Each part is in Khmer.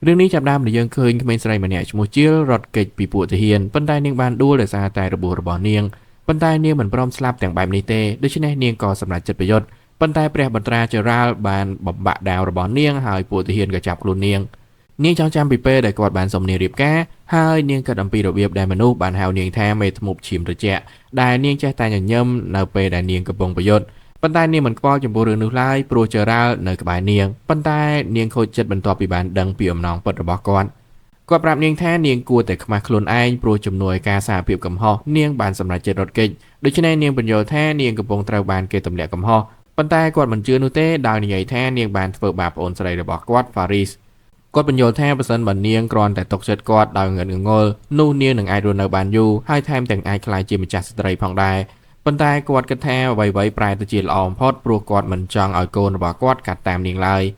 រឿងនេះចាប់ដើមដែលយើងឃើញក្មេងស្រីម្នាក់ឈ្មោះជាលរត់គេចពីពួកទាហានប៉ុន្តែនាងបានដួលដោយសារតែរបួសរបស់នាងប៉ុន្តែនាងមិនព្រមស្លាប់ទាំងបែបនេះទេដូច្នេះនាងក៏សម្រេចចិត្តប្រយុទ្ធប៉ុន្តែព្រះបន្ត្រាចរាលបានបំបាក់ដាវរបស់នាងហើយពួកទាហានក៏ចាប់ខ្លួននាងនាងចងចាំពីពេលដែលគាត់បានសុំនាងរៀបការហើយនាងគិតអំពីរបៀបដែលមនុស្សបានហៅនាងថាមេធ្មប់ឈាមត្រជាក់ដែលនាងចេះតែញញឹមនៅពេលដែលនាងកំពុងប្រយុទ្ធប៉ុន្តែនាងមិនខ្វល់ចំពោះរឿងនោះឡើយព្រោះចរាលនៅក្បែរនាងប៉ុន្តែនាងខូចចិត្តបន្ទាប់ពីបានដឹងពីអំណងពិតរបស់គាត់គាត់ប្រាប់នាងថានាងគួរតែខ្មាស់ខ្លួនឯងព្រោះជំនួយការសារភាពកំហុសនាងបានសម្រេចចិត្តរត់គេចដូច្នេះនាងបញ្យល់ថានាងកំពុងត្រូវបានគេទម្លាក់កំហុសប៉ុន្តែគាត់មិនជឿនោះទេដោយនិយាយថានាងបានធ្វើបាបប្អូនស្រីរបស់គាត់ហ្វារីសគាត់បញ្យល់ថាបើសិនបើនាងគ្រាន់តែទុកចិត្តគាត់ដោយងឹតងងល់នោះនាងនឹងអាចរស់នៅបានយូរហើយថែមទាំងអាចក្លាយជាម្ចាស់ស្ត្រីផងដែរប៉ុន្តែគាត់គិតថាអ្វីៗប្រែទៅជាល្អបំផុតព្រោះគាត់មិនចង់ឲ្យកូនរបស់គាត់កាត់តាមនាងឡើយ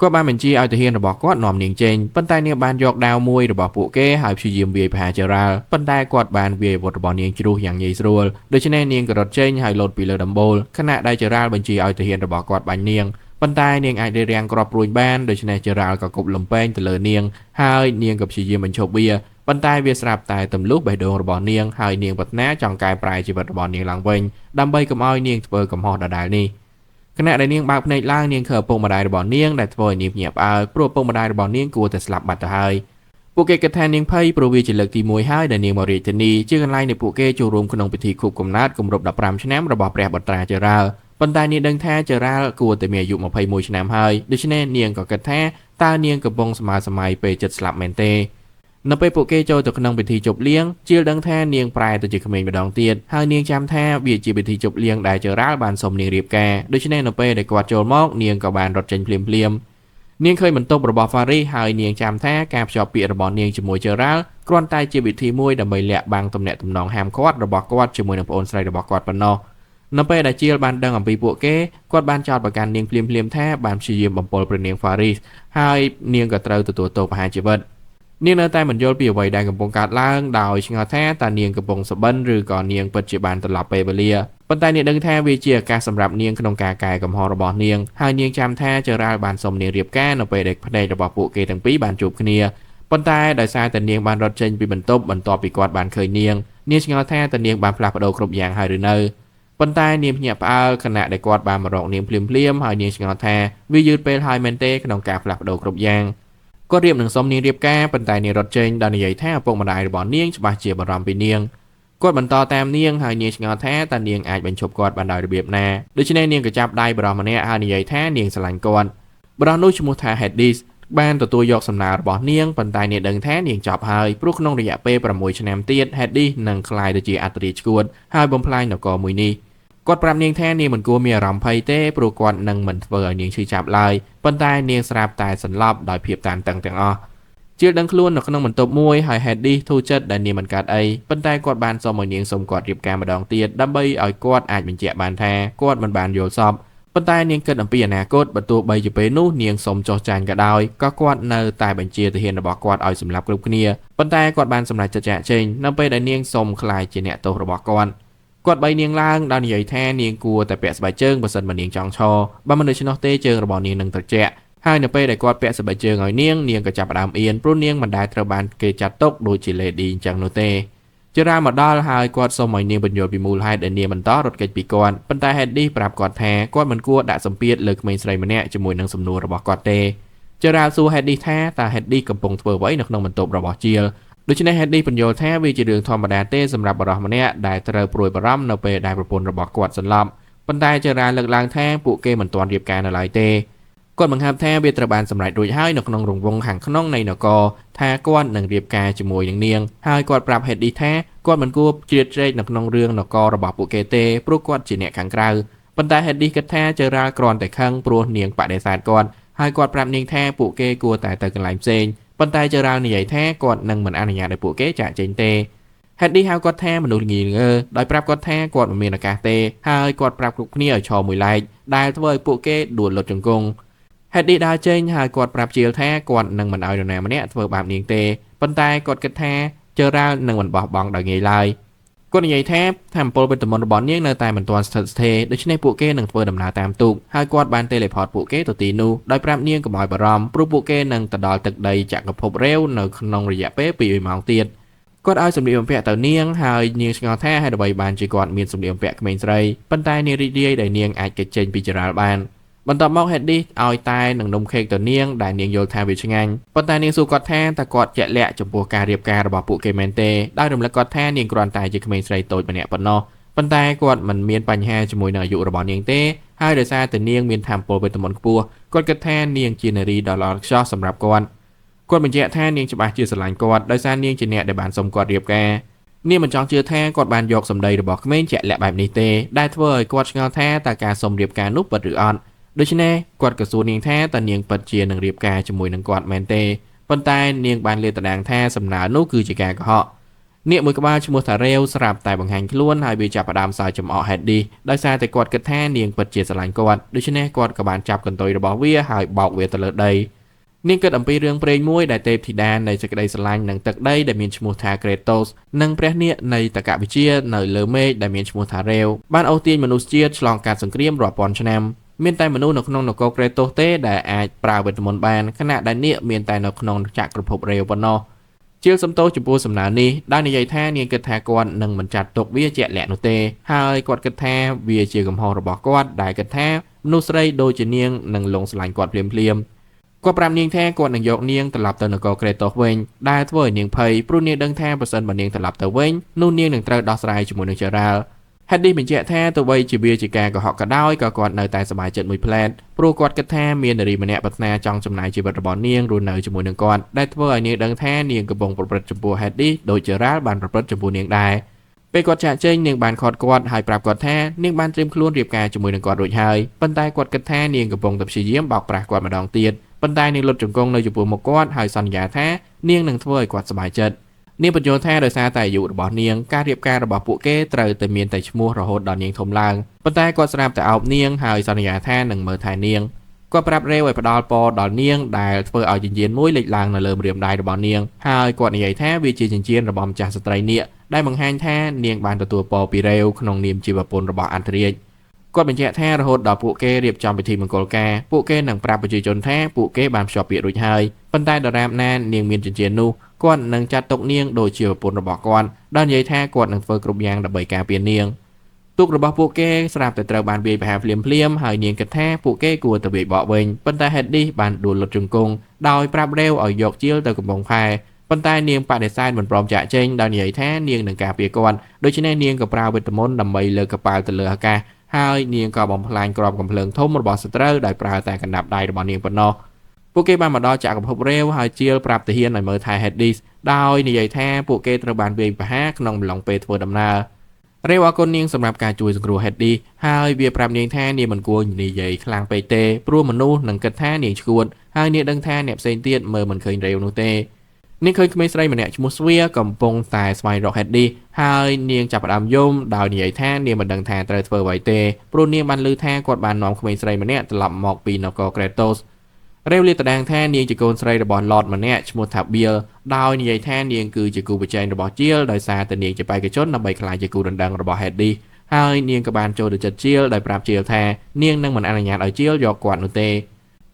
គាត់បានបញ្ជាឲ្យទាហានរបស់គាត់នាំនាងចេញប៉ុន្តែនាងបានយកដាវមួយរបស់ពួកគេហើយព្យាយាមវាយប្រហារចរាលប៉ុន្តែគាត់បានវាយអាវុធរបស់នាងជ្រុះយ៉ាងងាយស្រួលដូច្នេះនាងក៏រត់ចេញហើយលោតពីលើដំបូលខណៈដែលចរាលបញ្ជាឲ្យទាហានរបស់គាត់បាញ់នាងប៉ុន្តែនាងអាចរារាំងគ្រាប់ព្រួញបានដូច្នេះចរាលក៏គប់លំពែងទៅលើនាងហើយនាងក៏ព្យាយាមបញ្ឈប់វាប៉ុន្តែវាស្រាប់តែទម្លុះបេះដូងរបស់នាងហើយនាងប្រាថ្នាចង់កែប្រែជីវិតរបស់នាងឡើងវិញដើម្បីកុំឲ្យនាងធ្វើកំហុសដដែលនេះខណៈដែលនាងបើកភ្នែកឡើងនាងឃើញឪពុកម្ដាយរបស់នាងដែលធ្វើឲ្យនាងភ្ញាក់ផ្អើលព្រោះឪពុកម្ដាយរបស់នាងគួរតែស្លាប់បាត់ទៅហើយពួកគេគិតថានាងភ័យព្រោះវាជាលើកទី1ហើយដែលនាងមករាជធានីជាកន្លែងដែលពួកគេចូលរួមក្នុងពិធីខួបកំណើតគម្រប់15ឆ្នាំរបស់ព្រះបុត្រាចរាលប៉ុន្តែនាងដឹងថាចរាលគួរតែមានអាយុ21ឆ្នាំហើយដូច្នេះនាងក៏គិតថាតើនាងកំពុងស្មើសម័យពេលចិត្តស្លាប់មែនទេនៅពេលពួកគេចូលទៅក្នុងពិធីជប់លៀងជាលដឹងថានាងប្រែទៅជាក្មេងម្ដងទៀតហើយនាងចាំថាវាជាពិធីជប់លៀងដែលចរាលបានសុំនាងរៀបការដូច្នេះនៅពេលដែលគាត់ចូលមកនាងក៏បានរត់ចេញភ្លាមភ្លាមនាងឃើញបន្ទប់របស់ហ្វារីសហើយនាងចាំថាការភ្ជាប់ពាក្យរបស់នាងជាមួយចរាលគ្រាន់តែជាវិធីមួយដើម្បីលាក់បាំងទំនាក់ទំនងហាមឃាត់របស់គាត់ជាមួយនឹងប្អូនស្រីរបស់គាត់ប៉ុណ្ណោះនៅពេលដែលជាលបានដឹងអំពីពួកគេគាត់បានចោទប្រកាន់នាងភ្លាមភ្លាមថាបានព្យាយាមបំពុលព្រះនាងហ្វារីសហើយនាងក៏ត្រូវទទួលទោសប្រហារជីវិតនាងនៅតែមិនយល់ពីអ្វីដែលកំពុងកើតឡើងដោយឆ្ងល់ថាតើនាងកំពុងសុបិនឬក៏នាងពិតជាបានត្រឡប់ពេលវេលាប៉ុន្តែនាងដឹងថាវាជាឱកាសសម្រាប់នាងក្នុងការកែកំហុសរបស់នាងហើយនាងចាំថាចរាលបានសុំនាងរៀបការនៅពេលដែលភ្នែករបស់ពួកគេទាំងពីរបានជួបគ្នាប៉ុន្តែដោយសារតែនាងបានរត់ចេញពីបន្ទប់បន្ទាប់ពីគាត់បានឃើញនាងនាងឆ្ងល់ថាតើនាងបានផ្លាស់ប្ដូរគ្រប់យ៉ាងហើយឬនៅប៉ុន្តែនាងភ្ញាក់ផ្អើលខណៈដែលគាត់បានមករកនាងភ្លាមភ្លាមហើយនាងឆ្ងល់ថាវាយឺតពេលហើយមែនទេក្នុងការផ្លាស់ប្ដូរគ្រប់យ៉ាងគាត់រៀបនឹងសុំនាងរៀបការប៉ុន្តែនាងរត់ចេញដោយនិយាយថាឪពុកម្ដាយរបស់នាងច្បាស់ជាបារម្ភពីនាងគាត់បន្តតាមនាងហើយនាងឆ្ងល់ថាតើនាងអាចបញ្ឈប់គាត់បានដោយរបៀបណាដូច្នេះនាងក៏ចាប់ដៃបុរសម្នាក់ហើយនិយាយថានាងស្រឡាញ់គាត់បុរសនោះឈ្មោះថា Hedis បានទទួលយកសំណើរបស់នាងប៉ុន្តែនាងដឹងថានាងចប់ហើយព្រោះក្នុងរយៈពេល6ឆ្នាំទៀត Hedis នឹងក្លាយទៅជាអត្តរាជឈួតហើយបំផ្លាញនគរមួយនេះគាត់ប្រាប់នាងថានាងមិនគួរមានអារម្មណ៍ភ័យទេព្រោះគាត់នឹងមិនធ្វើឲ្យនាងឈឺចាប់ឡើយប៉ុន្តែនាងស្រាប់តែសន្លប់ដោយភាពតានតឹងទាំងអស់ជាលដឹងខ្លួននៅក្នុងបន្ទប់មួយហើយ Hedis ធូរចិត្តដែលនាងមិនកើតអីប៉ុន្តែគាត់បានសុំឲ្យនាងសុំគាត់រៀបការម្ដងទៀតដើម្បីឲ្យគាត់អាចបញ្ជាក់បានថាគាត់មិនបានយល់សប្តិប៉ុន្តែនាងគិតអំពីអនាគតបើទោះបីជាពេលនោះនាងសុំចុះចាញ់ក៏ដោយក៏គាត់នៅតែបញ្ជាទាហានរបស់គាត់ឲ្យសម្លាប់គ្រប់គ្នាប៉ុន្តែគាត់បានសម្រេចចិត្តចាកចេញនៅពេលដែលនាងសុំក្លាយជាអ្នកទោសរបស់គាត់គាត់បីនាងឡើងដោយនិយាយថានាងគួរតែពាក់ស្បែកជើងបើសិនបើនាងចង់ឈរបើមិនដូច្នោះទេជើងរបស់នាងនឹងត្រជាក់ហើយនៅពេលដែលគាត់ពាក់ស្បែកជើងឲ្យនាងនាងក៏ចាប់ផ្ដើមអៀនព្រោះនាងមិនដែលត្រូវបានគេចាត់ទុកដូចជា lady អញ្ចឹងនោះទេចរាមកដល់ហើយគាត់សុំឲ្យនាងបញ្យល់ពីមូលហេតុដែលនាងបន្តរត់គេចពីគាត់ប៉ុន្តែ Hedis ប្រាប់គាត់ថាគាត់មិនគួរដាក់សម្ពាធលើក្មេងស្រីម្នាក់ជាមួយនឹងសំណួររបស់គាត់ទេចរាសួរ Hedis ថាតើ Hedis កំពុងធ្វើអ្វីនៅក្នុងបន្ទប់របស់ជាលដូច្នេះ Hedis បញ្យល់ថាវាជារឿងធម្មតាទេសម្រាប់បុរសម្នាក់ដែលត្រូវព្រួយបារម្ភនៅពេលដែលប្រពន្ធរបស់គាត់សន្លប់ប៉ុន្តែចរាលើកឡើងថាពួកគេមិនទាន់រៀបការនៅឡើយទេគាត់បង្ហើបថាវាត្រូវបានសម្រេចរួចហើយនៅក្នុងរង្វង់ខាងក្នុងនៃនគរថាគាត់នឹងរៀបការជាមួយនឹងនាងហើយគាត់ប្រាប់ Hedis ថាគាត់មិនគួរជ្រៀតជ្រែកនៅក្នុងរឿងនគររបស់ពួកគេទេព្រោះគាត់ជាអ្នកខាងក្រៅប៉ុន្តែ Hedis គិតថាចរាលគ្រាន់តែខឹងព្រោះនាងបដិសេធគាត់ហើយគាត់ប្រាប់នាងថាពួកគេគួរតែទៅកន្លែងផ្សេងប៉ុន្តែចរាលនិយាយថាគាត់នឹងមិនអនុញ្ញាតឲ្យពួកគេចាកចេញទេ Hedis ហៅគាត់ថាមនុស្សល្ងីល្ងើដោយប្រាប់គាត់ថាគាត់មិនមានឱកាសទេហើយគាត់ប្រាប់គ្រប់គ្នាឲ្យឈរមួយឡែកដែលធ្វើឲ្យពួកគេដួលលុតជង្គង់ Hedis ដើរចេញហើយគាត់ប្រាប់ជាលថាគាត់នឹងមិនឲ្យនរណាម្នាក់ធ្វើបាបនាងទេប៉ុន្តែគាត់គិតថាចរាលនឹងមិនបោះបង់ដោយងាយឡើយ គាត់និយាយថាថាមពលវេទមន្តរបស់នាងនៅតែមិនទាន់ស្ថិតស្ថេរដូច្នេះពួកគេនឹងធ្វើដំណើរតាមទូកហើយគាត់បាន teleport ពួកគេទៅទីនោះដោយប្រាប់នាងកុំឲ្យបារម្ភព្រោះពួកគេនឹងទៅដល់ទឹកដីចក្រភពរេវនៅក្នុងរយៈពេល2ម៉ោងទៀតគាត់ឲ្យសម្លៀកបំពាក់ទៅនាងហើយនាងឆ្ងល់ថាហេតុអ្វីបានជាគាត់មានសម្លៀកបំពាក់ក្មេងស្រីប៉ុន្តែនាងរីករាយដែលនាងអាចគេចចេញពីចរាលបានបន្ទាប់មក Hades ឲ្យតែនឹងនំខេកទៅនាងដែលនាងយល់ថាវាឆ្ងាញ់ប៉ុន្តែនាងសួរគាត់ថាតើគាត់ជាក់លាក់ចំពោះការរៀបការរបស់ពួកគេមែនទេដោយរំលឹកគាត់ថានាងគ្រាន់តែជាក្មេងស្រីតូចម្នាក់ប៉ុណ្ណោះប៉ុន្តែគាត់មិនមានបញ្ហាជាមួយនឹងអាយុរបស់នាងទេហើយដោយសារតែនាងមានថាមពលវេទមន្តខ្ពស់គាត់គិតថានាងជានារីដ៏ល្អឥតខ្ចោះសម្រាប់គាត់គាត់បញ្ជាក់ថានាងច្បាស់ជាស្រឡាញ់គាត់ដោយសារនាងជាអ្នកដែលបានសុំគាត់រៀបការនាងមិនចង់ជឿថាគាត់បានយកសម្ដីរបស់ក្មេងជាក់លាក់បែបនេះទេដែលធ្វើឲ្យគាត់ឆ្ងល់ថាតើការសុំរៀបការនោះពិតឬអត់ដូច្នេះគាត់ក៏សួរនាងថាតើនាងពិតជានឹងរៀបការជាមួយនឹងគាត់មែនទេប៉ុន្តែនាងបានលាតត្រដាងថាសំណើនោះគឺជាការកុហកនាគមួយក្បាលឈ្មោះថារ៉េវស្រាប់តែបង្ហាញខ្លួនហើយវាចាប់ផ្ដើមសើចចំអក Hades ដោយសារតែគាត់គិតថានាងពិតជាស្រឡាញ់គាត់ដូច្នេះគាត់ក៏បានចាប់កន្ទុយរបស់វាហើយបោកវាទៅលើដីនាងគិតអំពីរឿងព្រេងមួយដែលទេពធីតានៃសេចក្តីស្រឡាញ់និងទឹកដីដែលមានឈ្មោះថាក្រេតូសនិងព្រះនាគនៃតកវិជ្ជានៅលើមេឃដែលមានឈ្មោះថារ៉េវបានអូសទាញមនុស្សជាតិឆ្លងកាត់សង្គ្រាមរាប់ពាន់ឆ្នាំមានតែមនុស្សនៅក្នុងនគរក្រេតូសទេដែលអាចប្រើវេទមន្តបានខណៈដែលនាគមានតែនៅក្នុងចក្រភពរ៉េវប៉ុណ្ណោះជាលសំទោសចំពោះសំណើនេះដោយនិយាយថានាងគិតថាគាត់នឹងមិនចាត់ទុកវាជាក់លាក់នោះទេហើយគាត់គិតថាវាជាកំហុសរបស់គាត់ដែលគិតថាមនុស្សស្រីដូចជានាងនឹងលងស្រឡាញ់គាត់ភ្លាមៗគាត់ប្រាប់នាងថាគាត់នឹងយកនាងត្រឡប់ទៅនគរក្រេតូសវិញដែលធ្វើឲ្យនាងភ័យព្រោះនាងដឹងថាប្រសិនបើនាងត្រឡប់ទៅវិញនោះនាងនឹងត្រូវដោះស្រាយជាមួយនឹងចរាល Hades បញ្ជាក់ថាទោះបីជាវាជាការកុហកក៏ដោយក៏គាត់នៅតែសប្បាយចិត្តមួយផ្លែតព្រោះគាត់គិតថាមាននារីម្នាក់ប្រាថ្នាចង់ចំណាយជីវិតរបស់នាងរស់នៅជាមួយនឹងគាត់ដែលធ្វើឲ្យនាងដឹងថានាងកំពុងប្រព្រឹត្តចំពោះ Hades ដូចជារ៉ាល់បានប្រព្រឹត្តចំពោះនាងដែរពេលគាត់ចាកចេញនាងបានខត់គាត់ហើយប្រាប់គាត់ថានាងបានត្រៀមខ្លួនរៀបការជាមួយនឹងគាត់រួចហើយប៉ុន្តែគាត់គិតថានាងកំពុងតែព្យាយាមបោកប្រាស់គាត់ម្ដងទៀតប៉ុន្តែនាងលុតជង្គង់នៅចំពោះមុខគាត់ហើយសន្យាថានាងនឹងធ្វើឲ្យគាត់សប្បាយចិត្តនាងបញ្យល់ថាដោយសារតែអាយុរបស់នាងការរៀបការរបស់ពួកគេត្រូវតែមានតែឈ្មោះរហូតដល់នាងធំឡើងប៉ុន្តែគាត់ស្រាប់តែអោបនាងហើយសន្យាថានឹងមើលថែនាងគាត់ប្រាប់រ៉េវឲ្យផ្ដល់ពរដល់នាងដែលធ្វើឲ្យចិញ្ចៀនមួយលេចឡើងនៅលើម្រាមដៃរបស់នាងហើយគាត់និយាយថាវាជាចិញ្ចៀនរបស់ម្ចាស់ស្ត្រីនាគដែលបង្ហាញថានាងបានទទួលពរពីរ៉េវក្នុងនាមជាប្រពន្ធរបស់អន្តរាជគាត់បញ្ជាក់ថារហូតដល់ពួកគេរៀបចំពិធីមង្គលការពួកគេនឹងប្រាប់ប្រជាជនថាពួកគេបានភ្ជាប់ពាក្យរួចហើយប៉ុន្តែដរាបណានាងមានចិញ្ចៀននោះគាត់នឹងចាត់ទុកនាងដូចជាប្រពន្ធរបស់គាត់ដោយនិយាយថាគាត់នឹងធ្វើគ្រប់យ៉ាងដើម្បីការពារនាងទូករបស់ពួកគេស្រាប់តែត្រូវបានវាយប្រហារភ្លាមៗហើយនាងគិតថាពួកគេគួរតែវាយបកវិញប៉ុន្តែ Hades បានដួលលុតជង្គង់ដោយប្រាប់រ៉េវឲ្យយកជាលទៅកំពង់ផែប៉ុន្តែនាងបដិសេធមិនព្រមចាកចេញដោយនិយាយថានាងនឹងការពារគាត់ដូច្នេះនាងក៏ប្រើវេទមន្តដើម្បីលើកកប៉ាល់ទៅលើអាកាសហើយនាងក៏បំផ្លាញគ្រាប់កំភ្លើងធំរបស់សត្រូវដោយប្រើតែកណ្ដាប់ដៃរបស់នាងប៉ុណ្ណោះពួកគេបានមកដល់ចក្រភពរ៉េវហើយជាលប្រាប់ទាហានឲ្យមើលថែ Hades ដោយនិយាយថាពួកគេត្រូវបានវាយប្រហារក្នុងអំឡុងពេលធ្វើដំណើររ៉េវអរគុណនាងសម្រាប់ការជួយសង្គ្រោះ Hades ហើយវាប្រាប់នាងថានាងមិនគួរនិយាយខ្លាំងពេកទេព្រោះមនុស្សនឹងគិតថានាងឆ្កួតហើយនាងដឹងថាអ្នកផ្សេងទៀតមើលមិនឃើញរ៉េវនោះទេនាងឃើញក្មេងស្រីម្នាក់ឈ្មោះស្វាកំពុងតែស្វែងរក Hades ហើយនាងចាប់ផ្ដើមយំដោយនិយាយថានាងមិនដឹងថាត្រូវធ្វើអ្វីទេព្រោះនាងបានឮថាគាត់បាននាំក្មេងស្រីម្នាក់ត្រឡប់មកពីនគរក្រេតូសរ៉េវលាតត្រដាងថានាងជាកូនស្រីរបស់ឡតម្នាក់ឈ្មោះថាបៀលដោយនិយាយថានាងគឺជាគូប្រជែងរបស់ជាលដោយសារតែនាងជាបេក្ខជនដើម្បីក្លាយជាគូដណ្ដឹងរបស់ Hades ហើយនាងក៏បានចូលទៅចិត្តជាលដោយប្រាប់ជាលថានាងនឹងមិនអនុញ្ញាតឲ្យជាលយកគាត់នោះទេ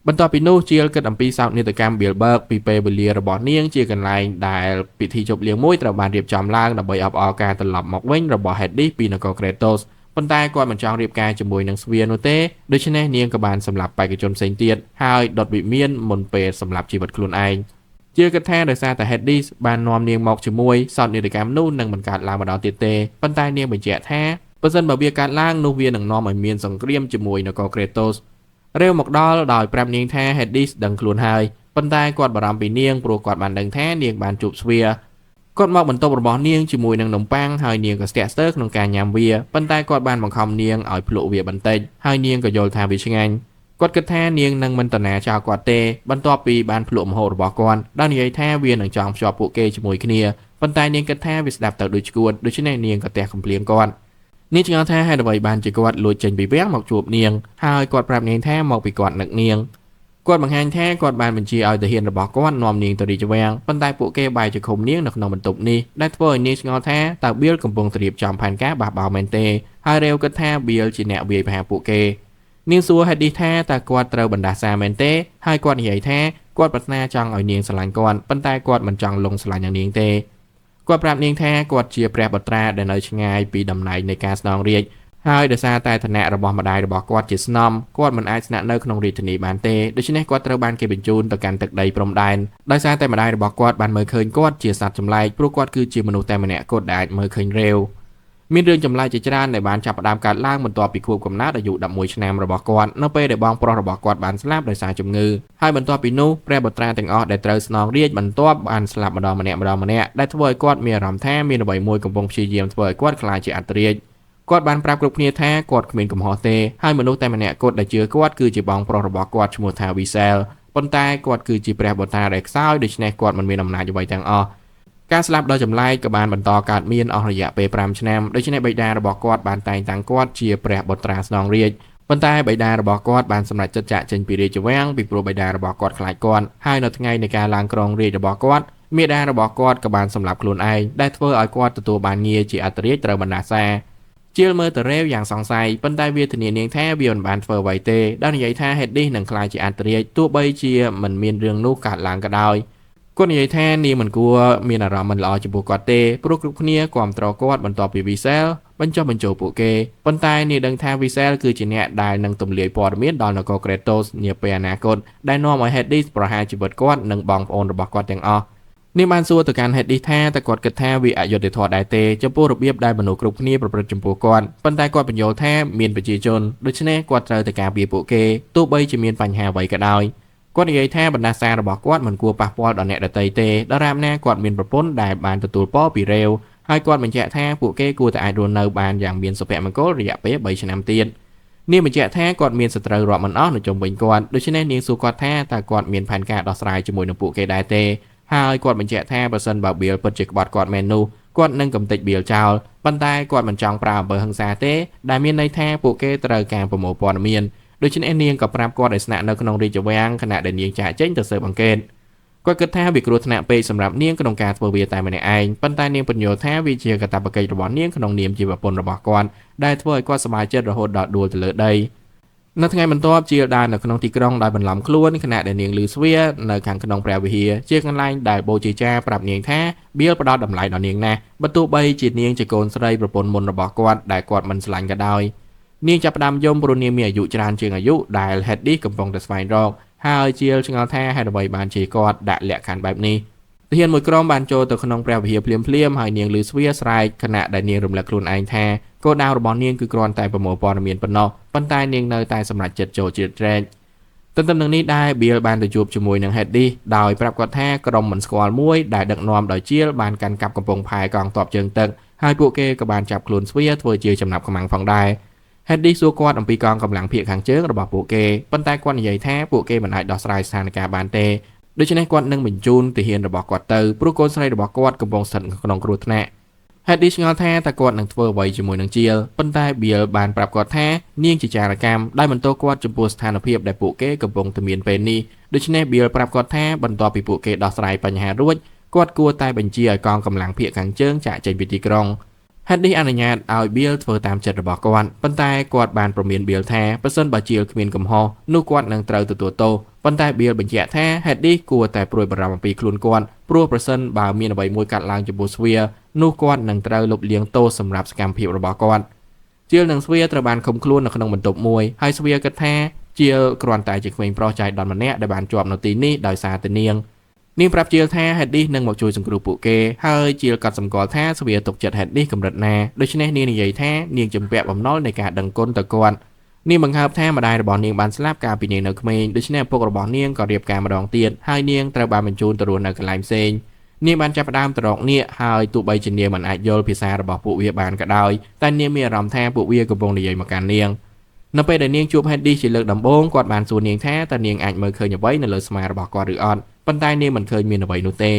បន្ទាប់ពីនោះជាលគិតអំពីសោកនាដកម្ម Bilberg ពីពេលវេលារបស់នាងជាកន្លែងដែលពិធីជប់លៀងមួយត្រូវបានរៀបចំឡើងដើម្បីអបអរការត្រឡប់មកវិញរបស់ Hades ពីនគរក្រេតូសប៉ុន្តែគាត់មិនចង់រៀបការជាមួយនឹងស្វានោះទេដូច្នេះនាងក៏បានសម្លាប់បេក្ខជនផ្សេងទៀតហើយដុតវិមានមុនពេលសម្លាប់ជីវិតខ្លួនឯងជាគិតថាដោយសារតែ Hades បាននាំនាងមកជាមួយសោកនាដកម្មនោះនឹងមិនកើតឡើងម្ដងទៀតទេប៉ុន្តែនាងបញ្ជាក់ថាបើសិនបើវាកើតឡើងនោះវានឹងនាំឲ្យមានសង្គ្រាមជាមួយនគរក្រេតូសរ៉េវមកដល់ដោយប្រាប់នាងថា Hades ដឹងខ្លួនហើយប៉ុន្តែគាត់បារម្ភពីនាងព្រោះគាត់បានដឹងថានាងបានជួបស្វាគាត់មកបន្ទប់របស់នាងជាមួយនឹងនំប៉័ងហើយនាងក៏ស្ទាក់ស្ទើរក្នុងការញ៉ាំវាប៉ុន្តែគាត់បានបង្ខំនាងឲ្យភ្លក់វាបន្តិចហើយនាងក៏យល់ថាវាឆ្ងាញ់គាត់គិតថានាងនឹងមិនតណាចោលគាត់ទេបន្ទាប់ពីបានភ្លក់ម្ហូបរបស់គាត់ដោយនិយាយថាវានឹងចង់ភ្ជាប់ពួកគេជាមួយគ្នាប៉ុន្តែនាងគិតថាវាស្ដាប់ទៅដូចឆ្កួតដូច្នេះនាងក៏ទះកំភ្លៀងគាត់នាងឆ្ងល់ថាហេតុអ្វីបានជាគាត់លួចចេញពីវាំងមកជួបនាងហើយគាត់ប្រាប់នាងថាមកពីគាត់នឹកនាង គាត់បង្ហាញថាគាត់បានបញ្ជាឲ្យទាហានរបស់គាត់នាំនាងទៅរាជវាំងប៉ុន្តែពួកគេបែរជាឃុំនាងនៅក្នុងបន្ទប់នេះដែលធ្វើឲ្យនាងឆ្ងល់ថាតើបៀលកំពុងត្រៀមចំផែនការបះបោរមែនទេហើយរេវគិតថាបៀលជាអ្នកវាយប្រហារពួកគេនាងសួរហេឌីសថាតើគាត់ត្រូវបណ្ដាសាមែនទេហើយគាត់និយាយថាគាត់ប្រាថ្នាចង់ឲ្យនាងស្រឡាញ់គាត់ប៉ុន្តែគាត់មិនចង់លងស្រឡាញ់នឹងនាងទេគាត់ប្រាប់នាងថាគាត់ជាព្រះបុត្រាដែលនៅឆ្ងាយពីតំណែងនៃការស្នងរាជ្យហើយដោយសារតែឋានៈរបស់ម្ដាយរបស់គាត់ជាស្នំគាត់មិនអាចស្នាក់នៅក្នុងរាជធានីបានទេដូច្នេះគាត់ត្រូវបានគេបញ្ជូនទៅកាន់ទឹកដីព្រំដែនដោយសារតែម្ដាយរបស់គាត់បានមើលឃើញគាត់ជាសត្វចម្លែកព្រោះគាត់គឺជាមនុស្សតែម្នាក់គត់ដែលអាចមើលឃើញរេវមានរឿងចម្លែកជាច្រើនដែលបានចាប់ផ្ដើមកើតឡើងបន្ទាប់ពីខួបកំណើតអាយុ11ឆ្នាំរបស់គាត់នៅពេលដែលបងប្រុសរបស់គាត់បានស្លាប់ដោយសារជំងឺហើយបន្ទាប់ពីនោះព្រះបុត្រាទាំងអស់ដែលត្រូវស្នងរាជ្យបន្ទាប់បានស្លាប់ម្ដងម្នាក់ម្ដងម្នាក់ដែលធ្វើឲ្យគាត់មានអារម្មណ៍ថាមានអ្វីមួយកំពុងព្យាយាមធ្វើឲ្យគាត់ក្លាយជាអន្តរាជគាត់បានប្រាប់គ្រប់គ្នាថាគាត់គ្មានកំហុសទេហើយមនុស្សតែម្នាក់គត់ដែលជឿគាត់គឺជាបងប្រុសរបស់គាត់ឈ្មោះថាវីសែលប៉ុន្តែគាត់គឺជាព្រះបុត្រាដែលខ្សោយដូច្នេះគាត់មិនមានអំណាចអ្វីទាំងអស់ការស្លាប់ដ៏ចម្លែកក៏បានបន្តកើតមានអស់រយៈពេល5ឆ្នាំដូច្នេះបិតារបស់គាត់បានតែងតាំងគាត់ជាព្រះបុត្រាស្នងរាជ្យប៉ុន្តែបិតារបស់គាត់បានសម្រេចចិត្តចាកចេញពីរាជវាំងពីព្រោះបិតារបស់គាត់ខ្លាចគាត់ហើយនៅថ្ងៃនៃការឡើងគ្រងរាជ្យរបស់គាត់មាតារបស់គាត់ក៏បានសម្លាប់ខ្លួនឯងដែលធ្វើឲ្យគាត់ទទួលបានងារជាអធិរាជត្រូវបណ្ដាសាជាលមើលទៅរេវយ៉ាងសង្ស័យប៉ុន្តែវាធានានាងថាវាមិនបានធ្វើអ្វីទេដោយនិយាយថាហេឌីសនឹងក្លាយជាអន្តរាជទោះបីជាមិនមានរឿងនោះកើតឡើងក៏ដោយគាត់និយាយថានាងមិនគួរមានអារម្មណ៍មិនល្អចំពោះគាត់ទេព្រោះគ្រប់គ្នាគាំទ្រគាត់បន្ទាប់ពីវីសែលបញ្ចុះបញ្ចូលពួកគេប៉ុន្តែនាងដឹងថាវីសែលគឺជាអ្នកដែលនឹងទម្លាយព័ត៌មានដល់នគរក្រេតូសនាពេលអនាគតដែលនាំឲ្យហេឌីសប្រហារជីវិតគាត់និងបងប្អូនរបស់គាត់ទាំងអស់នាងបានសួរទៅកាន់ហេឌីសថាតើគាត់គិតថាវាអយុត្តិធម៌ដែរទេចំពោះរបៀបដែលមនុស្សគ្រប់គ្នាប្រព្រឹត្តចំពោះគាត់ប៉ុន្តែគាត់បញ្យល់ថាមានប្រជាជនដូច្នេះគាត់ត្រូវតែការពារពួកគេទោះបីជាមានបញ្ហាអ្វីក៏ដោយគាត់និយាយថាបណ្ដាសារបស់គាត់មិនគួរប៉ះពាល់ដល់អ្នកដទៃទេដរាបណាគាត់មានប្រពន្ធដែលបានទទួលពរពីរ៉េវហើយគាត់បញ្ជាក់ថាពួកគេគួរតែអាចរស់នៅបានយ៉ាងមានសុភមង្គលរយៈពេល3ឆ្នាំទៀតនាងបញ្ជាក់ថាគាត់មានសត្រូវរាប់មិនអស់នៅជុំវិញគាត់ដូច្នេះនាងសួរគាត់ថាតើគាត់មានផែនការដោះស្រាយជាមួយនឹងពួកគេដែរទេហើយគាត់បញ្ជាក់ថាបើសិនបើបៀលពិតជាក្បត់គាត់មែននោះគាត់នឹងកំទេចបៀលចោលប៉ុន្តែគាត់មិនចង់ប្រើអំពើហិង្សាទេដែលមានន័យថាពួកគេត្រូវការប្រមូលព័ត៌មានដូច្នេះនាងក៏ប្រាប់គាត់ឲ្យស្នាក់នៅក្នុងរាជវាំងខណៈដែលនាងចាកចេញទៅស៊ើបអង្កេតគាត់គិតថាវាគ្រោះថ្នាក់ពេកសម្រាប់នាងក្នុងការធ្វើវាតែម្នាក់ឯងប៉ុន្តែនាងពន្យល់ថាវាជាកាតព្វកិច្ចរបស់នាងក្នុងនាមជាប្រពន្ធរបស់គាត់ដែលធ្វើឲ្យគាត់សប្បាយចិត្តរហូតដល់ដួលទៅលើដីនៅថ្ងៃបន្ទាប់ជាលដើរនៅក្នុងទីក្រុងដោយបន្លំខ្លួនខណៈដែលនាងលឺស្វានៅខាងក្នុងព្រះវិហារជាកន្លែងដែលបូជាចាប្រាប់នាងថាបៀលផ្ដល់តម្លៃដល់នាងណាស់បើទោះបីជានាងជាកូនស្រីប្រពន្ធមុនរបស់គាត់ដែលគាត់មិនស្រឡាញ់ក៏ដោយនាងចាប់ផ្ដើមយំព្រោះនាងមានអាយុច្រើនជាងអាយុដែលហេឌីសកំពុងតែស្វែងរកហើយជាលឆ្ងល់ថាហេតុអ្វីបានជាគាត់ដាក់លក្ខខណ្ឌបែបនេះទាហានមួយក្រុមបានចូលទៅក្នុងព្រះវិហារភ្លាមៗហើយនាងលឺស្វាស្រែកខណៈដែលនាងរំលឹកខ្លួនឯងថាគោលដៅរបស់នាងគឺគ្រាន់តែប្រមូលព័ត៌មានប៉ុណ្ណោះប៉ុន្តែនាងនៅតែសម្រេចចិត្តចូលជ្រៀតជ្រែកទន្ទឹមនឹងនេះដែរបៀលបានទៅជួបជាមួយនឹងហេឌីសដោយប្រាប់គាត់ថាក្រុមមិនស្គាល់មួយដែលដឹកនាំដោយជាលបានកាន់កាប់កំពង់ផែកងទ័ពជើងទឹកហើយពួកគេក៏បានចាប់ខ្លួនស្វាធ្វើជាចំណាប់ខ្មាំងផងដែរហេឌីសសួរគាត់អំពីកងកម្លាំងភាគខាងជើងរបស់ពួកគេប៉ុន្តែគាត់និយាយថាពួកគេមិនអាចដោះស្រាយស្ថានភាពបានទេដូច្នេះគាត់នឹងបញ្ជូនទាហានរបស់គាត់ទៅព្រោះកូនស្រីរបស់គាត់កំពុងស្ថិតក្នុងគ្រោះថ្នាក់ហេឌីឆ្ងល់ថាតើគាត់នឹងធ្វើអ្វីជាមួយនឹងជាលប៉ុន្តែបៀលបានប្រាប់គាត់ថានាងជាចារកម្មដែលបន្ទោសគាត់ចំពោះស្ថានភាពដែលពួកគេកំពុងតែមានពេលនេះដូច្នេះបៀលប្រាប់គាត់ថាបន្ទាប់ពីពួកគេដោះស្រាយបញ្ហារួចគាត់គួរតែបញ្ជាឲ្យកងកម្លាំងភាគខាងជើងចាកចេញពីទីក្រុងហេឌីសអនុញ្ញាតឲ្យបៀលធ្វើតាមចិត្តរបស់គាត់ប៉ុន្តែគាត់បានព្រមានបៀលថាប្រសិនបើជាលគ្មានកំហុសនោះគាត់នឹងត្រូវទទួលទោសប៉ុន្តែបៀលបញ្ជាក់ថាហេឌីសគួរតែព្រួយបារម្ភអំពីខ្លួនគាត់ព្រោះប្រសិនបើមានអ្វីមួយកើតឡើងចំពោះស្វានោះគាត់នឹងត្រូវលុបលាងទោសសម្រាប់សកម្មភាពរបស់គាត់ជាលនិងស្វាត្រូវបានឃុំខ្លួននៅក្នុងបន្ទប់មួយហើយស្វាគិតថាជាលគ្រាន់តែជាក្មេងប្រុសចៃដន្យម្នាក់ដែលបានជាប់នៅទីនេះដោយសារតែនាងនាងប្រាប់ជាលថាហេឌីសនឹងមកជួយសង្គ្រោះពួកគេហើយជាលក៏សម្គាល់ថាស្វាទុកចិត្តហេឌីសកម្រិតណាដូច្នេះនាងនិយាយថានាងជំពាក់បំណុលនៃការដឹងគុណទៅគាត់នាងបង្ហើបថាម្ដាយរបស់នាងបានស្លាប់កាលពីនាងនៅក្មេងដូច្នេះឪពុករបស់នាងក៏រៀបការម្ដងទៀតហើយនាងត្រូវបានបញ្ជូនទៅរស់នៅកន្លែងផ្សេងនាងបានចាប់ផ្ដើមទៅរកនាគហើយទោះបីជានាងមិនអាចយល់ភាសារបស់ពួកវាបានក៏ដោយតែនាងមានអារម្មណ៍ថាពួកវាកំពុងនិយាយមកកាន់នាងនៅពេលដែលនាងជួបហេឌីសជាលើកដំបូងគាត់បានសួរនាងថាតើនាងអាចមើលឃើញអ្វីនៅលើស្មារបស់គាត់ឬអត់ប៉ុន្តែនាងមិនឃើញមានអ្វីនោះទេ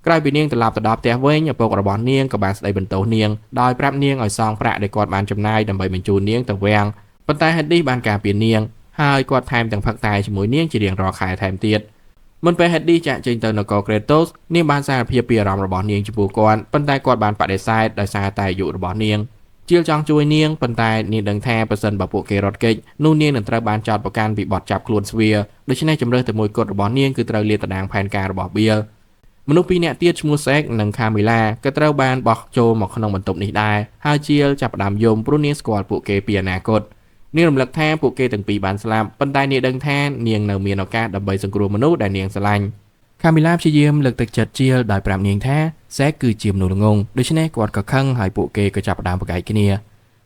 ក្រោយពីនាងត្រឡប់ទៅដល់ផ្ទះវិញឪពុករបស់នាងក៏បានស្ដីបន្ទោសនាងដោយប្រាប់នាងឲ្យសងប្រាក់ដែលគាត់បានចំណាយដើម្បីបញ្ជូននាងទៅវាំងប៉ុន្តែហេឌីសបានការពារនាង ហើយគាត់ថែមទាំងផឹកតែជាមួយនាងជារៀងរាល់ខែថែមទៀតមុនពេល Hades ចាក់ចេញទៅនគរ Kratos នាងបានសារភាពពីអារម្មណ៍របស់នាងចំពោះគាត់ប៉ុន្តែគាត់បានបដិសេធដោយសារតែអាយុរបស់នាងជាលចង់ជួយនាងប៉ុន្តែនាងដឹងថាប្រសិនបើពួកគេរត់គេចនោះនាងនឹងត្រូវបានចោទប្រកាន់ពីបទចាប់ខ្លួនស្វាដូច្នេះជម្រើសតែមួយគត់របស់នាងគឺត្រូវលាតត្រដាងផែនការរបស់បៀលមនុស្សពីរនាក់ទៀតឈ្មោះសេកនិងខាមីឡាក៏ត្រូវបានបោះចូលមកក្នុងបន្ទប់នេះដែរហើយជាលចាប់ផ្ដើមយំព្រោះនាងស្គាល់ពួកគេពីអនាគតនាងរំលឹកថាពួកគេទាំងពីរបានស្លាប់ប៉ុន្តែនាងដឹងថានាងនៅមានឱកាសដើម្បីសង្គ្រោះមនុស្សដែលនាងស្រឡាញ់ខាមីឡាព្យាយាមលើកទឹកចិត្តជាលដោយប្រាប់នាងថាសេកគឺជាមនុស្សល្ងង់ដូច្នេះគាត់ក៏ខឹងហើយពួកគេក៏ចាប់ផ្ដើមប្រកែកគ្នា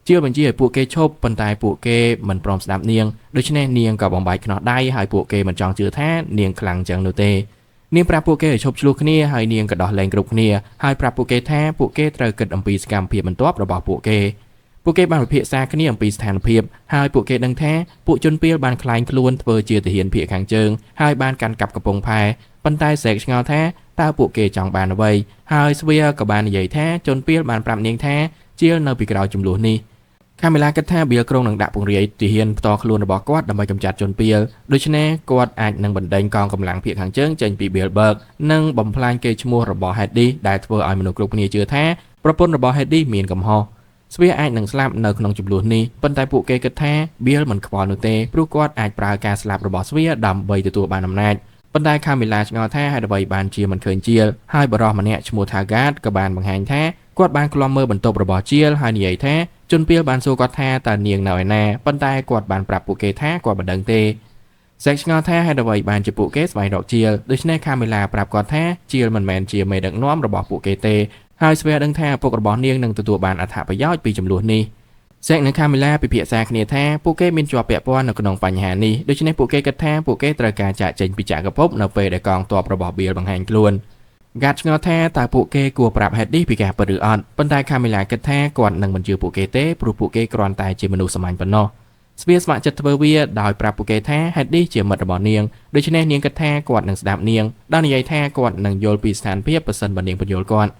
ជាលបញ្ជាឲ្យពួកគេឈប់ប៉ុន្តែពួកគេមិនព្រមស្ដាប់នាងដូច្នេះនាងក៏បំបែកខ្នោះដៃហើយពួកគេមិនចង់ជឿថានាងខ្លាំងចឹងនោះទេនាងប្រាប់ពួកគេឲ្យឈប់ឆ្លោះគ្នាហើយនាងក៏ដោះលែងគ្រប់គ្នាហើយប្រាប់ពួកគេថាពួកគេត្រូវគិតអំពីសកម្មភាពបន្ទាប់របស់ពួកគេពួកគេបានពិភាក្សាគ្នាអំពីស្ថានភាពហើយពួកគេដឹងថាពួកជនពាលបានក្លែងខ្លួនធ្វើជាទាហានភាគខាងជើងហើយបានកាន់កាប់កំពង់ផែប៉ុន្តែសេកឆ្ងល់ថាតើពួកគេចង់បានអ្វីហើយស្វាក៏បាននិយាយថាជនពាលបានប្រាប់នាងថាជាលនៅពីក្រោយចំនួននេះខាមីឡាគិតថាបៀលក្រុងនឹងដាក់ពង្រាយទាហានផ្ទាល់ខ្លួនរបស់គាត់ដើម្បីកម្ចាត់ជនពាលដូច្នេះគាត់អាចនឹងបណ្ដេញកងកម្លាំងភាគខាងជើងចេញពីបៀលបឺកនិងបំផ្លាញកេរ្តិ៍ឈ្មោះរបស់ Hades ដែលធ្វើឲ្យមនុស្សគ្រប់គ្នាជឿថាប្រពន្ធរបស់ Hades មានកំហុសស្វាអាចនឹងស្លាប់នៅក្នុងចំនួននេះប៉ុន្តែពួកគេគិតថាបៀលមិនខ្វល់នោះទេព្រោះគាត់អាចប្រើការស្លាប់របស់ស្វាដើម្បីទទួលបានអំណាចប៉ុន្តែខាមីឡាឆ្ងល់ថាហេតុអ្វីបានជាមិនឃើញជាលហើយបរិសម្នាក់ឈ្មោះថាហ្គាតក៏បានបង្ហាញថាគាត់បានឃ្លាំមើលបន្ទប់របស់ជាលហើយនិយាយថាជនពាលបានសួរគាត់ថាតើនាងនៅឯណាប៉ុន្តែគាត់បានប្រាប់ពួកគេថាគាត់មិនដឹងទេសេកឆ្ងល់ថាហេតុអ្វីបានជាពួកគេស្វែងរកជាលដូច្នេះខាមីឡាប្រាប់គាត់ថាជាលមិនមែនជាមេដឹកនាំរបស់ពួកគេទេហើយស្វែដឹងថាឪពុករបស់នាងនឹងទទួលបានអត្ថប្រយោជន៍ពីចំនួននេះសេកនិងខាមីឡាពិភាក្សាគ្នាថាពួកគេមានជាប់ពាក់ព័ន្ធនៅក្នុងបញ្ហានេះដូច្នេះពួកគេគិតថាពួកគេត្រូវការចាកចេញពីចក្រភពនៅពេលដែលកងទ័ពរបស់បៀលបង្ហាញខ្លួនហ្គាតឆ្ងល់ថាតើពួកគេគួរប្រាប់ Hades ពីការពិតឬអត់ប៉ុន្តែខាមីឡាគិតថាគាត់នឹងមិនជឿពួកគេទេព្រោះពួកគេគ្រាន់តែជាមនុស្សសាមញ្ញប៉ុណ្ណោះស្វាស្ម័គ្រចិត្តធ្វើវាដោយប្រាប់ពួកគេថា Hades ជាមិត្តរបស់នាងដូច្នេះនាងគិតថាគាត់នឹងស្ដាប់នាងដោយនិយាយថាគាត់នឹងយល់ពីស្ថានភាពប្រសិនបើនាងពន្យល់គាត់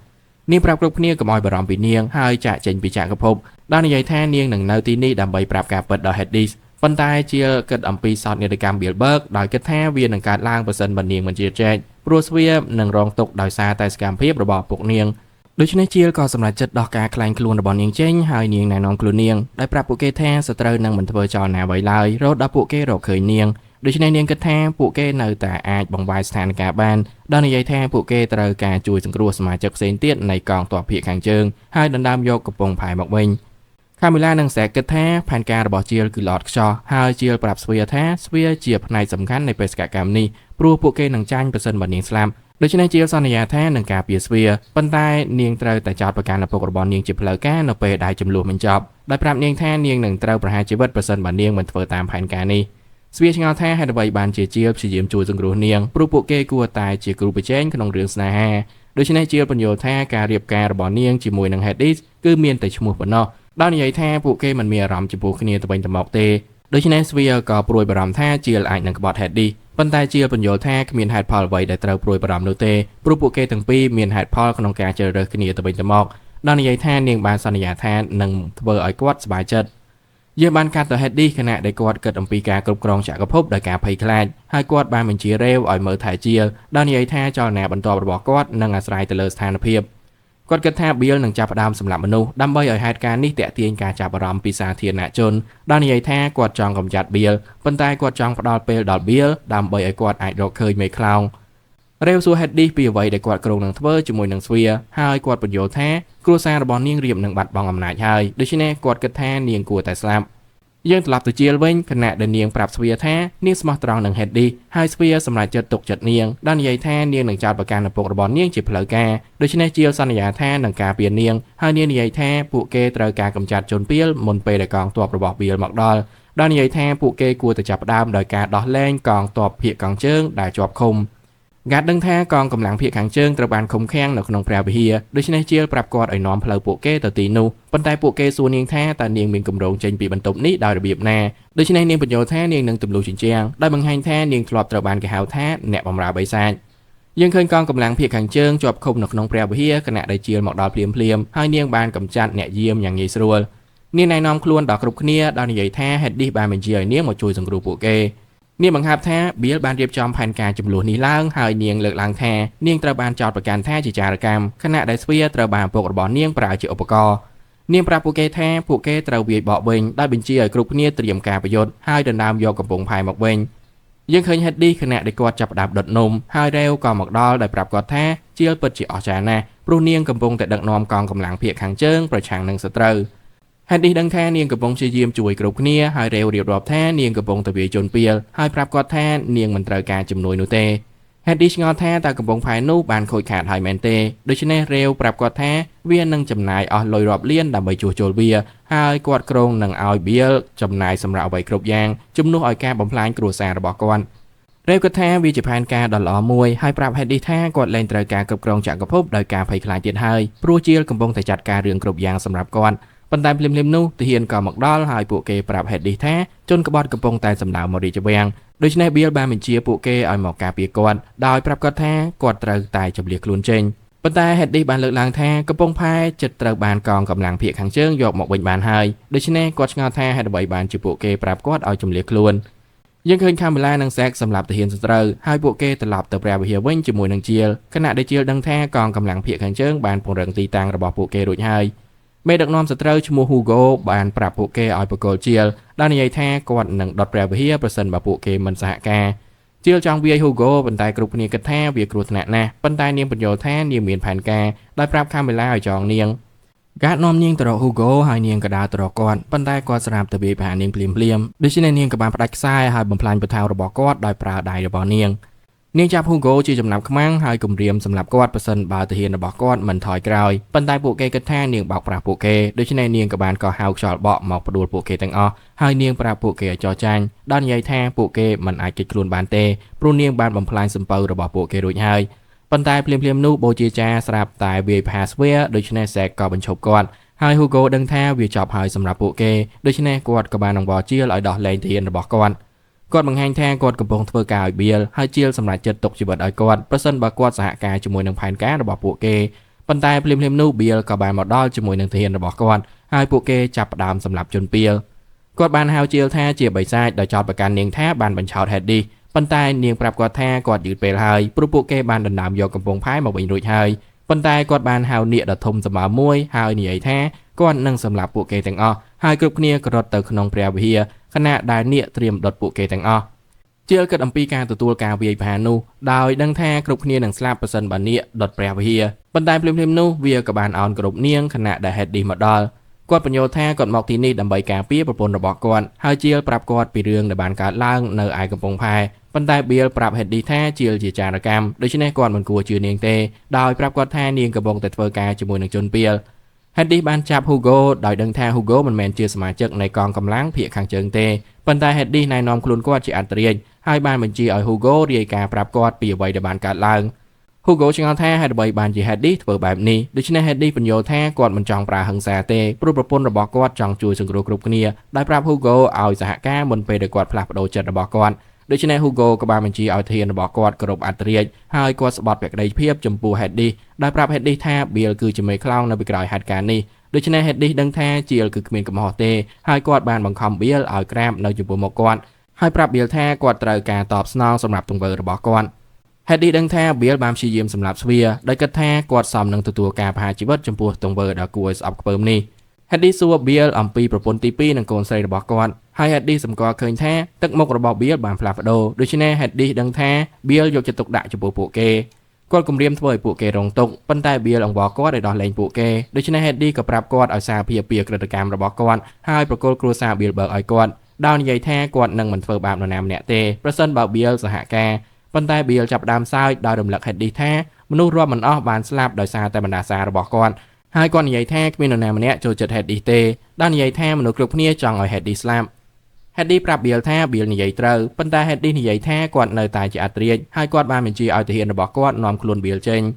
នាងប្រាប់គ្រប់គ្នាកុំឲ្យបារម្ភពីនាងហើយចាកចេញពីចក្រភពដោយនិយាយថានាងនឹងនៅទីនេះដើម្បីប្រាប់ការពិតដល់ Hades ប៉ុន្តែជាគិតអំពីសោកនាដកម្ម Bilberg ដោយគិតថាវានឹងកើតឡើងប្រសិនបើនាងមិនជឿជាក់ព្រោះស្វានឹងរងទុក្ខដោយសារតែសកម្មភាពរបស់ពួកនាងដូច្នេះជាលក៏សម្រេចចិត្តដោះការក្លែងខ្លួនរបស់នាងចេញហើយនាងណែនាំខ្លួននាងដោយប្រាប់ពួកគេថាសត្រូវនឹងមិនធ្វើចលនាអ្វីឡើយរហូតដល់ពួកគេរកឃើញនាងដូច្នេះនាងគិតថាពួកគេនៅតែអាចបង្វែរស្ថានភាពបានដោយនិយាយថាពួកគេត្រូវការជួយសង្គ្រោះសមាជិកផ្សេងទៀតនៃកងទ័ពភាគខាងជើងហើយដណ្ដើមយកកំពង់ផែមកវិញខាមីឡានិងសែកគិតថាផែនការរបស់ជាលគឺល្អឥតខ្ចោះហើយជាលប្រាប់ស្វាថាស្វាជាផ្នែកសំខាន់នៃបេសកកម្មនេះព្រោះពួកគេនឹងចាញ់ប្រសិនបើនាងស្លាប់ដូច្នេះជាលសន្យាថានឹងការពារស្វាប៉ុន្តែនាងត្រូវតែចោទប្រកាន់ឪពុករបស់នាងជាផ្លូវការនៅពេលដែលចំនួនបញ្ចប់ដោយប្រាប់នាងថានាងនឹងត្រូវប្រហារជីវិតប្រសិនបើនាងមិនធ្វើតាមផែនការនេះស្វាឆ្ងល់ថាហេតុអ្វីបានជាជាលព្យាយាមជួយសង្គ្រោះនាងព្រោះពួកគេគួរតែជាគ្រូប្រជែងក្នុងរឿងស្នេហាដូច្នេះជាលពន្យល់ថាការរៀបការរបស់នាងជាមួយនឹង Hades គឺមានតែឈ្មោះប៉ុណ្ណោះដោយនិយាយថាពួកគេមិនមានអារម្មណ៍ចំពោះគ្នាទៅវិញទៅមកទេដូច្នេះស្វាក៏ព្រួយបារម្ភថាជាលអាចនឹងក្បត់ Hades ប៉ុន្តែជាលពន្យល់ថាគ្មានហេតុផលអ្វីដែលត្រូវព្រួយបារម្ភនោះទេព្រោះពួកគេទាំងពីរមានហេតុផលក្នុងការជ្រើសរើសគ្នាទៅវិញទៅមកដោយនិយាយថានាងបានសន្យាថានឹងធ្វើឲ្យគាត់សប្បាយចិត្តយើងបានកាត់ទៅ Hades ខណៈដែលគាត់គិតអំពីការគ្រប់គ្រងចក្រភពដោយការភ័យខ្លាចហើយគាត់បានបញ្ជារេវឲ្យមើលថែជាលដោយនិយាយថាចលនាបន្ទាប់របស់គាត់នឹងអាស្រ័យទៅលើស្ថានភាពគាត់គិតថាបៀលនឹងចាប់ផ្ដើមសម្លាប់មនុស្សដើម្បីឲ្យហេតុការណ៍នេះទាក់ទាញការចាប់អារម្មណ៍ពីសាធារណជនដោយនិយាយថាគាត់ចង់កម្ចាត់បៀលប៉ុន្តែគាត់ចង់ផ្ដល់ពេលដល់បៀលដើម្បីឲ្យគាត់អាចរកឃើញមេខ្លោងរេវសួរ Hades ពីអ្វីដែលគាត់គ្រោងនឹងធ្វើជាមួយនឹងស្វាហើយគាត់ពន្យល់ថាគ្រួសាររបស់នាងរៀបនឹងបាត់បង់អំណាចហើយដូច្នេះគាត់គិតថានាងគួរតែស្លាប់យើងត្រឡប់ទៅជាលវិញខណៈដែលនាងប្រាប់ស្វាថានាងស្មោះត្រង់នឹង Hades ហើយស្វាសម្រេចចិត្តទុកចិត្តនាងដោយនិយាយថានាងនឹងចោទប្រកាន់ឪពុករបស់នាងជាផ្លូវការដូច្នេះជាលសន្យាថានឹងការពារនាងហើយនាងនិយាយថាពួកគេត្រូវការកម្ចាត់ជនពាលមុនពេលដែលកងទ័ពរបស់បៀលមកដល់ដោយនិយាយថាពួកគេគួរតែចាប់ផ្ដើមដោយការដោះលែងកងទ័ពភាគខាងជើងដែលជាប់ឃុំហ្គាតដឹងថាកងកម្លាំងភាគខាងជើងត្រូវបានឃុំឃាំងនៅក្នុងព្រះវិហារដូច្នេះជាលប្រាប់គាត់ឲ្យនាំផ្លូវពួកគេទៅទីនោះប៉ុន្តែពួកគេសួរនាងថាតើនាងមានគម្រោងចេញពីបន្ទប់នេះដោយរបៀបណាដូច្នេះនាងពន្យល់ថានាងនឹងទម្លុះជញ្ជាំងដោយបង្ហាញថានាងធ្លាប់ត្រូវបានគេហៅថាអ្នកបម្រើបិសាចយើងឃើញកងកម្លាំងភាគខាងជើងជាប់ឃុំនៅក្នុងព្រះវិហារខណៈដែលជាលមកដល់ភ្លាមៗហើយនាងបានកម្ចាត់អ្នកយាមយ៉ាងងាយស្រួល នាងណែនាំខ្លួនដល់គ្រប់គ្នាដោយនិយាយថា Hedis បានបញ្ជាឲ្យនាងមកជួយសង្គ្រោះពួកគេនាងបង្ហើបថាបៀលបានរៀបចំផែនការចំនួននេះឡើងហើយនាងលើកឡើងថានាងត្រូវបានចោទប្រកាន់ថាជាចារកម្មខណៈដែលស្វាត្រូវបានឪពុករបស់នាងប្រើជាឧបករណ៍នាងប្រាប់ពួកគេថាពួកគេត្រូវវាយបកវិញដោយបញ្ជាឲ្យគ្រប់គ្នាត្រៀមការប្រយុទ្ធហើយដណ្ដើមយកកំពង់ផែមកវិញយើងឃើញ Hedis ខណៈដែលគាត់ចាប់ផ្ដើមដុតនំហើយរ៉េវក៏មកដល់ដោយប្រាប់គាត់ថាជាលពិតជាអស្ចារ្យណាស់ព្រោះនាងកំពុងតែដឹកនាំកងកម្លាំងភាគខាងជើងប្រឆាំងនឹងសត្រូវ Hedis ដឹងថានាងកំពុងព្យាយាមជួយគ្រប់គ្នាហើយរ៉េវរៀបរាប់ថានាងកំពុងតែវាយជនពៀលហើយប្រាប់គាត់ថានាងមិនត្រូវការជំនួយនោះទេ Hedis ឆ្ងល់ថាតើកំពង់ផែនោះបានខូចខាតហើយមែនទេដូច្នេះរ៉េវប្រាប់គាត់ថាវានឹងចំណាយអស់លុយរាប់លានដើម្បីជួសជុលវាហើយគាត់គ្រោងនឹងឲ្យបៀលចំណាយសម្រាប់អ្វីគ្រប់យ៉ាងជំនួសឲ្យការបំផ្លាញគ្រួសាររបស់គាត់រ៉េវគាត់ថាវាជាផែនការដ៏ល្អមួយហើយប្រាប់ Hedis ថាគាត់លែងត្រូវការគ្រប់គ្រងចក្រភពដោយការភ័យខ្លាចទៀតហើយព្រោះជាលកំពុងតែចាត់ការរឿងគ្រប់យ៉ាងសម្រាប់គាត់ប៉ុន្តែភ្លាមៗនោះទាហានក៏មកដល់ហើយពួកគេប្រាប់ Hedis ថាជនក្បត់កំពុងតែសម្ដៅមករាជវាំងដូច្នេះបៀលបានបញ្ជាពួកគេឲ្យមកការពារគាត់ដោយប្រាប់គាត់ថាគាត់ត្រូវតែជម្លៀសខ្លួនចេញប៉ុន្តែ Hedis បានលើកឡើងថាកំពង់ផែចិត្តត្រូវបានកងកម្លាំងភាគខាងជើងយកមកវិញបានហើយដូច្នេះគាត់ឆ្ងល់ថាហេតុអ្វីបានជាពួកគេប្រាប់គាត់ឲ្យជម្លៀសខ្លួនយើងឃើញកាមេឡានិងសែកសម្រាប់ទាហានសត្រូវហើយពួកគេត្រឡប់ទៅព្រះវិហារវិញជាមួយនឹងជាលខណៈដែលជាលដឹងថាកងកម្លាំងភាគខាងជើងបានពង្រឹងទីតាំងរបស់ពួកគេរួចហើយមេដឹកនាំសត្រូវឈ្មោះ Hugo បានប្រាប់ពួកគេឲ្យប្រគល់ជាលដោយនិយាយថាគាត់នឹងដុតព្រះវិហារប្រសិនបើពួកគេមិនសហការជាលចង់វាយ Hugo ប៉ុន្តែគ្រប់គ្នាគិតថាវាគ្រោះថ្នាក់ណាស់ប៉ុន្តែនាងពន្យល់ថានាងមានផែនការដោយប្រាប់កាមេឡាឲ្យចងនាងកាតនាំនាងទៅរក Hugo ហើយនាងក៏ដើរទៅរកគាត់ប៉ុន្តែគាត់ស្រាប់តែវាយប្រហារនាងភ្លាមៗដូច្នេះនាងក៏បានផ្ដាច់ខ្សែហើយបំផ្លាញពូថៅរបស់គាត់ដោយប្រើដៃរបស់នាងនាងចាប់ Hugo ជាចំណាប់ខ្មាំងហើយគំរាមសម្លាប់គាត់ប្រសិនបើទាហានរបស់គាត់មិនថយក្រោយប៉ុន្តែពួកគេគិតថានាងបោកប្រាស់ពួកគេដូច្នេះនាងក៏បានកោះហៅខ្យល់បក់មកផ្ដួលពួកគេទាំងអស់ហើយនាងប្រាប់ពួកគេឲ្យចរចាញ់ដោយនិយាយថាពួកគេមិនអាចគេចខ្លួនបានទេព្រោះនាងបានបំផ្លាញសំពៅរបស់ពួកគេរួចហើយប៉ុន្តែភ្លាមៗនោះបូជាចាស្រាប់តែវាយប្រហារស្វាដូច្នេះសែកក៏បញ្ឈប់គាត់ហើយ Hugo ដឹងថាវាចប់ហើយសម្រាប់ពួកគេដូច្នេះគាត់ក៏បានអង្វរជាលឲ្យដោះលែងទាហានរបស់គាត់គាត់បង្ហាញថាគាត់កំពុងធ្វើការឲ្យបៀលហើយជាលសម្រាប់ចិត្តទុកជីវិតឲ្យគាត់ប្រសិនបើគាត់សហការជាមួយនឹងផែនការរបស់ពួកគេប៉ុន្តែភ្លាមៗនោះបៀលក៏បានមកដល់ជាមួយនឹងទាហានរបស់គាត់ហើយពួកគេចាប់ផ្ដើមសម្លាប់ជនពៀលគាត់បានហៅជាលថាជាបិសាចដោយចោទប្រកាន់នាងថាបានបញ្ឆោត Hedis ប៉ុន្តែនាងប្រាប់គាត់ថាគាត់យឺតពេលហើយព្រោះពួកគេបានដណ្ដើមយកកំពង់ផែមកវិញរួចហើយប៉ុន្តែគាត់បានហៅនាគដ៏ធំសម្បើមមួយហើយនិយាយថាគាត់នឹងសម្លាប់ពួកគេទាំងអស់ហើយគ្រប់គ្នាក៏រត់ទៅក្នុងព្រះវិហារខណៈដែលនាគត្រៀមដុតពួកគេទាំងអស់ជាលគិតអំពីការទទួលការវាយប្រហារនោះដោយដឹងថាគ្រប់គ្នានឹងស្លាប់ប្រសិនបើនាគដុតព្រះវិហារប៉ុន្តែភ្លាមៗនោះវាក៏បានអោនគ្រប់នាងខណៈដែល Hedis មកដល់គាត់បញ្យល់ថាគាត់មកទីនេះដើម្បីការពារប្រពន្ធរបស់គាត់ហើយជាលប្រាប់គាត់ពីរឿងដែលបានកើតឡើងនៅឯកំពង់ផែប៉ុន្តែបៀលប្រាប់ Hedis ថាជាលជាចារកម្មដូច្នេះគាត់មិនគួរជឿនាងទេដោយប្រាប់គាត់ថានាងកំពុងតែធ្វើការជាមួយនឹងជនពៀល Hedis បានចាប់ Hugo ដោយដឹងថា Hugo មិនមែនជាសមាជិកនៃកងកម្លាំងភាគខាងជើងទេប៉ុន្តែ Hedis ណែនាំខ្លួនគាត់ជាអន្តរាជហើយបានបញ្ជាឲ្យ Hugo រាយការណ៍ប្រាប់គាត់ពីអ្វីដែលបានកើតឡើង Hugo ឆ្ងល់ថាហេតុអ្វីបានជា Hedis ធ្វើបែបនេះដូច្នេះ Hedis ពន្យល់ថាគាត់មិនចង់ប្រើហិង្សាទេព្រោះប្រពន្ធរបស់គាត់ចង់ជួយសង្គ្រោះគ្រប់គ្នាដោយប្រាប់ Hugo ឲ្យសហការមុនពេលដែលគាត់ផ្លាស់ប្ដូរចិត្តរបស់គាត់ដូច្នេះ Hugo ក៏បានបញ្ជាឲ្យធានរបស់គាត់គោរពអន្តរាជហើយគាត់ស្បត់ភក្តីភាពចំពោះ Hedis ដោយប្រាប់ Hedis ថាបៀលគឺជាមេខ្លោងនៅពីក្រោយហេតុការណ៍នេះដូច្នេះ Hedis ដឹងថាជាលគឺគ្មានកំហុសទេហើយគាត់បានបង្ខំបៀលឲ្យក្រាបនៅចំពោះមុខគាត់ហើយប្រាប់បៀលថាគាត់ត្រូវការតបស្នងសម្រាប់ទង្វើរបស់គាត់ Hedis ដឹងថាបៀលបានព្យាយាមសម្លាប់ស្វាដោយគិតថាគាត់សមនឹងទទួលការប្រហារជីវិតចំពោះទង្វើដ៏គួរឲ្យស្អប់ខ្ពើមនេះ Hedis សួរបៀលអំពីប្រពន្ធទី2និងកូនស្រីរបស់គាត់ហើយ Hedis សម្គាល់ឃើញថាទឹកមុខរបស់បៀលបានផ្លាស់ប្ដូរដូច្នេះ Hedis ដឹងថាបៀលយកចិត្តទុកដាក់ចំពោះពួកគេគាត់គំរាមធ្វើឲ្យពួកគេរងទុក្ខប៉ុន្តែបៀលអង្វរគាត់ឲ្យដោះលែងពួកគេដូច្នេះ Hedis ក៏ប្រាប់គាត់ឲ្យសារភាពពីក្រឹតកម្មរបស់គាត់ហើយប្រគល់គ្រួសារបៀលបើកឲ្យគាត់ដោយនិយាយថាគាត់នឹងមិនធ្វើបាបនរណាម្នាក់ទេប្រសិនបើបៀលសហការប៉ុន្តែបៀលចាប់ផ្ដើមសើចដោយរំលឹក Hedis ថាមនុស្សរាប់មិនអស់បានស្លាប់ដោយសារតែបណ្ដាសារបស់គាត់ហើយគាត់និយាយថាគ្មាននរណាម្នាក់ចូលចិត្ត Hedis ទេដោយនិយាយថាមនុស្សគ្រប់គ្នាចង់ឲ្យ Hedis ស្លាប់ Hedis ប្រាប់បៀលថាបៀលនិយាយត្រូវប៉ុន្តែ Hedis និយាយថាគាត់នៅតែជាអត្រាជហើយគាត់បានបញ្ជាឲ្យទាហានរបស់គាត់នាំខ្លួនបៀលចេញ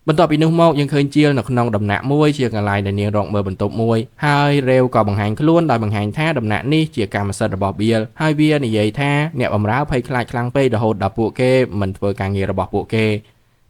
បន្ទាប់ពីនោះមកយើងឃើញជាលនៅក្នុងដំណាក់មួយជាកន្លែងដែលនាងរកមើលបន្ទប់មួយហើយរ៉េវក៏បង្ហាញខ្លួនដោយបង្ហាញថាដំណាក់នេះជាកម្មសិទ្ធិរបស់បៀលហើយវានិយាយថាអ្នកបម្រើភ័យខ្លាចខ្លាំងពេករហូតដល់ពួកគេមិនធ្វើការងាររបស់ពួកគេ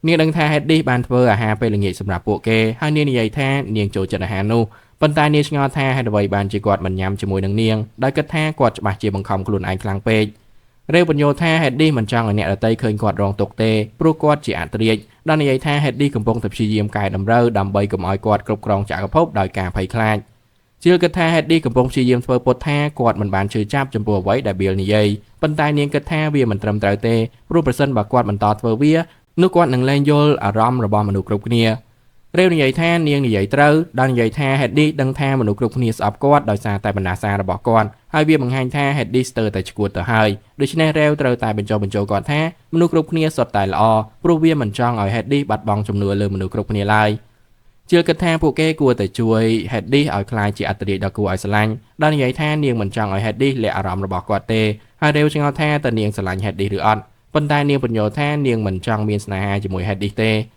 នាងដឹងថា Hedis បានធ្វើអាហារពេលល្ងាចសម្រាប់ពួកគេហើយនាងនិយាយថានាងចូលចិត្តអាហារនោះ ប៉ុន្តែនាងឆ្ងល់ថាហេតុអ្វីបានជាគាត់មិនញ៉ាំជាមួយនឹងនាងដោយគិតថាគាត់ច្បាស់ជាបង្ខំខ្លួនឯងខ្លាំងពេករេវបញ្យល់ថា Hades មិនចង់ឲ្យអ្នកដទៃឃើញគាត់រងទុក្ខទេព្រោះគាត់ជាអត្រាចដល់និយាយថា Hades កំពុងតែព្យាយាមកែតម្រូវដើម្បីកុំឲ្យគាត់គ្រប់គ្រងចក្រភពដោយការភ័យខ្លាចជឿគិតថា Hades កំពុងព្យាយាមធ្វើពុតថាគាត់មិនបានឈឺចាប់ចំពោះអ្វីដែល Bill និយាយប៉ុន្តែនាងគិតថាវាមិនត្រឹមត្រូវទេព្រោះប្រសិនបើគាត់បន្តធ្វើវានោះគាត់នឹងលែងយល់អារម្មណ៍របស់មនុស្សគ្រប់គ្នារេវនិយាយថានាងនិយាយត្រូវដល់និយាយថា Hades ដឹងថាមនុស្សគ្រប់គ្នាស្អប់គាត់ដោយសារតែបណ្ដាសារបស់គាត់ហើយវាបង្ហាញថា Hades ស្ទើរតែឈួតទៅហើយដូច្នេះរេវត្រូវតែបញ្ចុះបញ្ចូលគាត់ថាមនុស្សគ្រប់គ្នាសុទ្ធតែល្អព្រោះវាមិនចង់ឲ្យ Hades បាត់បង់ជំនឿលើមនុស្សគ្រប់គ្នាឡើយជឿគិតថាពួកគេគួរតែជួយ Hades ឲ្យក្លាយជាអត្តរាជដ៏គួរឲ្យស្រឡាញ់ដល់និយាយថានាងមិនចង់ឲ្យ Hades លាក់អារម្មណ៍របស់គាត់ទេហើយរេវឆ្ងល់ថាតើនាងស្រឡាញ់ Hades ឬអត់ប៉ុន្តែនាងពន្យល់ថានាងមិនចង់មានស្នេហាជាមួយ Hades ទេ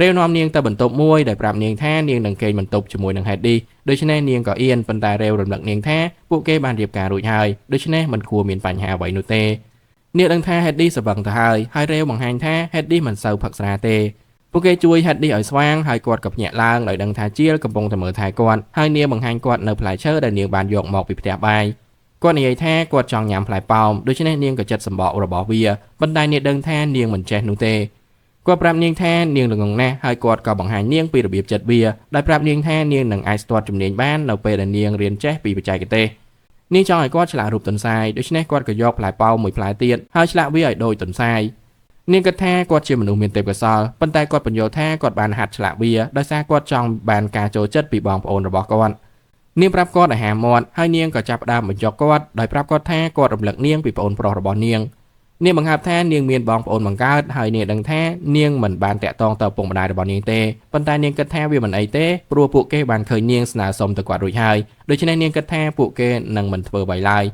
រេវនាំនាងទៅបន្ទប់មួយដោយប្រាប់នាងថានាងនឹងគេងបន្ទប់ជាមួយនឹង Hades ដូច្នេះនាងក៏អៀនប៉ុន្តែរេវរំលឹកនាងថាពួកគេបានរៀបការរួចហើយដូច្នេះមិនគួរមានបញ្ហាអ្វីនោះទេនាងដឹងថា Hades សវឹងទៅហើយហើយរេវបង្ហាញថា Hades មិនសូវផឹកស្រាទេពួកគេជួយ Hades ឲ្យស្វាងហើយគាត់ក៏ភ្ញាក់ឡើងដោយដឹងថាជាលកំពុងតែមើលថែគាត់ហើយនាងបង្ហាញគាត់នៅផ្លែឈើដែលនាងបានយកមកពីផ្ទះបាយគាត់និយាយថាគាត់ចង់ញ៉ាំផ្លែប៉ោមដូច្នេះនាងក៏ចិត្តសម្បករបស់វាប៉ុន្តែនាងដឹងថានាងមិនចេះនោះទេគាត់ប្រាប់នាងថានាងល្ងងណាស់ហើយគាត់ក៏បង្ហាញនាងពីរបៀបចិត្តវាដោយប្រាប់នាងថានាងនឹងអាចស្ទាត់ជំនាញបាននៅពេលដែលនាងរៀនចេះពីបច្ចេកទេសនាងចង់ឲ្យគាត់ឆ្លាក់រូបទន្សាយដូច្នេះគាត់ក៏យកផ្លែប៉ោមមួយផ្លែទៀតហើយឆ្លាក់វាឲ្យដូចទន្សាយនាងគិតថាគាត់ជាមនុស្សមានទេពកោសល្យប៉ុន្តែគាត់បញ្យល់ថាគាត់បានហាត់ឆ្លាក់វាដោយសារគាត់ចង់បានការចូលចិត្តពីបងប្អូនរបស់គាត់នាងប្រាប់គាត់ឲ្យហាមាត់ហើយនាងក៏ចាប់ផ្ដើមបញ្ចុកគាត់ដោយប្រាប់គាត់ថាគាត់រំលឹកនាងពីប្អូនប្រុសរបស់នាងនាងបង្ហើបថានាងមានបងប្អូនបង្កើតហើយនាងដឹងថានាងមិនបានតាក់ទងទៅឪពុកម្ដាយរបស់នាងទេប៉ុន្តែនាងគិតថាវាមិនអីទេព្រោះពួកគេបានឃើញនាងស្នើសុំទៅគាត់រួចហើយដូច្នេះនាងគិតថាពួកគេនឹងមិនធ្វើអ្វីឡើយ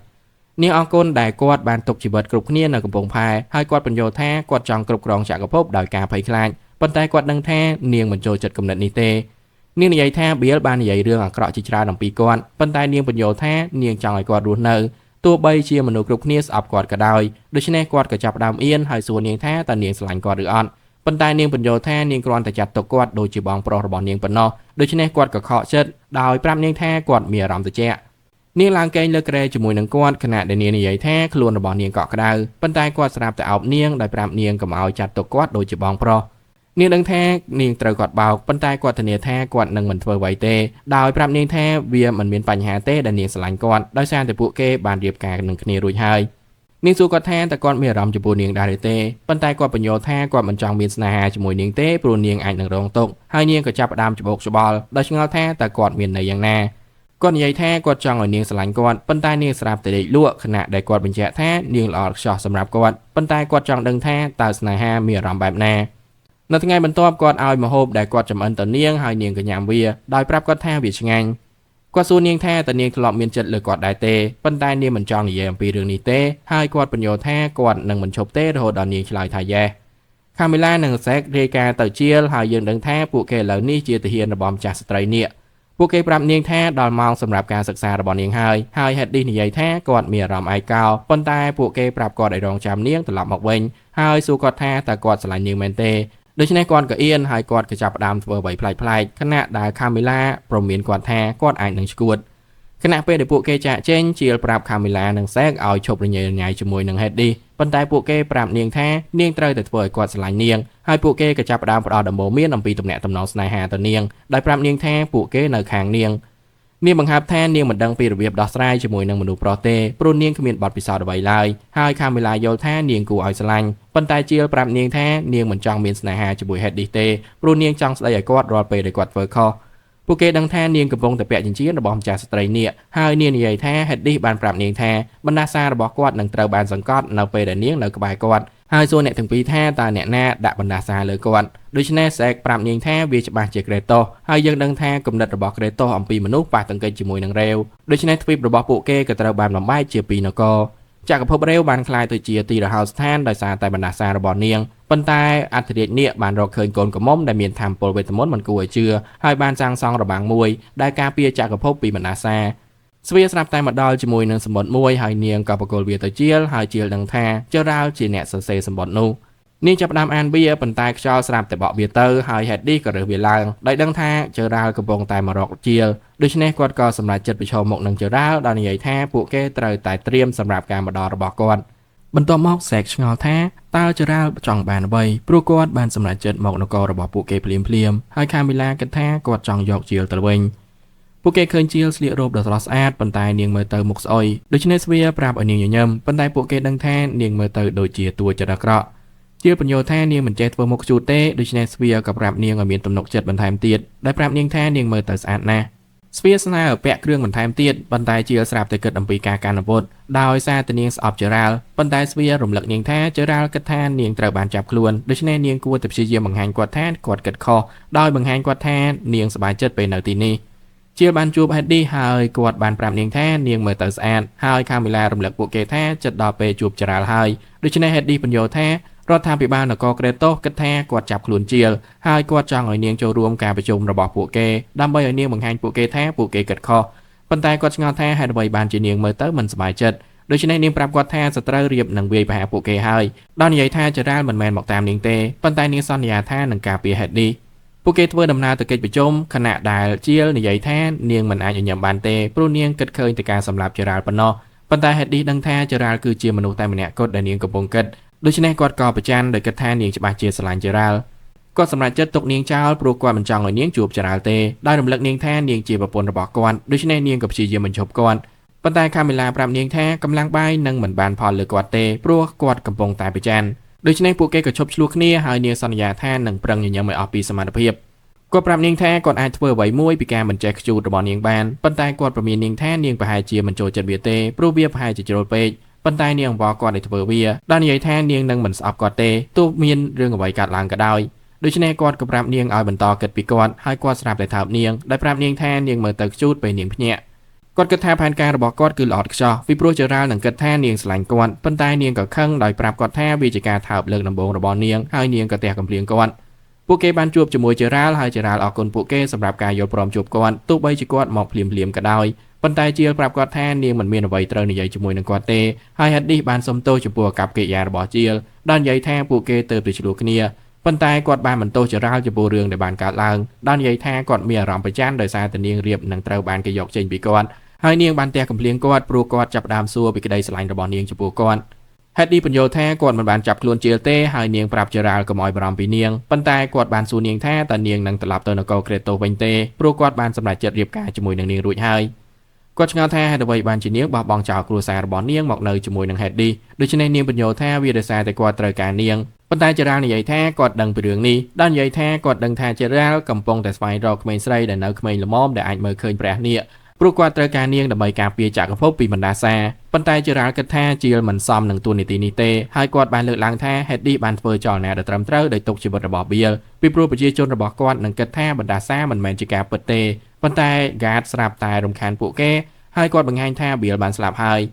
នាងអរគុណដែលគាត់បានទុកជីវិតគ្រប់គ្នានៅកំពង់ផែហើយគាត់បញ្យល់ថាគាត់ចង់គ្រប់គ្រងចក្រភពដោយការភ័យខ្លាចប៉ុន្តែគាត់ដឹងថានាងមិនចូលចិត្តគំនិតនេះទេនាងនិយាយថាបៀលបាននិយាយរឿងអាក្រក់ជាច្រើនអំពីគាត់ប៉ុន្តែនាងបញ្យល់ថានាងចង់ឲ្យគាត់រស់នៅទោះបីជាមនុស្សគ្រប់គ្នាស្អប់គាត់ក៏ដោយដូច្នេះគាត់ក៏ចាប់ផ្ដើមអៀនហើយសួរនាងថាតើនាងស្រឡាញ់គាត់ឬអត់ប៉ុន្តែនាងបញ្យល់ថានាងគ្រាន់តែចាត់ទុកគាត់ដូចជាបងប្រុសរបស់នាងប៉ុណ្ណោះដូច្នេះគាត់ក៏ខកចិត្តដោយប្រាប់នាងថាគាត់មានអារម្មណ៍ត្រជាក់នាងឡើងកេងលើគ្រែជាមួយនឹងគាត់ខណៈដែលនាងនិយាយថាខ្លួនរបស់នាងកក់ក្ដៅប៉ុន្តែគាត់ស្រាប់តែអោបនាងដោយប្រាប់នាងកុំឲ្យចាត់ទុកគាត់ដូចជាបងប្រុសនាងដឹងថានាងត្រូវគាត់បោកប៉ុន្តែគាត់ធានាថាគាត់នឹងមិនធ្វើអ្វីទេដោយប្រាប់នាងថាវាមិនមានបញ្ហាទេដែលនាងស្រឡាញ់គាត់ដោយសារតែពួកគេបានរៀបការនឹងគ្នារួចហើយនាងសួរគាត់ថាតើគាត់មានអារម្មណ៍ចំពោះនាងដែរឬទេប៉ុន្តែគាត់បញ្យល់ថាគាត់មិនចង់មានស្នេហាជាមួយនាងទេព្រោះនាងអាចនឹងរងទុក្ខហើយនាងក៏ចាប់ផ្ដើមច្បោកច្បល់ដោយឆ្ងល់ថាតើគាត់មានន័យយ៉ាងណាគាត់និយាយថាគាត់ចង់ឲ្យនាងស្រឡាញ់គាត់ប៉ុន្តែនាងស្រាប់តែដេកលក់ខណៈដែលគាត់បញ្ជាក់ថានាងល្អឥតខ្ចោះសម្រាប់គាត់ប៉ុន្តែគាត់ចង់ដឹងថាតើស្នេហាមានអារម្មណ៍បែបណានៅថ្ងៃបន្ទាប់គាត់ឲ្យម្ហូបដែលគាត់ចម្អិនទៅនាងហើយនាងក៏ញ៉ាំវាដោយប្រាប់គាត់ថាវាឆ្ងាញ់គាត់សួរនាងថាតើនាងធ្លាប់មានចិត្តលើគាត់ដែរទេប៉ុន្តែនាងមិនចង់និយាយអំពីរឿងនេះទេហើយគាត់បញ្យល់ថាគាត់នឹងមិនឈប់ទេរហូតដល់នាងឆ្លើយថា Yes ខាមីឡានិងសេករាយការណ៍ទៅជាលហើយយើងដឹងថាពួកគេឥឡូវនេះជាទាហានរបស់ម្ចាស់ស្ត្រីនាគពួកគេប្រាប់នាងថាដល់ម៉ោងសម្រាប់ការសិក្សារបស់នាងហើយហើយ Hades និយាយថាគាត់មានអារម្មណ៍ឯកោប៉ុន្តែពួកគេប្រាប់គាត់ឲ្យរងចាំនាងត្រឡប់មកវិញហើយសួរគាត់ថាតើគាត់ស្រឡាញ់នាងមែនទេដូច្នេះគាត់ក៏អៀនហើយគាត់ក៏ចាប់ផ្ដើមធ្វើអ្វីប្លែកៗខណៈដែលខាមីឡាព្រមានគាត់ថាគាត់អាចនឹងឈួតខណៈពេលដែលពួកគេចាកចេញជាលប្រាប់ខាមីឡានិងសេកឲ្យឈប់រញ៉េរញ៉ៃជាមួយនឹង Hades ប៉ុន្តែពួកគេប្រាប់នាងថានាងត្រូវតែធ្វើឲ្យគាត់ស្រឡាញ់នាងហើយពួកគេក៏ចាប់ផ្ដើមផ្ដល់ដំបូន្មានអំពីទំនាក់ទំនងស្នេហាទៅនាងដោយប្រាប់នាងថាពួកគេនៅខាងនាងនាងបង្ហើបថានាងមិនដឹងពីរបៀបដោះស្រាយជាមួយនឹងមនុស្សប្រុសទេព្រោះនាងគ្មានបទពិសោធន៍អ្វីឡើយហើយខាមីឡាយល់ថានាងគួរឲ្យស្រឡាញ់ប៉ុន្តែជាលប្រាប់នាងថានាងមិនចង់មានស្នេហាជាមួយ Hades ទេព្រោះនាងចង់ស្ដីឲ្យគាត់រាល់ពេលដែលគាត់ធ្វើខុសពួកគេដឹងថានាងកំពុងតែពាក់ចិញ្ចៀនរបស់ម្ចាស់ស្ត្រីនាគហើយនាងនិយាយថា Hades បានប្រាប់នាងថាបណ្ដាសារបស់គាត់នឹងត្រូវបានសង្កត់នៅពេលដែលនាងនៅក្បែរគាត់ហើយសួរអ្នកទាំងពីរថាតើអ្នកណាដាក់បណ្ដាសាលើគាត់ដូច្នេះសេកប្រាប់នាងថាវាច្បាស់ជាក្រេតូសហើយយើងដឹងថាគំនិតរបស់ក្រេតូសអំពីមនុស្សប៉ះទង្គិចជាមួយនឹងរ៉េវដូច្នេះទ្វីបរបស់ពួកគេក៏ត្រូវបានបំបែកជាពីរនគរចក្រភពរ៉េវបានក្លាយទៅជាទីរហោស្ថានដោយសារតែបណ្ដាសារបស់នាងប៉ុន្តែអធិរាជនាគបានរកឃើញកូនក្រមុំដែលមានធម៌ពលវេទមន្តមិនគួរឲ្យជឿហើយបានសាងសង់របាំងមួយដែលការពារចក្រភពពីបណ្ដាសាស្វាស្រាប់តែមកដល់ជាមួយនឹងសម្បត្តិមួយហើយនាងក៏បកគលវាទៅជាលហើយជាលដឹងថាចរ៉ាល់ជាអ្នកសរសេរសម្បត្តិនោះ នាងចាប់ផ្ដើមអានវាប៉ុន្តែខ្យល់ស្រាប់តែបក់វាទៅហើយ Hades ក៏រើសវាឡើងដោយដឹងថា Gerald កំពុងតែមករកជាលដូច្នេះគាត់ក៏សម្រេចចិត្តប្រឈមមុខនឹង Gerald ដោយនិយាយថាពួកគេត្រូវតែត្រៀមសម្រាប់ការមកដល់របស់គាត់បន្ទាប់មកសែកឆ្ងល់ថាតើ Gerald ចង់បានអ្វីព្រោះគាត់បានសម្រេចចិត្តមកនគររបស់ពួកគេភ្លាមៗហើយ Camilla គិតថាគាត់ចង់យកជាលទៅវិញពួកគេឃើញជាលស្លៀករ៉ូបដ៏ស្រស់ស្អាតប៉ុន្តែនាងមើលទៅមុខស្អុយដូច្នេះស្វាប្រាប់ឲ្យនាងញញឹមប៉ុន្តែពួកគេដឹងថានាងមើលទៅដូចជាតួចរិតអាក្រក់ជាបញ្ញោថានាងមិនចេះធ្វើមុខខ្ជូតទេដូច្នេះស្វាក៏ប្រាប់នាងឲ្យមានទំនុកចិត្តបន្ថែមទៀតដោយប្រាប់នាងថានាងមើលទៅស្អាតណាស់ស្វាស្នើឲ្យពាក់គ្រឿងបន្ថែមទៀតប៉ុន្តែជាស្រាប់តែគិតអំពីការកាន់អាវុធដោយសារតែនាងស្អប់ចរាលប៉ុន្តែស្វារំលឹកនាងថាចរាលគិតថានាងត្រូវបានចាប់ខ្លួនដូច្នេះនាងគួរតែព្យាយាមបង្ហាញគាត់ថាគាត់គិតខុសដោយបង្ហាញគាត់ថានាងសប្បាយចិត្តពេលនៅទីនេះជាបានជួប Hedy ហើយគាត់បានប្រាប់នាងថានាងមើលទៅស្អាតហើយ Camilla រំលឹកពួកគេថាចិត្តដល់ពេលជួបចរាលហើយដូច្នេះ Hedy បញ្យល់ថារដ្ឋាភិបាលនគរក្រេតូសគិតថាគាត់ចាប់ខ្លួនជាលហើយគាត់ចង់ឲ្យនាងចូលរួមការប្រជុំរបស់ពួកគេដើម្បីឲ្យនាងបង្ហាញពួកគេថាពួកគេគិតខុសប៉ុន្តែគាត់ឆ្ងល់ថាហេតុអ្វីបានជានាងមើលទៅមិនសប្បាយចិត្តដូច្នេះនាងប្រាប់គាត់ថាសត្រូវរៀបនឹងវាយប្រហារពួកគេហើយដោយនិយាយថាចរាលមិនមែនមកតាមនាងទេប៉ុន្តែនាងសន្យាថានឹងការពារ Hedy ពួកគេធ្វើដំណើរទៅកិច្ចប្រជុំខណៈដែលជាលនិយាយថានាងមិនអាចញញឹមបានទេព្រោះនាងគិតឃើញតែការសម្លាប់ចរាលប៉ុណ្ណោះប៉ុន្តែ Hedy ដឹងថាចរាលគឺជាមនុស្សតែម្នាក់គត់ដែលនាងកំពុងគិតដូច្នេះគាត់ក៏ប្រច័ណ្ឌដោយគិតថានាងច្បាស់ជាស្រឡាញ់ចរាលគាត់សម្រេចចិត្តទុកនាងចោលព្រោះគាត់មិនចង់ឲ្យនាងជួបចរាលទេដោយរំលឹកនាងថានាងជាប្រពន្ធរបស់គាត់ដូច្នេះនាងក៏ព្យាយាមបញ្ឈប់គាត់ប៉ុន្តែកាមីឡាប្រាប់នាងថាកម្លាំងបាយនឹងមិនបានផលលើគាត់ទេព្រោះគាត់កំពុងតែប្រច័ណ្ឌដូច្នេះពួកគេក៏ឈប់ឆ្លោះគ្នាហើយនាងសន្យាថានឹងប្រឹងញញឹមឲ្យអស់ពីសមត្ថភាពគាត់ប្រាប់នាងថាគាត់អាចធ្វើអ្វីមួយពីការមិនចេះខ្ជូតរបស់នាងបានប៉ុន្តែគាត់ព្រមាននាងថានាងប្រហែលជាមិនចូលចិត្តវាទេព្រោះវាប្រហែលជាជ្រុលពេកប៉ុន្តែនាងអង្វរគាត់ឲ្យធ្វើវាដោយនិយាយថានាងនឹងមិនស្អប់គាត់ទេទោះមានរឿងអ្វីកើតឡើងក៏ដោយដូច្នេះគាត់ក៏ប្រាប់នាងឲ្យបន្តគិតពីគាត់ហើយគាត់ស្រាប់តែថើបនាងដោយប្រាប់នាងថានាងមើលទៅខ្ជូតពេលនាងភ្ញាក់គាត់គិតថាផែនការរបស់គាត់គឺល្អឥតខ្ចោះពីព្រោះចរាលនឹងគិតថានាងស្រឡាញ់គាត់ប៉ុន្តែនាងក៏ខឹងដោយប្រាប់គាត់ថាវាជាការថើបលើកដំបូងរបស់នាងហើយនាងក៏ទះកំភ្លៀងគាត់ពួកគេបានជួបជាមួយចរាលហើយចរាលអរគុណពួកគេសម្រាប់ការយល់ព្រមជួបគាត់ទោះបីជាគាត់មកភ្លាមៗក៏ដោយប៉ុន្តែជាលប្រាប់គាត់ថានាងមិនមានអ្វីត្រូវនិយាយជាមួយនឹងគាត់ទេហើយ Hedy បានសុំទោសចំពោះអាកប្បកិរិយារបស់ជាលដោយនិយាយថាពួកគេទៅទៅឆ្លោះគ្នាប៉ុន្តែគាត់បានបន្ទោសចរាលចំពោះរឿងដែលបានកើតឡើងដោយនិយាយថាគាត់មានអារម្មណ៍ប្រច័ណ្ឌដោយសារតែនាងរៀបនឹងត្រូវបានគេយកចេញពីគាត់ហើយនាងបានទះកំភ្លៀងគាត់ព្រោះគាត់ចាប់ផ្ដើមសួរពីក្តីស្រឡាញ់របស់នាងចំពោះគាត់ Hedy បញ្យល់ថាគាត់មិនបានចាប់ខ្លួនជាលទេហើយនាងប្រាប់ចរាលកុំឲ្យបារម្ភពីនាងប៉ុន្តែគាត់បានសួរនាងថាតើនាងនឹងត្រឡប់ទៅនគរក្រេតូវិញទេព្រោះគាត់បានសម្រេចចិត្តរៀបការជាមួយនឹងនាងរួចហើយគាត់ឆ្ងល់ថាហេតុអ្វីបានជានាងបោះបង់ចោលគ្រួសាររបស់នាងមកនៅជាមួយនឹង Hedy ដូច្នេះនាងបញ្យល់ថាវាដោយសារតែគាត់ត្រូវការនាងប៉ុន្តែចរាលនិយាយថាគាត់ដឹងពីរឿងនេះដោយនិយាយថាគាត់ដឹងថាចរាលកំពុងតែស្វែងរកក្មេងស្រីដែលនៅក្មេងល្មមដែលអាចមើលឃើញព្រះនាគព្រោះគាត់ត្រូវការនាងដើម្បីការពារចក្រភពពីបណ្ដាសាប៉ុន្តែចរាលគិតថាជាលមិនសមនឹងតួនាទីនេះទេហើយគាត់បានលើកឡើងថា Hedy បានធ្វើចលនាដ៏ត្រឹមត្រូវដោយទុកជីវិតរបស់បៀលពីព្រោះប្រជាជនរបស់គាត់នឹងគិតថាបណ្ដាសាមិនមែនជាការពិតទេប៉ុន្តែ Guard ស្រាប់តែរំខានពួកគេហើយគាត់បង្ហាញថាបៀលបានស្លាប់ហើយ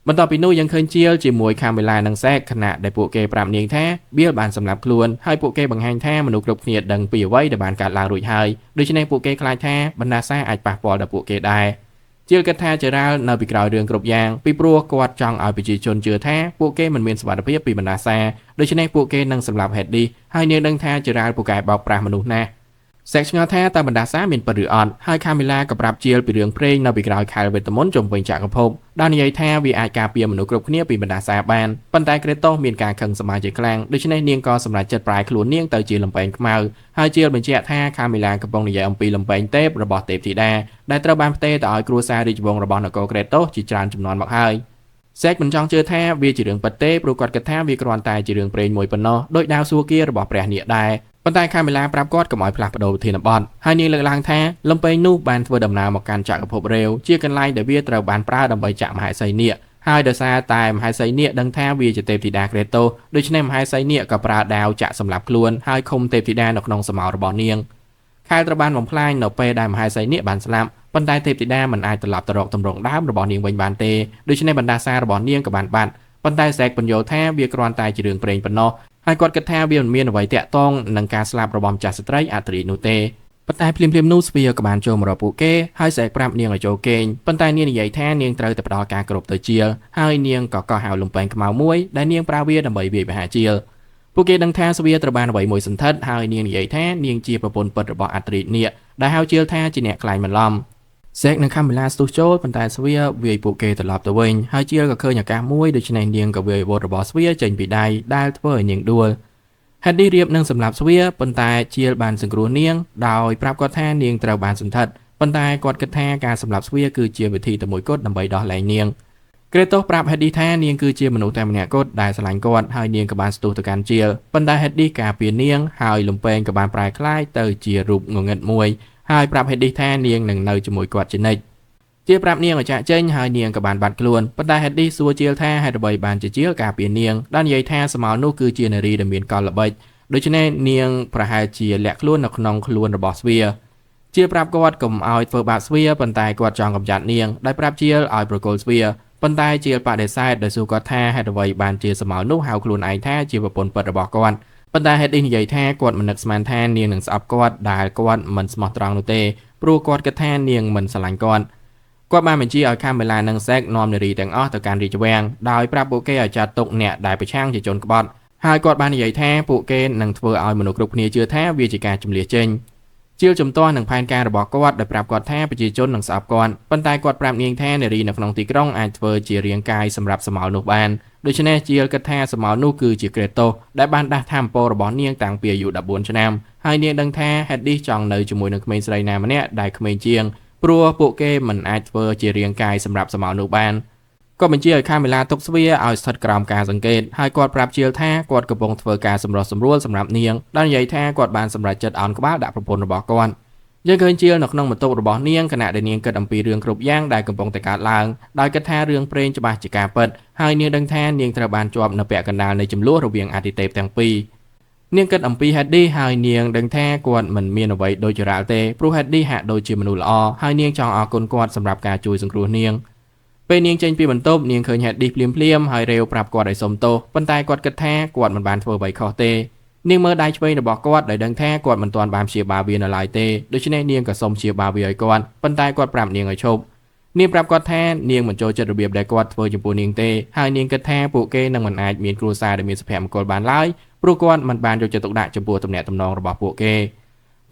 បន្ទាប់ពីនោះយើងឃើញជាលជាមួយកាមេឡានិងសែកខណៈដែលពួកគេប្រាប់នាងថាបៀលបានសម្លាប់ខ្លួនហើយពួកគេបង្ហាញថាមនុស្សគ្រប់គ្នាដឹងពីអ្វីដែលបានកើតឡើងរួចហើយដូច្នេះពួកគេខ្លាចថាបណ្ដាសាអាចប៉ះពាល់ដល់ពួកគេដែរជាលគិតថាចរាលនៅពីក្រោយរឿងគ្រប់យ៉ាងពីព្រោះគាត់ចង់ឲ្យប្រជាជនជឿថាពួកគេមិនមានសុវត្ថិភាពពីបណ្ដាសាដូច្នេះពួកគេនឹងសម្លាប់ Hedy ហើយនាងដឹងថាចរាលពូកែបោកប្រាស់មនុស្សណាស់សែកឆ្ងល់ថាតើបណ្ដាសាមានពិតឬអត់ហើយកាមីឡាក៏ប្រាប់ជាលពីរឿងព្រេងនៅពីក្រោយខែលវេទមន្តជុំវិញចក្រភពដោយនិយាយថាវាអាចការពារមនុស្សគ្រប់គ្នាពីបណ្ដាសាបានប៉ុន្តែក្រេតូសមានការខឹងសម្បាជាខ្លាំងដូច្នេះនាងក៏សម្រេចចិត្តប្រែខ្លួននាងទៅជាលំពែងខ្មៅហើយជាលបញ្ជាក់ថាកាមីឡាកំពុងនិយាយអំពីលំពែងទេពរបស់ទេពធីតាដែលត្រូវបានផ្ទេរទៅឲ្យគ្រួសាររាជវង្សរបស់នគរក្រេតូសជាច្រើនជំនាន់មកហើយសែកមិនចង់ជឿថាវាជារឿងពិតទេព្រោះគាត់គិតថាវាគ្រាន់តែជារឿងព្រេងមួយប៉ុណ្ណោះដោយដាវសួគារបស់ព្រះនាគដែរប៉ុន្តែកាមេឡាប្រាប់គាត់កុំឲ្យផ្លាស់ប្ដូរប្រធានបទហើយនាងលើកឡើងថាលំពែងនោះបានធ្វើដំណើរមកកាន់ចក្រភពរេវជាកន្លែងដែលវាត្រូវបានប្រើដើម្បីចាក់មហេសីនាគហើយដោយសារតែមហេសីនាគដឹងថាវាជាទេពធីតាក្រេតូដូច្នេះមហេសីនាគក៏ប្រើដាវចាក់សម្លាប់ខ្លួនហើយឃុំទេពធីតានៅក្នុងសមោរបស់នាងខែលត្រូវបានបំផ្លាញនៅពេលដែលមហេសីនាគបានស្លាប់ប៉ុន្តែទេពធីតាមិនអាចត្រឡប់ទៅរកទម្រង់ដើមរបស់នាងវិញបានទេដូច្នេះបណ្ដាសារបស់នាងក៏បានបាត់ប៉ុន្តែសែកបញ្យល់ថាវាគ្រាន់តែជារឿងព្រេងប៉ុណ្ណោះហើយគាត់គិតថាវាមិនមានអ្វីតាក់ទងនឹងការស្លាប់របស់ម្ចាស់ស្ត្រីអធិរាជនោះទេប៉ុន្តែភ្លាមៗនោះស្វាក៏បានចូលមករកពួកគេហើយសែកប្រាប់នាងឲ្យចូលគេងប៉ុន្តែនាងនិយាយថានាងត្រូវតែផ្ដល់ការគោរពទៅជាលហើយនាងក៏កោះហៅលំពែងខ្មៅមួយដែលនាងប្រើវាដើម្បីវាយប្រហារជាល ពួកគេដឹងថាស្វាត្រូវបានអ្វីមួយសន្ធិដ្ឋហើយនាងនិយាយថានាងជាប្រពន្ធពិតរបស់អត្រិនាគដែលហៅជាលថាជាអ្នកក្លែងបន្លំសេកនិងកាមេឡាស្ទុះចូលប៉ុន្តែស្វាវាយពួកគេត្រឡប់ទៅវិញហើយជាលក៏ឃើញឱកាសមួយដូច្នេះនាងក៏វាយអាវុធរបស់ស្វាចេញពីដៃដែលធ្វើឲ្យនាងដួលហេតឌីរៀបនឹងសម្លាប់ស្វាប៉ុន្តែជាលបានសង្គ្រោះនាងដោយប្រាប់គាត់ថានាងត្រូវបានសន្ធិដ្ឋប៉ុន្តែគាត់គិតថាការសម្លាប់ស្វាគឺជាវិធីតែមួយគត់ដើម្បីដោះលែងនាងក្រេតូសប្រាប់ហេឌីថានាងគឺជាមនុស្សតែម្នាក់គត់ដែលស្រឡាញ់គាត់ហើយនាងក៏បានស្ទុះទៅកាន់ជាលប៉ុន្តែហេឌីការពារនាងហើយលំពែងក៏បានប្រែក្លាយទៅជារូបងងឹតមួយហើយប្រាប់ហេឌីថានាងនឹងនៅជាមួយគាត់ជានិច្ចជាប្រាប់នាងឲ្យចាក់ចេញហើយនាងក៏បានបាត់ខ្លួនប៉ុន្តែហេឌីសួរជាលថាហេតុអ្វីបានជាជាលការពារនាងដែលនិយាយថាសមោលនោះគឺជានារីដែលមានកលល្បិចដូច្នេះនាងប្រហែលជាលាក់ខ្លួននៅក្នុងខ្លួនរបស់ស្វាជាប្រាប់គាត់កុំឲ្យធ្វើបាបស្វាប៉ុន្តែគាត់ចង់កម្ចាត់នាងដោយប្រាប់ជាលឲ្យប្រគល់ស្វាប៉ុន្តែជាលបដិសេធដោយសួរគាត់ថាហេតុអ្វីបានជាសមោលនោះហៅខ្លួនឯងថាជាប្រពន្ធពិតរបស់គាត់ប៉ុន្តែហេតឌីនិយាយថាគាត់មិននឹកស្មានថានាងនឹងស្អប់គាត់ដែលគាត់មិនស្មោះត្រង់នោះទេព្រោះគាត់គិតថានាងមិនស្រឡាញ់គាត់គាត់បានបញ្ជាឲ្យកាមេឡានិងសេកនាំនារីទាំងអស់ទៅកាន់រាជវាំងដោយប្រាប់ពួកគេឲ្យចាត់ទុកអ្នកដែលប្រឆាំងជាជនក្បត់ហើយគាត់បាននិយាយថាពួកគេនឹងធ្វើឲ្យមនុស្សគ្រប់គ្នាជឿថាវាជាការជម្លៀសចេញជាលជំទាស់នឹងផែនការរបស់គាត់ដោយប្រាប់គាត់ថាប្រជាជននឹងស្អប់គាត់ប៉ុន្តែគាត់ប្រាប់នាងថានារីនៅក្នុងទីក្រុងអាចធ្វើជារាងកាយសម្រាប់សមោលនោះបានដូច្នេះជាលគិតថាសមោលនោះគឺជាក្រេតូសដែលបានដាស់ថាមពលរបស់នាងតាំងពីអាយុ14ឆ្នាំហើយនាងដឹងថាហេតឌីចង់នៅជាមួយនឹងក្មេងស្រីណាម្នាក់ដែលក្មេងជាងព្រោះពួកគេមិនអាចធ្វើជារាងកាយសម្រាប់សមោលនោះបានគាត់បញ្ជាឲ្យកាមេឡាទុកស្វាឲ្យស្ថិតក្រោមការសង្កេតហើយគាត់ប្រាប់ជាលថាគាត់កំពុងធ្វើការសម្រុះសម្រួលសម្រាប់នាងដោយនិយាយថាគាត់បានសម្រេចចិត្តអោនក្បាលដាក់ប្រពន្ធរបស់គាត់យើងឃើញជាលនៅក្នុងបន្ទប់របស់នាងខណៈដែលនាងគិតអំពីរឿងគ្រប់យ៉ាងដែលកំពុងតែកើតឡើងដោយគិតថារឿងព្រេងច្បាស់ជាការពិតហើយនាងដឹងថានាងត្រូវបានជាប់នៅពាក់កណ្ដាលនៃចំនួនរវាងអាទិទេពទាំងពីរនាងគិតអំពីហេតឌីហើយនាងដឹងថាគាត់មិនមានអ្វីដូចចរាលទេព្រោះហេតឌីហាក់ដូចជាមនុស្សល្អហើយនាងចង់អរគុណគាត់សម្រាប់ការជួយសង្គ្រោះនាងពេលនាងចេញពីបន្ទប់នាងឃើញហេតឌីភ្លាមៗហើយរេវប្រាប់គាត់ឲ្យសុំទោសប៉ុន្តែគាត់គិតថាគាត់មិនបានធ្វើអ្វីខុសទេនាងមើលដៃឆ្វេងរបស់គាត់ដោយដឹងថាគាត់មិនទាន់បានព្យាបាលវានៅឡើយទេដូច្នេះនាងក៏សុំព្យាបាលវាឲ្យគាត់ប៉ុន្តែគាត់ប្រាប់នាងឲ្យឈប់នាងប្រាប់គាត់ថានាងមិនចូលចិត្តរបៀបដែលគាត់ធ្វើចំពោះនាងទេហើយនាងគិតថាពួកគេនឹងមិនអាចមានគ្រួសារដែលមានសុភមង្គលបានឡើយព្រោះគាត់មិនបានយកចិត្តទុកដាក់ចំពោះទំនាក់ទំនងរបស់ពួកគេ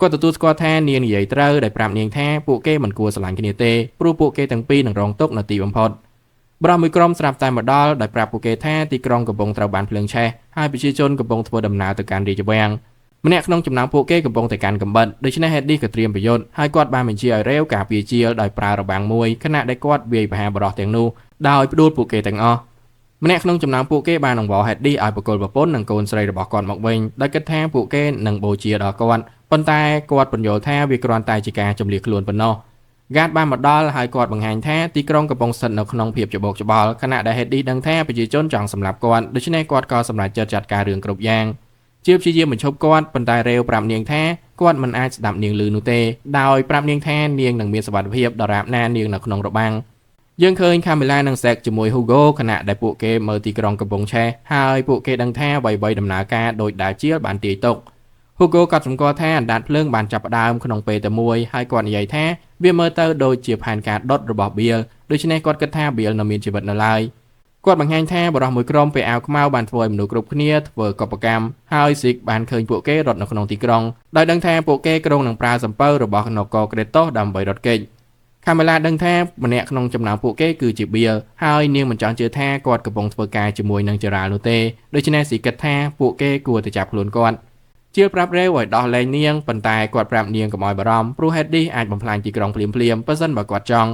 គាត់ទទួលស្គាល់ថានាងនិយាយត្រូវដោយប្រាប់នាងថាពួកគេមិនគួរស្រឡាញ់គ្នាទេព្រោះពួកគេទាំងពីរនឹងរងទុក្ខនៅទីបំផុតបរិះមួយក្រុមស្រាប់តែមកដល់ដោយប្រាប់ពួកគេថាទីក្រុងកំពុងត្រូវបានភ្លើងឆេះហើយប្រជាជនកំពុងធ្វើដំណើរទៅកាន់រាជវាំងម្នាក់ក្នុងចំណោមពួកគេកំពុងតែកាន់កាំបិតដូច្នេះហេតឌីក៏ត្រៀមប្រយុទ្ធហើយគាត់បានបញ្ជាឲ្យរេវការពារជាលដោយប្រើរបាំងមួយខណៈដែលគាត់វាយប្រហារបរោះទាំងនោះដោយផ្ដួលពួកគេទាំងអស់ម្នាក់ក្នុងចំណោមពួកគេបានអង្វរហេតឌីឲ្យបកគលប្រពន្ធនិងកូនស្រីរបស់គាត់មកវិញដោយគិតថាពួកគេនឹងបូជាដល់គាត់ប៉ុន្តែគាត់ពន្យល់ថាវាគ្រាន់តែជាការជម្លៀសខ្លួនប៉ុណ្ណោះហ្គាតបានមកដល់ហើយគាត់បង្ហាញថាទីក្រុងកំពុងស្ថិតនៅក្នុងភាពច្របូកច្របល់ខណៈដែលហេតឌីដឹងថាប្រជាជនចង់សម្លាប់គាត់ដូច្នេះគាត់ក៏សម្រេចចិត្តចាត់ការរឿងគ្រប់យ៉ាងជាព្យាយាមបញ្ឈប់គាត់ប៉ុន្តែរេវប្រាប់នាងថាគាត់មិនអាចស្ដាប់នាងឮនោះទេដោយប្រាប់នាងថានាងនឹងមានសុវត្ថិភាពដរាបណានាងនៅក្នុងរបាំងយើងឃើញកាមេឡានិងសេកជាមួយហ៊ូហ្គោខណៈដែលពួកគេមើលទីក្រុងកំពុងឆេះហើយពួកគេដឹងថាអ្វីៗដំណើរការដោយដែលជាលបានទាយទុកហ៊ូហ្គោក៏សម្គាល់ថាអណ្ដាតភ្លើងបានចាប់ផ្ដើមក្នុងពេលតែមួយហើយគាត់និយាយថាវាមើលទៅដូចជាផែនការដុតរបស់បៀលដូច្នេះគាត់គិតថាបៀលនៅមានជីវិតនៅឡើយគាត់បង្ហាញថាបរិះមួយក្រុមពេលអាវខ្មៅបានធ្វើឲ្យមនុស្សគ្រប់គ្នាធ្វើកបកម្មហើយស៊ីកបានឃើញពួកគេរត់នៅក្នុងទីក្រុងដោយដឹងថាពួកគេគ្រោងនឹងប្រើសំពៅរបស់នគរក្រេតូសដើម្បីរត់គេចកាមេឡាដឹងថាម្នាក់ក្នុងចំណោមពួកគេគឺជាបៀលហើយនាងមិនចង់ជឿថាគាត់កំពុងធ្វើការជាមួយនឹងចរាលនោះទេដូច្នេះស៊ីគិតថាពួកគេគួរតែចាប់ខ្លួនគាត់ជាលប្រាប់រេវឲ្យដោះលែងនាងប៉ុន្តែគាត់ប្រាប់នាងកុំឲ្យបារម្ភព្រោះហេតឌីអាចបំផ្លាញទីក្រុងភ្លាមៗបើសិនបើគាត់ចង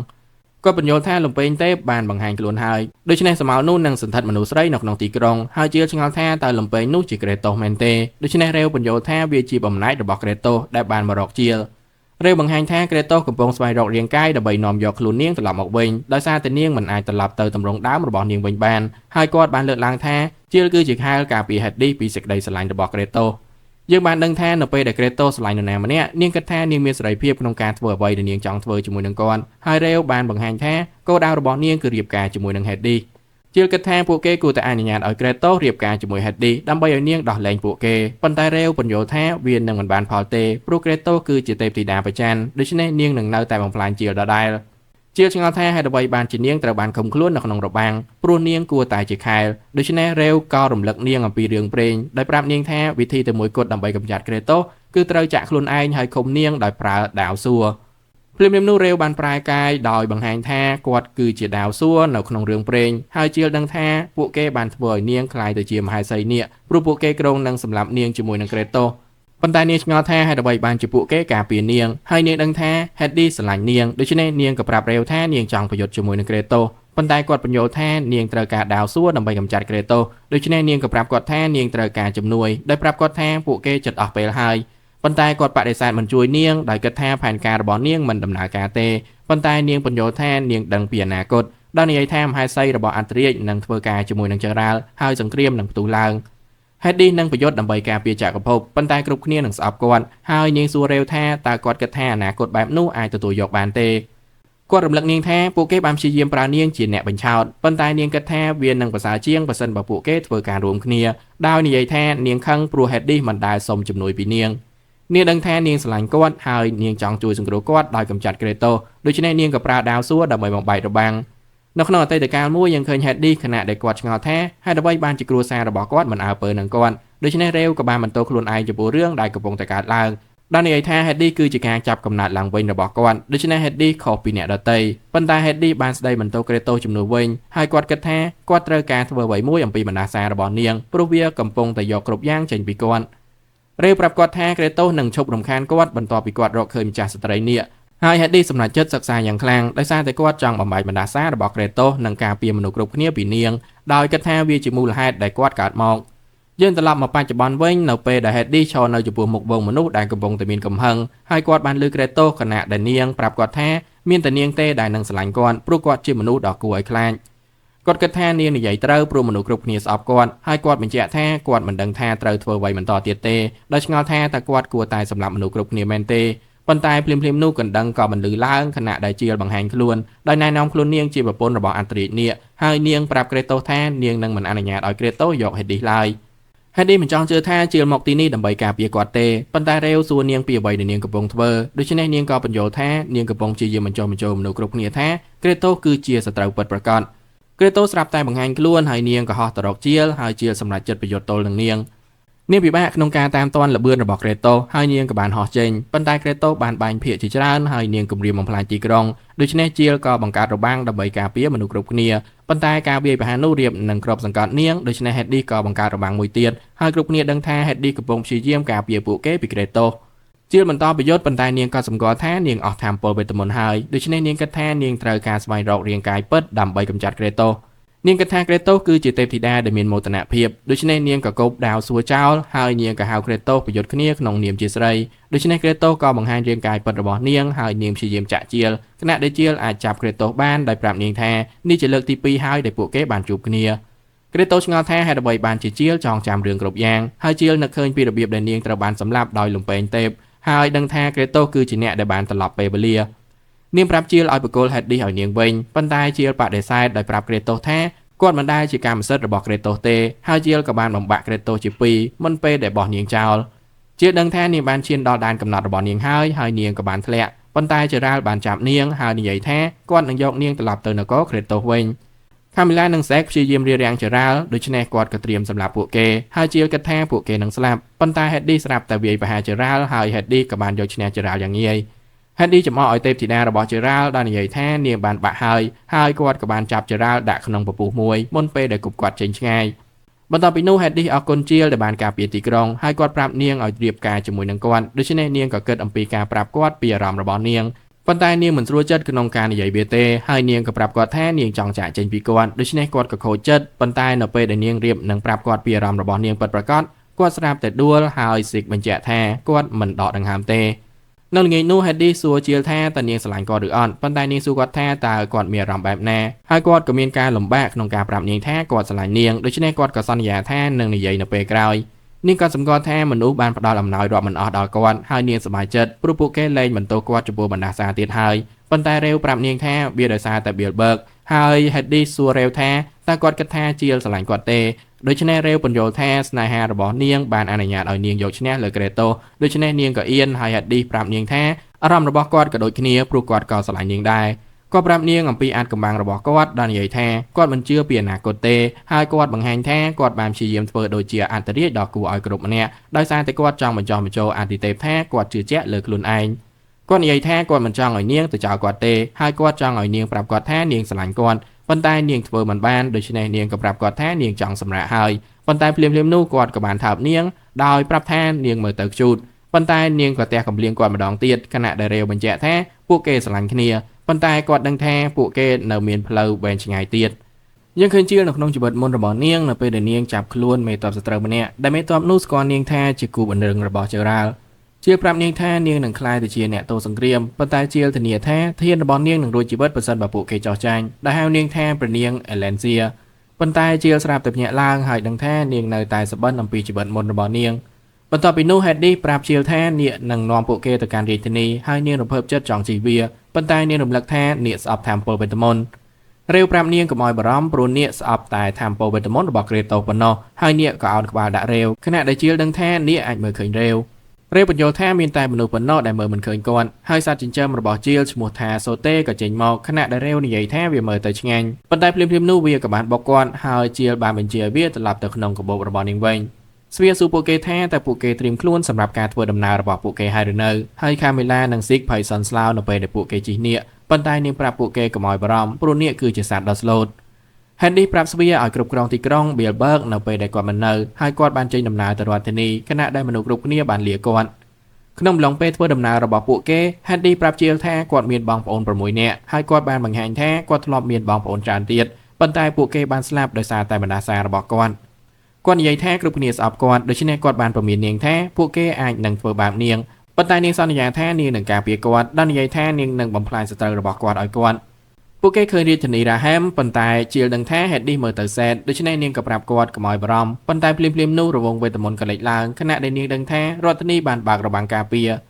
់គាត់បញ្យល់ថាលំពេងទេបានបង្ហាញខ្លួនហើយដូច្នេះសមោលនោះនឹងសន្ធិដ្ឋមនុស្សស្រីនៅក្នុងទីក្រុងហើយជាលឆ្ងល់ថាតើលំពេងនោះជាក្រេតូសមែនទេដូច្នេះរេវបញ្យល់ថាវាជាបំណែករបស់ក្រេតូសដែលបានមករកជាលរេវបង្ហាញថាក្រេតូសកំពុងស្វែងរករាងកាយដើម្បីនាំយកខ្លួននាងត្រឡប់មកវិញដោយសារតែនាងមិនអាចត្រឡប់ទៅទម្រង់ដើមរបស់នាងវិញបានហើយគាត់បានលើកឡើងថាជាលគឺជាខែលការពារហេតឌីពីសេចក្តីស្រឡាញ់របស់ក្រេតូសយើងបានដឹងថានៅពេលដែលក្រេតូស្រឡាញ់នរណាម្នាក់នាងគិតថានាងមានសេរីភាពក្នុងការធ្វើអ្វីដែលនាងចង់ធ្វើជាមួយនឹងគាត់ហើយរេវបានបង្ហាញថាគោលដៅរបស់នាងគឺរៀបការជាមួយនឹងហេតឌីជាលគិតថាពួកគេគួរតែអនុញ្ញាតឲ្យក្រេតូរៀបការជាមួយហេតឌីដើម្បីឲ្យនាងដោះលែងពួកគេប៉ុន្តែរេវពន្យល់ថាវានឹងមិនបានផលទេព្រោះក្រេតូគឺជាទេពធីតាប្រច័នដូច្នេះនាងនឹងនៅតែបំផ្លាញជាលដដែល ជាឆ្ងល់ថាហេតុអ្វីបានជានាងត្រូវបានឃុំខ្លួននៅក្នុងរបាំងព្រោះនាងគួរតែជាខែលដូច្នេះរ៉េវក៏រំលឹកនាងអំពីរឿងព្រេងដោយប្រាប់នាងថាវិធីតែមួយគត់ដើម្បីកម្ចាត់ក្រេតូសគឺត្រូវចាក់ខ្លួនឯងហើយឃុំនាងដោយប្រើដាវសួរភ្លាមៗនោះរ៉េវបានប្រែកាយដោយបង្ហាញថាគាត់គឺជាដាវសួរនៅក្នុងរឿងព្រេងហើយជាលដឹងថាពួកគេបានធ្វើឲ្យនាងក្លាយទៅជាមហេសីនាគព្រោះពួកគេគ្រោងនឹងសម្លាប់នាងជាមួយនឹងក្រេតូសប៉ុន្តែនាងឆ្ងល់ថាហេតុអ្វីបានជាពួកគេការពារនាងហើយនាងដឹងថា Hedy ស្រឡាញ់នាងដូច្នេះនាងក៏ប្រាប់រ៉េវថានាងចង់ប្រយុទ្ធជាមួយនឹងក្រេតូសប៉ុន្តែគាត់បញ្យល់ថានាងត្រូវការដាវសួរដើម្បីកម្ចាត់ក្រេតូសដូច្នេះនាងក៏ប្រាប់គាត់ថានាងត្រូវការជំនួយដោយប្រាប់គាត់ថាពួកគេជិតអស់ពេលហើយប៉ុន្តែគាត់បដិសេធមិនជួយនាងដោយគិតថាផែនការរបស់នាងមិនដំណើរការទេប៉ុន្តែនាងបញ្យល់ថានាងដឹងពីអនាគតដោយនិយាយថាមហេសីរបស់អន្តរាជនឹងធ្វើការជាមួយនឹងចរាលហើយសង្គ្រាមនឹងផ្ទុះឡើង Hedy នឹងប្រយុទ្ធដើម្បីការពារចក្រភពប៉ុន្តែគ្រប់គ្នានឹងស្អប់គាត់ហើយនាងសួររ៉េវថាតើគាត់គិតថាអនាគតបែបនោះអាចទទួលយកបានទេគាត់រំលឹកនាងថាពួកគេបានព្យាយាមប្រើនាងជាអ្នកបញ្ឆោតប៉ុន្តែនាងគិតថាវានឹងប្រសើរជាងប្រសិនបើពួកគេធ្វើការរួមគ្នាដោយនិយាយថានាងខឹងព្រោះ Hedy មិនដែលសុំជំនួយពីនាងនាងដឹងថានាងស្រឡាញ់គាត់ហើយនាងចង់ជួយសង្គ្រោះគាត់ដោយកម្ចាត់ក្រេតូសដូច្នេះនាងក៏ប្រើដាវសួរដើម្បីបំបែករបាំងនៅក្នុងអតីតកាលមួយយើងឃើញ Hedy ខណៈដែលគាត់ឆ្ងល់ថាហេតុអ្វីបានជាគ្រួសាររបស់គាត់មិនអើពើនឹងគាត់ដូច្នេះរ៉េវក៏បានបន្ទោសខ្លួនឯងចំពោះរឿងដែលកំពុងតែកើតឡើងដោយនិយាយថា Hedy គឺជាការចាប់កំណត់ឡើងវិញរបស់គាត់ដូច្នេះ Hedy ខុសពីអ្នកដទៃប៉ុន្តែ Hedy បានស្ដីបន្ទោសក្រេតូសជំនួសវិញហើយគាត់គិតថាគាត់ត្រូវការធ្វើអ្វីមួយអំពីបណ្ដាសារបស់នាងព្រោះវាកំពុងតែយកគ្រប់យ៉ាងចេញពីគាត់រ៉េវប្រាប់គាត់ថាក្រេតូសនឹងឈប់រំខានគាត់បន្ទាប់ពីគាត់រកឃើញម្ចាស់ស្ត្រីនាគហើយ Hedy សម្រេចចិត្តសិក្សាយ៉ាងខ្លាំងដោយសារតែគាត់ចង់បំបែកបណ្ដាសារបស់ក្រេតូសនិងការពារមនុស្សគ្រប់គ្នាពីនាងដោយគិតថាវាជាមូលហេតុដែលគាត់កើតមកយើងត្រឡប់មកបច្ចុប្បន្នវិញនៅពេលដែល Hedy ឈរនៅចំពោះមុខហ្វូងមនុស្សដែលកំពុងតែមានកំហឹងហើយគាត់បានលើក្រេតូសខណៈដែលនាងប្រាប់គាត់ថាមានតែនាងទេដែលនឹងស្រឡាញ់គាត់ព្រោះគាត់ជាមនុស្សដ៏គួរឲ្យខ្លាចគាត់គិតថានាងនិយាយត្រូវព្រោះមនុស្សគ្រប់គ្នាស្អប់គាត់ហើយគាត់បញ្ជាក់ថាគាត់មិនដឹងថាត្រូវធ្វើអ្វីបន្តទៀតទេដោយឆ្ងល់ថាតើគាត់គួរតែសម្លាប់មនុស្សគ្រប់គ្នាមែនទេប៉ុន្តែភ្លាមៗនោះកណ្ដឹងក៏បន្លឺឡើងខណៈដែលជាលបង្ហាញខ្លួនដោយណែនាំខ្លួននាងជាប្រពន្ធរបស់អន្តរាជនាគហើយនាងប្រាប់ក្រេតូសថានាងនឹងមិនអនុញ្ញាតឲ្យក្រេតូសយក Hedy ឡើយ Hedy មិនចង់ជឿថាជាលមកទីនេះដើម្បីការពារគាត់ទេប៉ុន្តែរ៉េវសួរនាងពីអ្វីដែលនាងកំពុងធ្វើដូច្នេះនាងក៏បញ្យល់ថានាងកំពុងព្យាយាមបញ្ចុះបញ្ចូលមនុស្សគ្រប់គ្នាថាក្រេតូសគឺជាសត្រូវពិតប្រាកដក្រេតូសស្រាប់តែបង្ហាញខ្លួនហើយនាងក៏ហោះទៅរកជាលហើយជាលសម្រេចចិត្តប្រយុទ្ធទល់នឹងនាងនាងពិបាកក្នុងការតាមទាន់ល្បឿនរបស់ក្រេតូសហើយនាងក៏បានហោះចេញប៉ុន្តែក្រេតូសបានបាញ់ភាកជាច្រើនហើយនាងគំរាមបំផ្លាញទីក្រុងដូច្នេះជាលក៏បង្កើតរបាំងដើម្បីការពារមនុស្សគ្រប់គ្នាប៉ុន្តែការវាយប្រហារនោះរៀបនឹងគ្របសង្កត់នាងដូច្នេះ Hedy ក៏បង្កើតរបាំងមួយទៀតហើយគ្រប់គ្នាដឹងថា Hedy កំពុងព្យាយាមការពារពួកគេពីក្រេតូសជាលបន្តប្រយុទ្ធប៉ុន្តែនាងក៏សម្គាល់ថានាងអស់ថាមពលវេទមន្តហើយដូច្នេះនាងគិតថានាងត្រូវការស្វែងរករាងកាយពិតដើម្បីកម្ចាត់ក្រេតូសនាងគិតថាក្រេតូសគឺជាទេពធីតាដែលមានមោទនភាពដូច្នេះនាងក៏គប់ដាវសួរចោលហើយនាងក៏ហៅក្រេតូសប្រយុទ្ធគ្នាក្នុងនាមជាស្រីដូច្នេះក្រេតូសក៏បង្ហាញរាងកាយពិតរបស់នាងហើយនាងព្យាយាមចាក់ជាលខណៈដែលជាលអាចចាប់ក្រេតូសបានដោយប្រាប់នាងថានេះជាលើកទី2ហើយដែលពួកគេបានជួបគ្នាក្រេតូសឆ្ងល់ថាហេតុអ្វីបានជាជាលចងចាំរឿងគ្រប់យ៉ាងហើយជាលនឹកឃើញពីរបៀបដែលនាងត្រូវបានសម្លាប់ដោយលំពែងទេពហើយដឹងថាក្រេតូសគឺជាអ្នកដែលបានត្រឡប់ពេលវេលានាងប្រាប់ជាលឲ្យបកគល Hedy ឲ្យនាងវិញប៉ុន្តែជាលបដិសេធដោយប្រាប់ក្រេតូសថាគាត់មិនដែលជាកម្មសិទ្ធិរបស់ក្រេតូសទេហើយជាលក៏បានបំបាក់ក្រេតូសជាពីរមុនពេលដែលបោះនាងចោលជាលដឹងថានាងបានឈានដល់ដែនកំណត់របស់នាងហើយហើយនាងក៏បានធ្លាក់ប៉ុន្តែចរាលបានចាប់នាងហើយនិយាយថាគាត់នឹងយកនាងត្រឡប់ទៅនគរក្រេតូសវិញខាមីឡានិងសែកព្យាយាមរារាំងចរាលដូច្នេះគាត់ក៏ត្រៀមសម្លាប់ពួកគេហើយជាលគិតថាពួកគេនឹងស្លាប់ប៉ុន្តែ Hedy ស្រាប់តែវាយប្រហារចរាលហើយ Hedy ក៏បានយកឈ្នះចរាលយ៉ាងងាយ Hedy ចំអកឲ្យទេពធីតារបស់ចរាលដោយនិយាយថានាងបានបាក់ហើយហើយគាត់ក៏បានចាប់ចរាលដាក់ក្នុងពពុះមួយមុនពេលដែលគប់គាត់ចេញឆ្ងាយបន្ទាប់ពីនោះ Hedy អរគុណជាលដែលបានការពារទីក្រុងហើយគាត់ប្រាប់នាងឲ្យរៀបការជាមួយនឹងគាត់ដូច្នេះនាងក៏គិតអំពីការប្រាប់គាត់ពីអារម្មណ៍របស់នាងប៉ុន្តែនាងមិនស្រួលចិត្តក្នុងការនិយាយវាទេហើយនាងក៏ប្រាប់គាត់ថានាងចង់ចាកចេញពីគាត់ដូច្នេះគាត់ក៏ខូចចិត្តប៉ុន្តែនៅពេលដែលនាងរៀបនឹងប្រាប់គាត់ពីអារម្មណ៍របស់នាងពិតប្រាកដគាត់ស្រាប់តែដួលហើយស៊ីកបញ្ជាក់ថាគាត់មិនដកដង្ហើមទេនៅល្ងាចនោះ Hedy សួរជាលថាតើនាងស្រឡាញ់គាត់ឬអត់ប៉ុន្តែនាងសួរគាត់ថាតើគាត់មានអារម្មណ៍បែបណាហើយគាត់ក៏មានការលំបាកក្នុងការប្រាប់នាងថាគាត់ស្រឡាញ់នាងដូច្នេះគាត់ក៏សន្យាថានឹងនិយាយនៅពេលក្រោយនាងក៏សម្គាល់ថាមនុស្សបានផ្ដល់អំណោយរាប់មិនអស់ដល់គាត់ហើយនាងសប្បាយចិត្តព្រោះពួកគេលែងបន្ទោសគាត់ចំពោះបណ្ដាសាទៀតហើយប៉ុន្តែរ៉េវប្រាប់នាងថាវាដោយសារតែ Bilberg ហើយ Hedy សួររ៉េវថាតើគាត់គិតថាជាលស្រឡាញ់គាត់ទេដូច្នេះរ៉េវពន្យល់ថាស្នេហារបស់នាងបានអនុញ្ញាតឲ្យនាងយកឈ្នះលើក្រេតូដូច្នេះនាងក៏អៀនហើយ Hedy ប្រាប់នាងថាអារម្មណ៍របស់គាត់ក៏ដូចគ្នាព្រោះគាត់ក៏ស្រឡាញ់នាងដែរ គាត់ប្រាប់នាងអំពីអាថ៌កំបាំងរបស់គាត់ដោយនិយាយថាគាត់មិនជឿពីអនាគតទេហើយគាត់បង្ហាញថាគាត់បានព្យាយាមធ្វើដូចជាអន្តរាយដ៏គួរឲ្យគោរពម្នាក់ដោយសារតែគាត់ចង់បញ្ចុះបញ្ចូលអាទិទេពថាគាត់ជឿជាក់លើខ្លួនឯងគាត់និយាយថាគាត់មិនចង់ឲ្យនាងទៅចោលគាត់ទេហើយគាត់ចង់ឲ្យនាងប្រាប់គាត់ថានាងស្រឡាញ់គាត់ប៉ុន្តែនាងធ្វើមិនបានដូច្នេះនាងក៏ប្រាប់គាត់ថានាងចង់សម្រាកហើយប៉ុន្តែភ្លាមៗនោះគាត់ក៏បានថើបនាងដោយប្រាប់ថានាងមើលទៅខ្ជូតប៉ុន្តែនាងក៏ទះកំភ្លៀងគាត់ម្ដងទៀតខណៈដែលរ៉េវបញ្ជាក់ថាពួកគេស្រឡាញ់គ្នាប៉ុន្តែគាត់ដឹងថាពួកគេនៅមានផ្លូវវែងឆ្ងាយទៀតយើងឃើញជាលនៅក្នុងជីវិតមុនរបស់នាងនៅពេលដែលនាងចាប់ខ្លួនមេតបសត្រូវម្នាក់ដែលមេតបនោះស្គាល់នាងថាជាគូបណ្ដឹងរបស់ជេរ៉ាល់ជាប្រាប់នាងថានាងនឹងក្លាយទៅជាអ្នកទោសង្គ្រាមប៉ុន្តែជាលធានាថាធានរបស់នាងនឹងរួចជីវិតប្រសិនបើពួកគេចោះចាញ់ដែលហៅនាងថាព្រះនាងអេឡែនសៀប៉ុន្តែជាលស្រាប់តែភ្ញាក់ឡើងហើយដឹងថានាងនៅតែសបិនអំពីជីវិតមុនរបស់នាងបន្ទាប់ពីនោះហេតឌីប្រាប់ជាលថានាងនឹងនាំពួកគេទៅកាន់រាជធានីហើយនាងរំភើបចិត្តចង់ជិះវាប៉ុន្តែនាងរំលឹកថានាងស្អប់ថាមពលវេទមន្តរាវប្រាប់នាងកុំឲ្យបារម្ភព្រោះនាងស្អប់តែថាមពលវេទមន្តរបស់ក្រេតូប៉ុណ្ណោះហើយនាងក៏អោនក្បាលដាក់រាវខណៈដែលជាលដឹងថានាងអាចមើលឃើញរាវរាវបញ្យល់ថាមានតែមនុស្សប៉ុណ្ណោះដែលមើលមិនឃើញគាត់ហើយសត្វចិញ្ចឹមរបស់ជាលឈ្មោះថាសូតេក៏ចេញមកខណៈដែលរាវនិយាយថាវាមើលទៅឆ្ងាញ់ប៉ុន្តែភ្លាមៗនោះវាក៏បានបុកគាត់ហើយជាលបានបញ្ជាវាត្រឡប់ទៅក្នុងកាបូបរបស់នាងវិញស្វាសួរពួកគេថាតើពួកគេត្រៀមខ្លួនសម្រាប់ការធ្វើដំណើររបស់ពួកគេហើយឬនៅហើយកាមេឡានិងស៊ីកភ័យសន់ស្លោនៅពេលដែលពួកគេជិះនាគប៉ុន្តែនាងប្រាប់ពួកគេកុំឲ្យបារម្ភព្រោះនាគគឺជាសត្វដ៏ស្លូតហេនឌីប្រាប់ស្វាឲ្យគ្រប់គ្រងទីក្រុងបៀលប៊ើកនៅពេលដែលគាត់មិននៅហើយគាត់បានចេញដំណើរទៅរដ្ឋធានីខណៈដែលមនុស្សគ្រប់គ្នាបានលាគាត់ក្នុងអំឡុងពេលធ្វើដំណើររបស់ពួកគេហេនឌីប្រាប់ជាលថាគាត់មានបងប្អូន6នាក់ហើយគាត់បានបង្ហាញថាគាត់ធ្លាប់មានបងប្អូនច្រើនទៀតប៉ុន្តែពួកគេបានស្លាប់ដោយសារតែបណ្ដាសារបស់គាត់គាត់និយាយថាគ្រប់គ្នាស្អប់គាត់ដូច្នេះគាត់បានព្រមាននាងថាពួកគេអាចនឹងធ្វើបាបនាងប៉ុន្តែនាងសន្យាថានាងនឹងការពារគាត់ដោយនិយាយថានាងនឹងបំផ្លាញសត្រូវរបស់គាត់ឲ្យគាត់ពួកគេឃើញរាជធានីរ៉ាហែមប៉ុន្តែជាលដឹងថាហេតឌីមើលទៅសែតដូច្នេះនាងក៏ប្រាប់គាត់កុំឲ្យបារម្ភប៉ុន្តែភ្លាមៗនោះរវងវេទមន្តក៏លេចឡើងខណៈដែលនាងដឹងថារដ្ឋធានីបានបើករបាំងការពារ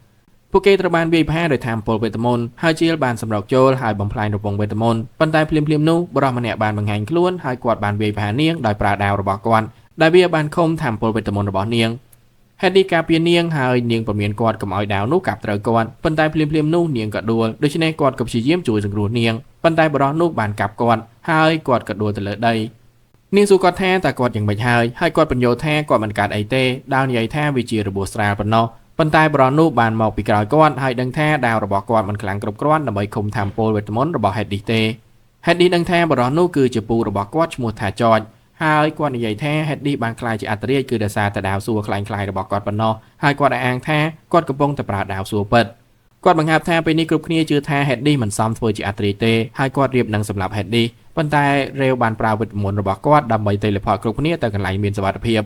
ពួកគេត្រូវបានវាយប្រហារដោយថាមពលវេទមន្តហើយជាលបានសម្រុកចូលហើយបំផ្លាញរវងវេទមន្តប៉ុន្តែភ្លាមៗនោះបុរសម្នាក់បានបង្ហាញខ្លួនហើយគាត់បានវាយប្រហារនាងដោយប្រើដាវរបស់គាត់ដែលវាបានឃុំថាមពលវេទមន្តរបស់នាងហេតឌីការពារនាងហើយនាងព្រមានគាត់កុំឲ្យដាវនោះកាប់ត្រូវគាត់ប៉ុន្តែភ្លាមៗនោះនាងក៏ដួលដូច្នេះគាត់ក៏ព្យាយាមជួយសង្គ្រោះនាងប៉ុន្តែបុរសនោះបានកាប់គាត់ហើយគាត់ក៏ដួលទៅលើដីនាងសួរគាត់ថាតើគាត់យ៉ាងម៉េចហើយហើយគាត់បញ្យល់ថាគាត់មិនកើតអីទេដោយនិយាយថាវាជារបួសស្រាលប៉ុណ្ណោះប៉ុន្តែបុរសនោះបានមកពីក្រោយគាត់ហើយដឹងថាដាវរបស់គាត់មិនខ្លាំងគ្រប់គ្រាន់ដើម្បីឃុំថាមពលវេទមន្តរបស់ហេតឌីទេហេតឌីដឹងថាបុរសនោះគឺជាពូរបស់គាត់ឈ្មោះថាចចហើយគាត់និយាយថាហេតឌីបានក្លាយជាអត្តរាជគឺដោយសារតែដាវសួរខ្លាំងៗរបស់គាត់ប៉ុណ្ណោះហើយគាត់អាងថាគាត់កំពុងតែប្រើដាវសួរពិតគាត់បង្ហើបថាពេលនេះគ្រប់គ្នាជឿថាហេតឌីមិនសមធ្វើជាអត្តរាជទេហើយគាត់រៀបនឹងសម្លាប់ហេតឌីប៉ុន្តែរ៉េវបានប្រើវេទមន្តរបស់គាត់ដើម្បី teleport គ្រប់គ្នាទៅកន្លែងមានសុវត្ថិភាព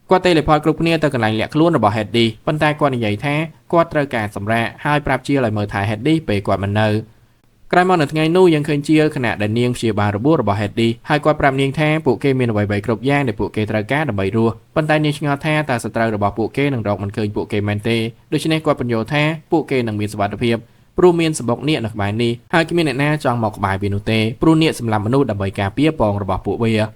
គាត់ teleport គ្រប់គ្នាទៅកន្លែងលាក់ខ្លួនរបស់ហេតឌីប៉ុន្តែគាត់និយាយថាគាត់ត្រូវការសម្រាកហើយប្រាប់ជាលឲ្យមើលថែហេតឌីពេលគាត់មិននៅក្រោយមកនៅថ្ងៃនោះយើងឃើញជាលខណៈដែលនាងព្យាបាលរបួសរបស់ហេតឌីហើយគាត់ប្រាប់នាងថាពួកគេមានអ្វីៗគ្រប់យ៉ាងដែលពួកគេត្រូវការដើម្បីរស់ប៉ុន្តែនាងឆ្ងល់ថាតើសត្រូវរបស់ពួកគេនឹងរកមិនឃើញពួកគេមែនទេដូច្នេះគាត់បញ្យល់ថាពួកគេនឹងមានសុវត្ថិភាពព្រោះមានសម្បុកនាគនៅក្បែរនេះហើយគ្មានអ្នកណាចង់មកក្បែរវានោះទេព្រោះនាគសម្លាប់មនុស្សដើម្បីការពារពងរបស់ពួកវា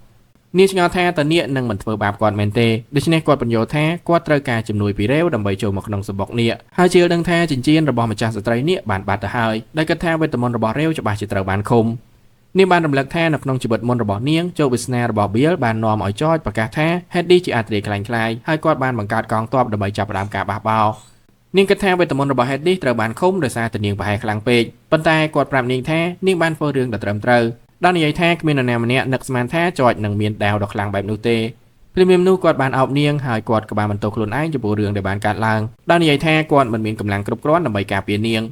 នាងឆ្ងល់ថាតើនាគនឹងមិនធ្វើបាបគាត់មែនទេដូច្នេះគាត់បញ្យល់ថាគាត់ត្រូវការជំនួយពីរ៉េវដើម្បីចូលមកក្នុងសម្បុកនាគហើយជាលដឹងថាចិញ្ចៀនរបស់ម្ចាស់ស្ត្រីនាគបានបាត់ទៅហើយដោយគិតថាវេទមន្តរបស់រ៉េវច្បាស់ជាត្រូវបានឃុំនាងបានរំលឹកថានៅក្នុងជីវិតមុនរបស់នាងជោគវាសនារបស់បៀលបាននាំឲ្យចចប្រកាសថាហេតឌីជាអត្រាក្លែងក្លាយហើយគាត់បានបង្កើតកងទ័ពដើម្បីចាប់ផ្ដើមការបះបោរនាងគិតថាវេទមន្តរបស់ហេតឌីត្រូវបានឃុំដោយសារតែនាងប្រហែលខ្លាំងពេកប៉ុន្តែគាត់ប្រាប់នាងថានាងបានធ្វើរឿងដ៏ត្រឹមត្រូវដល់និយាយថាគ្មាននរណាម្នាក់នឹកស្មានថាចចនឹងមានដាវដ៏ខ្លាំងបែបនោះទេភ្លាមៗនោះគាត់បានអោបនាងហើយគាត់ក៏បានបន្ទោសខ្លួនឯងចំពោះរឿងដែលបានកើតឡើងដល់និយាយថាគាត់មិនមានកម្លាំងគ្រប់គ្រាន់ដើម្បីការពារនាង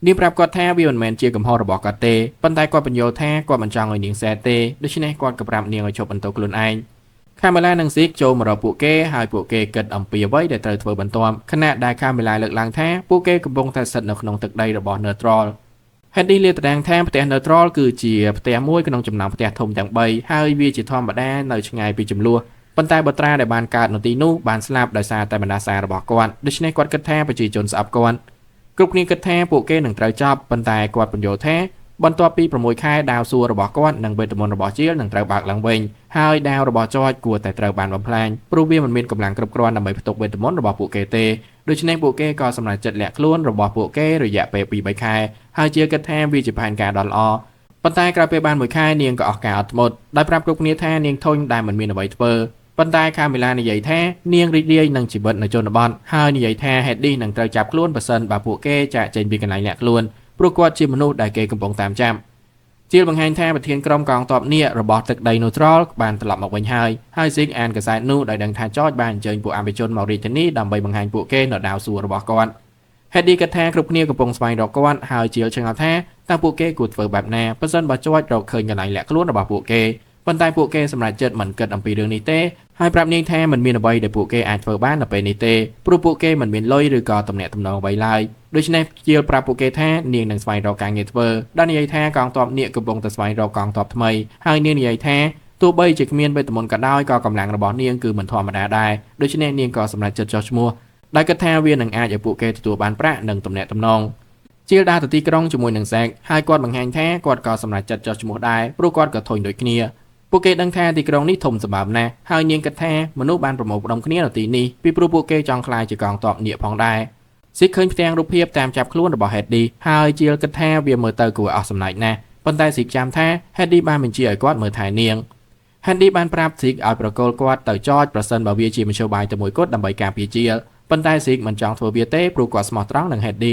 នាងប្រាប់គាត់ថាវាមិនមែនជាកំហុសរបស់គាត់ទេប៉ុន្តែគាត់បញ្យល់ថាគាត់មិនចង់ឲ្យនាងសែតទេដូច្នេះគាត់ក៏ប្រាប់នាងឲ្យឈប់បន្ទោសខ្លួនឯងកាមេឡានិងស៊ីកចូលមករកពួកគេហើយពួកគេគិតអំពីអ្វីដែលត្រូវធ្វើបន្ទាប់ខណៈដែលកាមេឡាលើកឡើងថាពួកគេកំពុងតែស្ថិតនៅក្នុងទឹកដីរបស់ Neutral ហេតឌីលាតត្រដាងថាផ្ទះ Neutral គឺជាផ្ទះមួយក្នុងចំណោមផ្ទះធំទាំង3ហើយវាជាធម្មតានៅឆ្ងាយពីចំនួនប៉ុន្តែបុត្រាដែលបានកើតនៅទីនោះបានស្លាប់ដោយសារតែបណ្ដាសារបស់គាត់ដូច្នេះគាត់គិតថាប្រជាជនស្អប់គាត់គ្រប់គ្នាគិតថាពួកគេនឹងត្រូវចាប់ប៉ុន្តែគាត់បញ្យល់ថាបន្ទាប់ពី6ខែដាវសួររបស់គាត់និងវេទមន្តរបស់ជាលនឹងត្រូវបើកឡើងវិញហើយដាវរបស់ចចគួរតែត្រូវបានបំផ្លាញព្រោះវាមិនមានកម្លាំងគ្រប់គ្រាន់ដើម្បីផ្ទុកវេទមន្តរបស់ពួកគេទេ ដូច្នេះពួកគេក៏សម្រេចចិត្តលាក់ខ្លួនរបស់ពួកគេរយៈពេល2-3ខែហើយជាគិតថាវាជាផែនការដ៏ល្អប៉ុន្តែក្រោយពេលបានមួយខែនាងក៏អស់ការអត់ធ្មត់ដោយប្រាប់គ្រប់គ្នាថានាងធុញដែលមិនមានអ្វីធ្វើប៉ុន្តែកាមីឡានិយាយថានាងរីករាយនឹងជីវិតនៅជនបទហើយនិយាយថាហេឌីសនឹងត្រូវចាប់ខ្លួនប្រសិនបើពួកគេចាកចេញពីកន្លែងលាក់ខ្លួនព្រោះគាត់ជាមនុស្សដែលគេកំពុងតាមចាប់ជាលបង្ហាញថាប្រធានក្រុមកងទ័ពនាគរបស់ទឹកដីនូត្រលបានត្រឡប់មកវិញហើយហើយស៊ីកអានកសែតនោះដោយដឹងថាចចបានអញ្ជើញពួកអភិជនមករាជធានីដើម្បីបង្ហាញពួកគេនៅដាវសួគ៌របស់គាត់ហេឌីគិតថាគ្រប់គ្នាកំពុងស្វែងរកគាត់ហើយជាលឆ្ងល់ថាតើពួកគេគួរធ្វើបែបណាប្រសិនបើចចរកឃើញកន្លែងលាក់ខ្លួនរបស់ពួកគេប៉ុន្តែពួកគេសម្រេចចិត្តមិនគិតអំពីរឿងនេះទេហើយប្រាប់នាងថាមិនមានអ្វីដែលពួកគេអាចធ្វើបាននៅពេលនេះទេព្រោះពួកគេមិនមានលុយឬក៏ទំនាក់ទំនងអ្វីឡើយដូច្នេះជាលប្រាប់ពួកគេថានាងនឹងស្វែងរកការងារធ្វើដែលនិយាយថាកងទ័ពនាគកំពុងតែស្វែងរកកងទ័ពថ្មីហើយនាងនិយាយថាទោះបីជាគ្មានវេទមន្តក៏ដោយក៏កម្លាំងរបស់នាងគឺមិនធម្មតាដែរដូច្នេះនាងក៏សម្រេចចិត្តចុះឈ្មោះដោយគិតថាវានឹងអាចឲ្យពួកគេទទួលបានប្រាក់និងទំនាក់ទំនងជាលដើរទៅទីក្រុងជាមួយនឹងសេកហើយគាត់បង្ហាញថាគាត់ក៏សម្រេចចិត្តចុះឈ្មោះដែរព្រោះគាត់ក៏ធុញដូចគ្នាពួកគេដឹងថាទីក្រុងនេះធំសម្បើមណាស់ហើយនាងគិតថាមនុស្សបានប្រមូលផ្ដុំគ្នានៅទីនេះពីព្រោះពួកគេចង់ក្លាយជាកងទ័ពនាគផងដែរស៊ីឃើញផ្ទាំងរូបភាពតាមចាប់ខ្លួនរបស់ Hedy ហើយជាលគិតថាវាមើលទៅគួរឲ្យអស់សំណើចណាស់ប៉ុន្តែស៊ីចាំថា Hedy បានបញ្ជាឲ្យគាត់មើលថែនាង Hedy បានប្រាប់ស៊ីឲ្យប្រគល់គាត់ទៅចចប្រសិនបើវាជាមធ្យោបាយតែមួយគត់ដើម្បីការពារជាលប៉ុន្តែស៊ីមិនចង់ធ្វើវាទេព្រោះគាត់ស្មោះត្រង់នឹង Hedy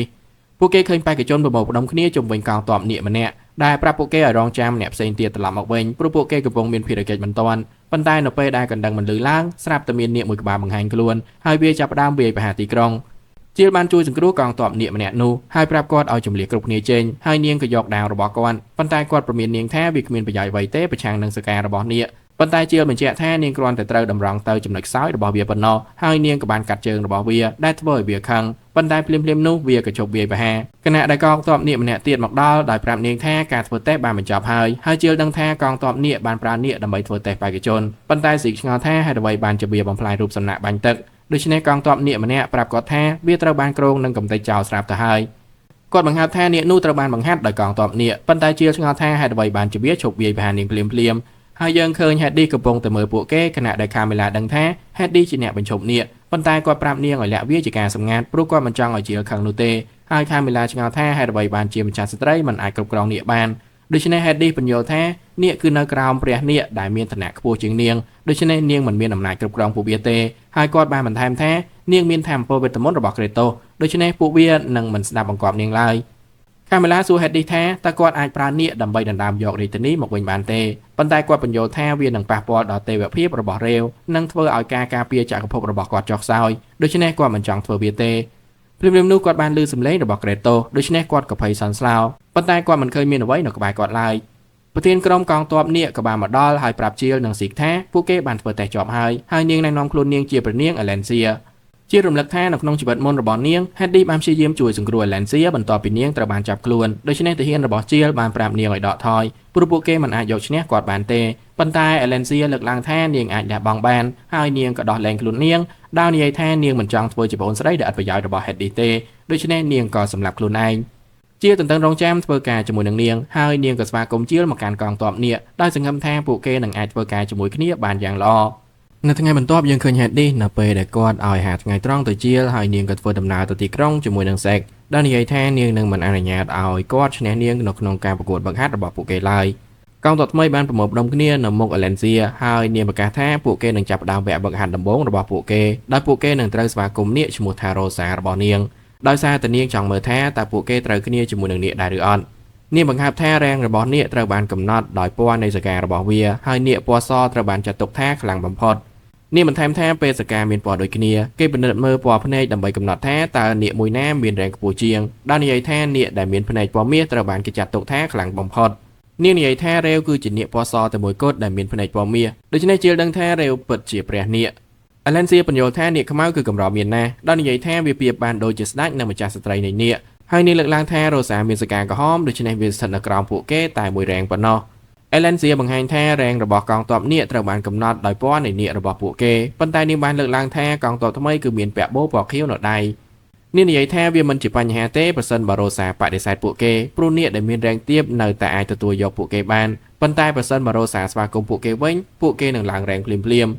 ពួកគេឃើញបេក្ខជនប្រមូលផ្ដុំគ្នាជុំវិញកងទ័ពនាគម្នាក់ដែលប្រាប់ពួកគេឲ្យរងចាំអ្នកផ្សេងទៀតត្រឡប់មកវិញព្រោះពួកគេកំពុងមានភារកិច្ចបន្ទាន់ប៉ុន្តែនៅពេលដែលកណ្ដឹងមិនលឺឡើងស្រាប់តែមាននាគមួយក្បាលបង្ហាញខ្លួនហើយវាចាប់ផ្ដើមវាយប្រហារទីក្រុងជាលបានជួយសង្គ្រោះកងទ័ពនាគម្នាក់នោះហើយប្រាប់គាត់ឲ្យជម្លៀសគ្រប់គ្នាចេញហើយនាងក៏យកដាវរបស់គាត់ប៉ុន្តែគាត់ព្រមាននាងថាវាគ្មានប្រយោជន៍អ្វីទេប្រឆាំងនឹងសការរបស់នាគប៉ុន្តែជាលបញ្ជាក់ថានាងគ្រាន់តែត្រូវតម្រង់ទៅចំណុចខ្សោយរបស់វាប៉ុណ្ណោះហើយនាងក៏បានកាត់ជើងរបស់វាដែលធ្វើឲ្យវាខឹងប៉ុន្តែភ្លាមៗនោះវាក៏ជប់វាយប្រហារខណៈដែលកងទ័ពនាគម្នាក់ទៀតមកដល់ដោយប្រាប់នាងថាការធ្វើតេស្តបានបញ្ចប់ហើយហើយជាលដឹងថាកងទ័ពនាគបានប្រើនាគដើម្បីធ្វើតេស្តបេក្ខជនប៉ុន្តែស៊ីឆ្ងល់ថាហេតុអ្វីបានជាវាបំផ្លាញរូបសំណាកបាញ់ទឹកដូច្នេះកងទ័ពនាគម្នាក់ប្រាប់គាត់ថាវាត្រូវបានគ្រោងនឹងកំទេចចោលស្រាប់ទៅហើយគាត់បង្ហើបថានាគនោះត្រូវបានបង្ហាត់ដោយកងទ័ពនាគប៉ុន្តែជាលឆ្ងល់ថាហេតុអ្វីបានជាវាឈប់វាយប្រហារនាងភ្លាមៗហើយយើងឃើញ Hedy កំពុងតែមើលពួកគេខណៈដែល Camila ដឹងថា Hedy ជាអ្នកបញ្ឈប់នាគប៉ុន្តែគាត់ប្រាប់នាងឲ្យលាក់វាជាការសម្ងាត់ព្រោះគាត់មិនចង់ឲ្យជាលខឹងនោះទេហើយ Camila ឆ្ងល់ថាហេតុអ្វីបានជាម្ចាស់ស្ត្រីមិនអាចគ្រប់គ្រងនាគបានដូច្នេះ Hedy ពន្យល់ថានាគគឺនៅក្រោមព្រះនាគដែលមានឋានៈខ្ពស់ជាងនាងដូច្នេះនាងមិនមានអំណាចគ្រប់គ្រងពួកវាទេហើយគាត់បានបន្ថែមថានាងមានធម៌ពលវេទមន្តរបស់ក្រេតូសដូច្នេះពួកវានឹងមិនស្ដាប់បង្គាប់នាងឡើយកាមេឡាសួរហេឌីថាតើគាត់អាចប្រើនាគដើម្បីដណ្ដើមយករាជធានីមកវិញបានទេប៉ុន្តែគាត់បញ្យល់ថាវានឹងប៉ះពាល់ដល់ទេវភាពរបស់រ៉េវនិងធ្វើឲ្យការការពារចក្រភពរបស់គាត់ចុះខ្សោយដូច្នេះគាត់មិនចង់ធ្វើវាទេភ្លាមៗនោះគាត់បានឮសំឡេងរបស់ក្រេតូដូច្នេះគាត់ក៏ភ័យសន់ស្លោប៉ុន្តែគាត់មិនឃើញមានអ្វីនៅក្បែរគាត់ឡើយប្រធានក្រុមកងទ័ពនាគក៏បានមកដល់ហើយប្រាប់ជាលនិងស៊ីកថាពួកគេបានធ្វើតេស្តជាប់ហើយហើយនាងណែនាំខ្លួននាងជាព្រះនាងអេឡែនសៀជារំលឹកថានៅក្នុងជីវិតមុនរបស់នាង Hedy បានព្យាយាមជួយសង្គ្រោះអេឡែនសៀបន្ទាប់ពីនាងត្រូវបានចាប់ខ្លួនដូច្នេះទាហានរបស់ជាលបានប្រាប់នាងឲ្យដកថយព្រោះពួកគេមិនអាចយកឈ្នះគាត់បានទេប៉ុន្តែអេឡែនសៀលើកឡើងថានាងអាចលះបង់បានហើយនាងក៏ដោះលែងខ្លួននាងដោយនិយាយថានាងមិនចង់ធ្វើជាប្អូនស្រីដែលឥតប្រយោជន៍របស់ Hedy ទេដូច្នេះនាងក៏សម្លាប់ខ្លួនឯងជាទន្ទឹងរង់ចាំធ្វើការជាមួយនឹងនាងហើយនាងក៏ស្វាគមន៍ជាលមកកាន់កងទ័ពនាគដោយសង្ឃឹមថាពួកគេនឹងអាចធ្វើការជាមួយគ្នាបានយ៉ាងល្អនៅថ្ងៃបន្ទាប់យើងឃើញ Hedy នៅពេលដែលគាត់ឲ្យហាថ្ងៃត្រង់ទៅជាលហើយនាងក៏ធ្វើដំណើរទៅទីក្រុងជាមួយនឹងសេកដែលនិយាយថានាងនឹងមិនអនុញ្ញាតឲ្យគាត់ឈ្នះនាងនៅក្នុងការប្រកួតបង្ហាត់របស់ពួកគេឡើយកងទ័ពថ្មីបានប្រមូលផ្ដុំគ្នានៅមុខអេឡែនសៀហើយនាងប្រកាសថាពួកគេនឹងចាប់ផ្ដើមវគ្គបង្ហាត់ដំបូងរបស់ពួកគេដោយពួកគេនឹងត្រូវស្វាគមន៍នាគឈ្មោះថារ៉ូសារបស់នាងដោយសារតែនាងចង់មើលថាតើពួកគេត្រូវគ្នាជាមួយនឹងនាគដែរឬអត់នាងបង្ហើបថារាងរបស់នាគត្រូវបានកំណត់ដោយពណ៌នៃសការបស់វាហើយនាគពណ៌សត្រូវបានចាត់ទុកថាខ្លាំងបំផុតនាងបន្ថែមថាពេលសកាមានពណ៌ដូចគ្នាគេពិនិត្យមើលពណ៌ភ្នែកដើម្បីកំណត់ថាតើនាគមួយណាមានរាងខ្ពស់ជាងដោយនិយាយថានាគដែលមានភ្នែកពណ៌មាសត្រូវបានគេចាត់ទុកថាខ្លាំងបំផុតនាងនិយាយថារ៉េវគឺជានាគពណ៌សតែមួយគត់ដែលមានភ្នែកពណ៌មាសដូច្នេះជាលដឹងថារ៉េវពិតជាព្រះនាគអេឡែនសៀបញ្យល់ថានាគខ្មៅគឺកម្រមានណាស់ដោយនិយាយថាវាប្រៀបបានដូចជាស្ដេចនិងម្ចាស់ស្ត្រីនៃនាគហើយនាងលើកឡើងថារ៉ូសាមានសកាក្រហមដូច្នេះវាស្ថិតនៅក្រោមពួកគេតែមួយរែងប៉ុណ្ណោះអេឡែនសៀបង្ហាញថារែងរបស់កងទ័ពនាគត្រូវបានកំណត់ដោយពណ៌នៃនាគរបស់ពួកគេប៉ុន្តែនាងបានលើកឡើងថាកងទ័ពថ្មីគឺមានពាក់បូពណ៌ខៀវនៅដៃនាងនិយាយថាវាមិនជាបញ្ហាទេប្រសិនបើរ៉ូសាបដិសេធពួកគេព្រោះនាគដែលមានរែងទាបនៅតែអាចទទួលយកពួកគេបានប៉ុន្តែប្រសិនបើរ៉ូសាស្វាគមន៍ពួកគេវិញពួកគេនឹងឡើងរែងភ្លាមៗ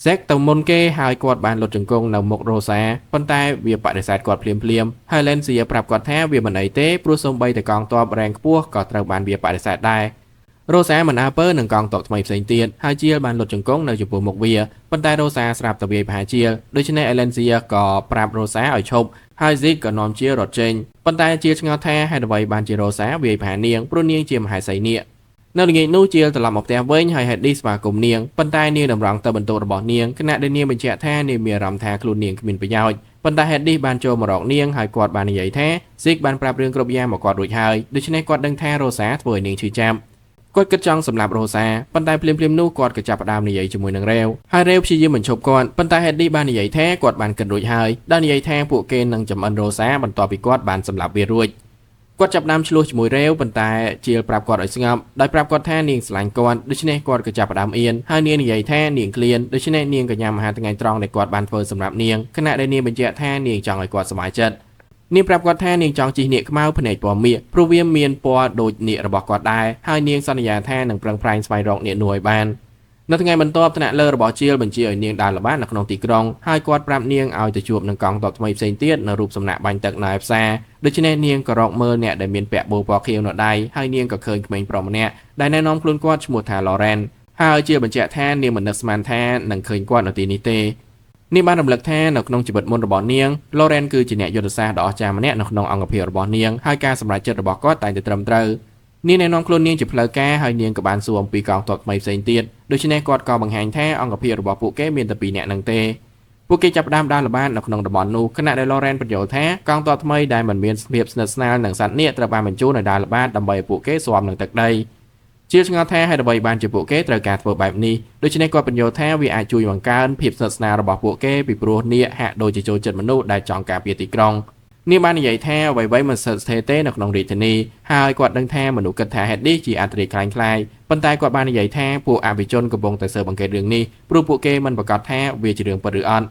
សេកទៅមុនគេហើយគាត់បានលុតជង្គង់នៅមុខរ៉ូសាប៉ុន្តែវាបដិសេធគាត់ភ្លាមភ្លាមហើយឡេនសៀប្រាប់គាត់ថាវាមិនអីទេព្រោះសូម្បីតែកងទ័ពរ៉េងខ្ពស់ក៏ត្រូវបានវាបដិសេធដែររ៉ូសាមិនអើពើនឹងកងទ័ពថ្មីផ្សេងទៀតហើយជាលបានលុតជង្គង់នៅចំពោះមុខវាប៉ុន្តែរ៉ូសាស្រាប់តែវាយប្រហារជាលដូច្នេះអេឡេនសៀក៏ប្រាប់រ៉ូសាឲ្យឈប់ហើយស៊ីកក៏នាំជារត់ចេញប៉ុន្តែជាឆ្ងល់ថាហេតុអ្វីបានជារ៉ូសាវាយប្រហារនាងព្រោះនាងជាមហេសីនាគនៅល្ងាចនោះជាលត្រឡប់មកផ្ទះវិញហើយហេដឌីស្វាគមន៍នាងប៉ុន្តែនាងតម្រង់ទៅបន្ទប់របស់នាងខណៈដែលនាងបញ្ជាក់ថានាងមានអារម្មណ៍ថាខ្លួននាងគ្មានប្រយោជន៍ប៉ុន្តែហេដឌីបានចូលមករកនាងហើយគាត់បាននិយាយថាស៊ីកបានប្រាប់រឿងគ្រប់យ៉ាងមកគាត់រួចហើយដូច្នេះគាត់ដឹងថារ៉ូសាធ្វើឲ្យនាងឈឺចាប់គាត់គិតចង់សម្លាប់រ៉ូសាប៉ុន្តែភ្លាមៗនោះគាត់ក៏ចាប់ផ្ដើមនិយាយជាមួយនឹងរ៉េវហើយរ៉េវព្យាយាមបញ្ឈប់គាត់ប៉ុន្តែហេដឌីបាននិយាយថាគាត់បានគិតរួចហើយដោយនិយាយថាពួកគេនឹងចម្អិនរ៉ូសាបន្ទាប់ពីគាត់បានសម្លាប់វារួចគាត់ចាប់ដើមឆ្លោះជាមួយរ៉េវប៉ុន្តែជាលប្រាប់គាត់ឲ្យស្ងប់ដោយប្រាប់គាត់ថានាងស្រឡាញ់គាត់ដូច្នេះគាត់ក៏ចាប់ផ្ដើមអៀនហើយនាងនិយាយថានាងឃ្លានដូច្នេះនាងក៏ញ៉ាំអាហារថ្ងៃត្រង់ដែលគាត់បានធ្វើសម្រាប់នាងខណៈដែលនាងបញ្ជាក់ថានាងចង់ឲ្យគាត់សប្បាយចិត្តនាងប្រាប់គាត់ថានាងចង់ជិះនាគខ្មៅភ្នែកពណ៌មាសព្រោះវាមានពណ៌ដូចនាគរបស់គាត់ដែរហើយនាងសន្យាថានឹងប្រឹងប្រែងស្វែងរកនាគនោះឲ្យបាននៅថ្ងៃបន្ទាប់ថ្នាក់លើរបស់ជាលបញ្ជាឲ្យនាងដើរល្បាតនៅក្នុងទីក្រុងហើយគាត់ប្រាប់នាងឲ្យទៅជួបនឹងកងទ័ពថ្មីផ្សេងទៀតនៅរូបសំណាកបាញ់ទឹកនៅឯផ្សារដូច្នេះនាងក៏រកមើលអ្នកដែលមានពាក់បូពណ៌ខៀវនៅដៃហើយនាងក៏ឃើញក្មេងប្រុសម្នាក់ដែលណែនាំខ្លួនគាត់ឈ្មោះថាឡរ៉ែនហើយជាបញ្ជាក់ថានាងមិននឹកស្មានថានឹងឃើញគាត់នៅទីនេះទេនាងបានរំលឹកថានៅក្នុងជីវិតមុនរបស់នាងឡូរ៉ែនគឺជាអ្នកយុទ្ធសាស្ត្រដ៏អស្ចារ្យម្នាក់នៅក្នុងអង្គភាពរបស់នាងហើយការសម្រេចចិត្តរបស់គាត់តែងតែត្រឹមត្រូវនាងណែនាំខ្លួននាងជាផ្លូវការហើយនាងក៏បានសួរអំពីកងទ័ពថ្មីផ្សេងទៀតដូច្នេះគាត់ក៏បង្ហាញថាអង្គភាពរបស់ពួកគេមានតែពីរនាក់នឹងទេពួកគេចាប់ផ្ដើមដើរល្បាតនៅក្នុងតំបន់នោះខណៈដែលឡូរ៉ែនបញ្យល់ថាកងទ័ពថ្មីដែលមិនមានភាពស្និទ្ធស្នាលនឹងសត្វនាគត្រូវបានបញ្ជូនឲ្យដើរល្បាតដើម្បីឲ្យពួកគេស៊ាំនឹងទឹកដីជាឆ្ងល់ថាហេតុអ្វីបានជាពួកគេត្រូវការធ្វើបែបនេះដូច្នេះគាត់បញ្យល់ថាវាអាចជួយបង្កើនភាពស្និទ្ធស្នាលរបស់ពួកគេពីព្រោះនាគហាក់ដូចជាចូលចិត្តមនុស្សដែលចង់ការពារទីក្រុងនាងបាននិយាយថាអ្វីៗមិនស្ថិតស្ថេរទេនៅក្នុងរាជធានីហើយគាត់ដឹងថាមនុស្សគិតថាហេដឌីជាអន្តរាយក្លែងៗប៉ុន្តែគាត់បាននិយាយថាពួកអភិជនកំពុងតែស៊ើបអង្កេតរឿងនេះព្រោះពួកគេមិនប្រាកដថាវាជារឿងពិតឬអត់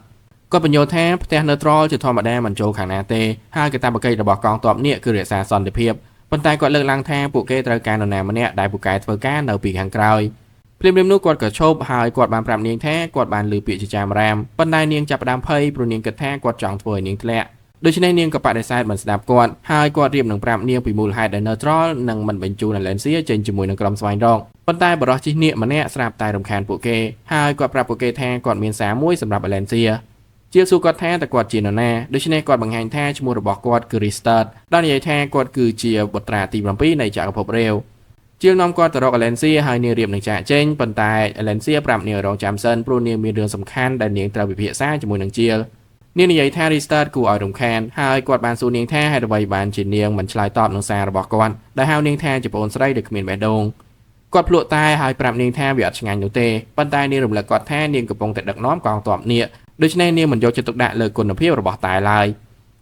គាត់បញ្យល់ថាផ្ទះនៅត្រល់ជាធម្មតាមិនចូលខាងណាទេហើយកាតព្វកិច្ចរបស់កងទ័ពនេះគឺរក្សាសន្តិភាពប៉ុន្តែគាត់លើកឡើងថាពួកគេត្រូវការនរណាម្នាក់ដែលពូកែធ្វើការនៅពីខាងក្រោយភ្លាមៗនោះគាត់ក៏ឈប់ហើយគាត់បានប្រាប់នាងថាគាត់បានឮពាក្យជាចាមរាមប៉ុន្តែនាងចាប់ផ្ដើមភ័យព្រោះនាងគិតថាគាត់ចង់ធ្វើឲ្យនាងធ្លាក់ដូច្នេះនាងក៏បដិសេធមិនស្ដាប់គាត់ហើយគាត់រៀបនឹងប្រាប់នាងពីមូលហេតុដែល Neutral នឹងមិនបញ្ជូន Alencia ចេញជាមួយនឹងក្រុមស្វែងរកប៉ុន្តែបរិះជិះនាគម្នាក់ស្រាប់តែរំខានពួកគេហើយគាត់ប្រាប់ពួកគេថាគាត់មានសារមួយសម្រាប់ Alencia ជាសួរគាត់ថាតើគាត់ជានរណាដូច្នេះគាត់បង្ហាញថាឈ្មោះរបស់គាត់គឺ Restart ដោយនិយាយថាគាត់គឺជាបុត្រាទី7នៃចក្រភពរាវជាលនាំគាត់ទៅរក Alencia ហើយនាងរៀបនឹងចាកចេញប៉ុន្តែ Alencia ប្រាប់នាងឲ្យរងចាំសិនព្រោះនាងមានរឿងសំខាន់ដែលនាងត្រូវពិភាក្សាជាមួយនឹងជាលនាងនិយាយថា Restart គួរឲ្យរំខានហើយគាត់បានសួរនាងថាហេតុអ្វីបានជានាងមិនឆ្លើយតបនឹងសាររបស់គាត់ដែលហៅនាងថាជាប្អូនស្រីដែលគ្មានបេះដូងគាត់ភ្លក់តែហើយប្រាប់នាងថាវាអត់ឆ្ងាញ់នោះទេប៉ុន្តែនាងរំលឹកគាត់ថានាងកំពុងតែដឹកនាំកងទ័ពនាគដូច្នេះនាងមិនយកចិត្តទុកដាក់លើគុណភាពរបស់តែឡើយ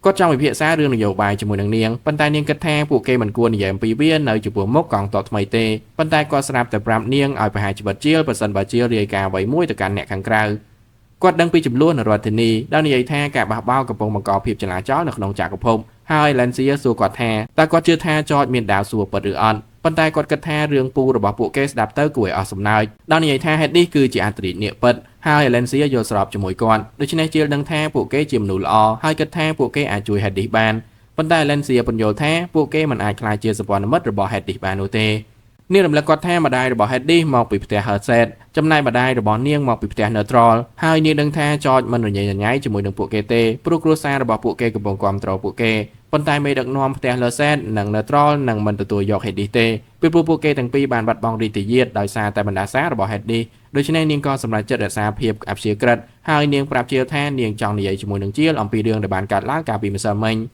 គាត់ចង់ពិភាក្សារឿងនយោបាយជាមួយនឹងនាងប៉ុន្តែនាងគិតថាពួកគេមិនគួរនិយាយអំពីវានៅចំពោះមុខកងទ័ពថ្មីទេប៉ុន្តែគាត់ស្រាប់តែប្រាប់នាងឲ្យប្រហែលជីវិតជាលប្រសិនបើជាលរាយការណ៍អ្វីមួយទៅកាន់អ្នកខាងក្រៅគាត់ដឹងពីចំនួននៅរដ្ឋធានីដោយនិយាយថាការបះបោរកំពុងបង្កភាពចលាចលនៅក្នុងចក្រភពហើយ Lancia សួរគាត់ថាតើគាត់ជឿថាចចមានដាវសួរពិតឬអត់ប៉ុន្តែគាត់គិតថារឿងពូរបស់ពួកគេស្ដាប់ទៅគួរឲ្យអស់សំណើចដោយនិយាយថាហេតុនេះគឺជាអន្តរាយនាគពិតហើយ Alencia យល់ស្របជាមួយគាត់ដូច្នេះជាលដឹងថាពួកគេជាមនុស្សល្អហើយគិតថាពួកគេអាចជួយ Hedis បានប៉ុន្តែ Alencia ពន្យល់ថាពួកគេមិនអាចក្លាយជាសម្ព័ន្ធមិត្តរបស់ Hedis បាននោះទេនាងរំលឹកគាត់ថាម្ដាយរបស់ Hedis មកពីផ្ទះ Herset ចំណែកម្ដាយរបស់នាងមកពីផ្ទះ Neutral ហើយនាងដឹងថាចចមិនរញ៉េរញ៉ៃជាមួយនឹងពួកគេទេព្រោះគ្រួសាររបស់ពួកគេកំពុងគាំទ្រពួកគេប៉ុន្តែមេដឹកនាំផ្ទះ Lerset និង Neutral នឹងមិនទទួលយក Hedis ទេពីព្រោះពួកគេទាំងពីរបានបាត់បង់រាជទាយាទដោយសារតែបណ្ដាសារបស់ Hedis ដូច្នេះនាងក៏សម្រេចចិត្តរក្សាភាពអព្យាក្រឹតហើយនាងប្រាប់ជាលថានាងចង់និយាយជាមួយនឹងជាលអំពីរឿងដែលបានកើតឡើងកាលពីម្សិលមិញ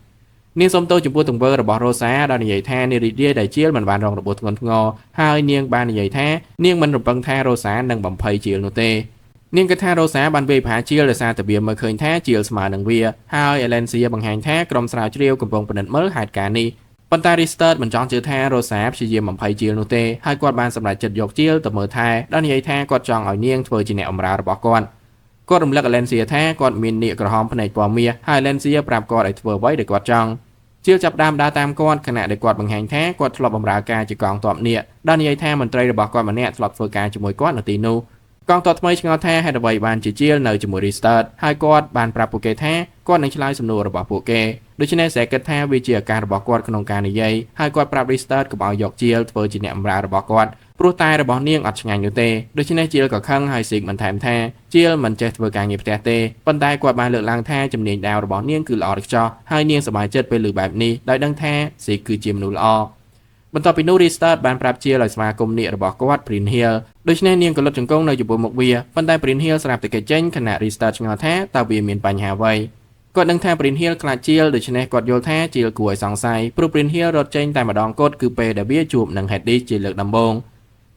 នាងសូមទោសចំពោះទង្វើរបស់រ៉ូសាដោយនិយាយថានាងរីករាយដែលជាលមិនបានរងរបួសធ្ងន់ធ្ងរហើយនាងបាននិយាយថានាងមិនរំពឹងថារ៉ូសានឹងបំភ័យជាលនោះទេនាងគិតថារ៉ូសាបានវាយប្រហារជាលដោយសារតែវាមើលឃើញថាជាលស្មើនឹងវាហើយអេឡែនសៀបង្ហាញថាក្រុមស្រាវជ្រាវកំពុងពិនិត្យមើលហេតុការណ៍នេះប៉ុន្តែ Restart មិនចង់ជឿថារ៉ូសាព្យាយាមបំភ័យជាលនោះទេហើយគាត់បានសម្រេចចិត្តយកជាលទៅមើលថែដោយនិយាយថាគាត់ចង់ឲ្យនាងធ្វើជាអ្នកបម្រើរបស់គាត់គាត់រំលឹកអេឡែនសៀថាគាត់មាននាគក្រហមភ្នែកពណ៌មាសហើយអេឡែនសៀប្រាប់គាត់ឲ្យធ្វើអ្វីដែលគាត់ចង់ជាលចាប់ដើមដើរតាមគាត់ខណៈដែលគាត់បង្ហាញថាគាត់ធ្លាប់បម្រើការជាកងទ័ពនាគដោយនិយាយថាមន្ត្រីរបស់គាត់ម្នាក់ធ្លាប់ធ្វើការជាមួយគាត់នៅទីនោះ កងទ័ពថ្មីឆ្ងល់ថាហេតុអ្វីបានជាជាលនៅជាមួយ Restart ហើយគាត់បានប្រាប់ពួកគេថាគាត់នឹងឆ្លើយសំណួររបស់ពួកគេដូច្នេះសែគិតថាវាជាឱកាសរបស់គាត់ក្នុងការនិយាយហើយគាត់ប្រាប់ Restart កុំឲ្យយកជាលធ្វើជាអ្នកបម្រើរបស់គាត់ព្រោះតែរបស់នាងអត់ឆ្ងាញ់នោះទេដូច្នេះជាលក៏ខឹងហើយស៊ីកបន្ថែមថាជាលមិនចេះធ្វើការងារផ្ទះទេប៉ុន្តែគាត់បានលើកឡើងថាជំនាញដាវរបស់នាងគឺល្អឥតខ្ចោះហើយនាងសប្បាយចិត្តពេលឮបែបនេះដោយដឹងថាស៊ីកគឺជាមនុស្សល្អបន្ទាប់ពីនោះ Restart បានប្រាប់ជាលឲ្យស្វាគមន៍នាគរបស់គាត់ Prince Hill ដូច្នេះនាងក៏លុតជង្គង់នៅចំពោះមុខវាប៉ុន្តែ Prince Hill ស្រាប់តែគេចេញខណៈ Restart ឆ្ងល់ថាតើវាមានបញ្ហាអ្វីគាត់ដឹងថា Prince Hill ខ្លាចជាលដូច្នេះគាត់យល់ថាជាលគួរឲ្យសង្ស័យព្រោះ Prince Hill រត់ចេញតែម្ដងគត់គឺពេលដែលវាជួបនឹង Hades ជាលើកដំបូង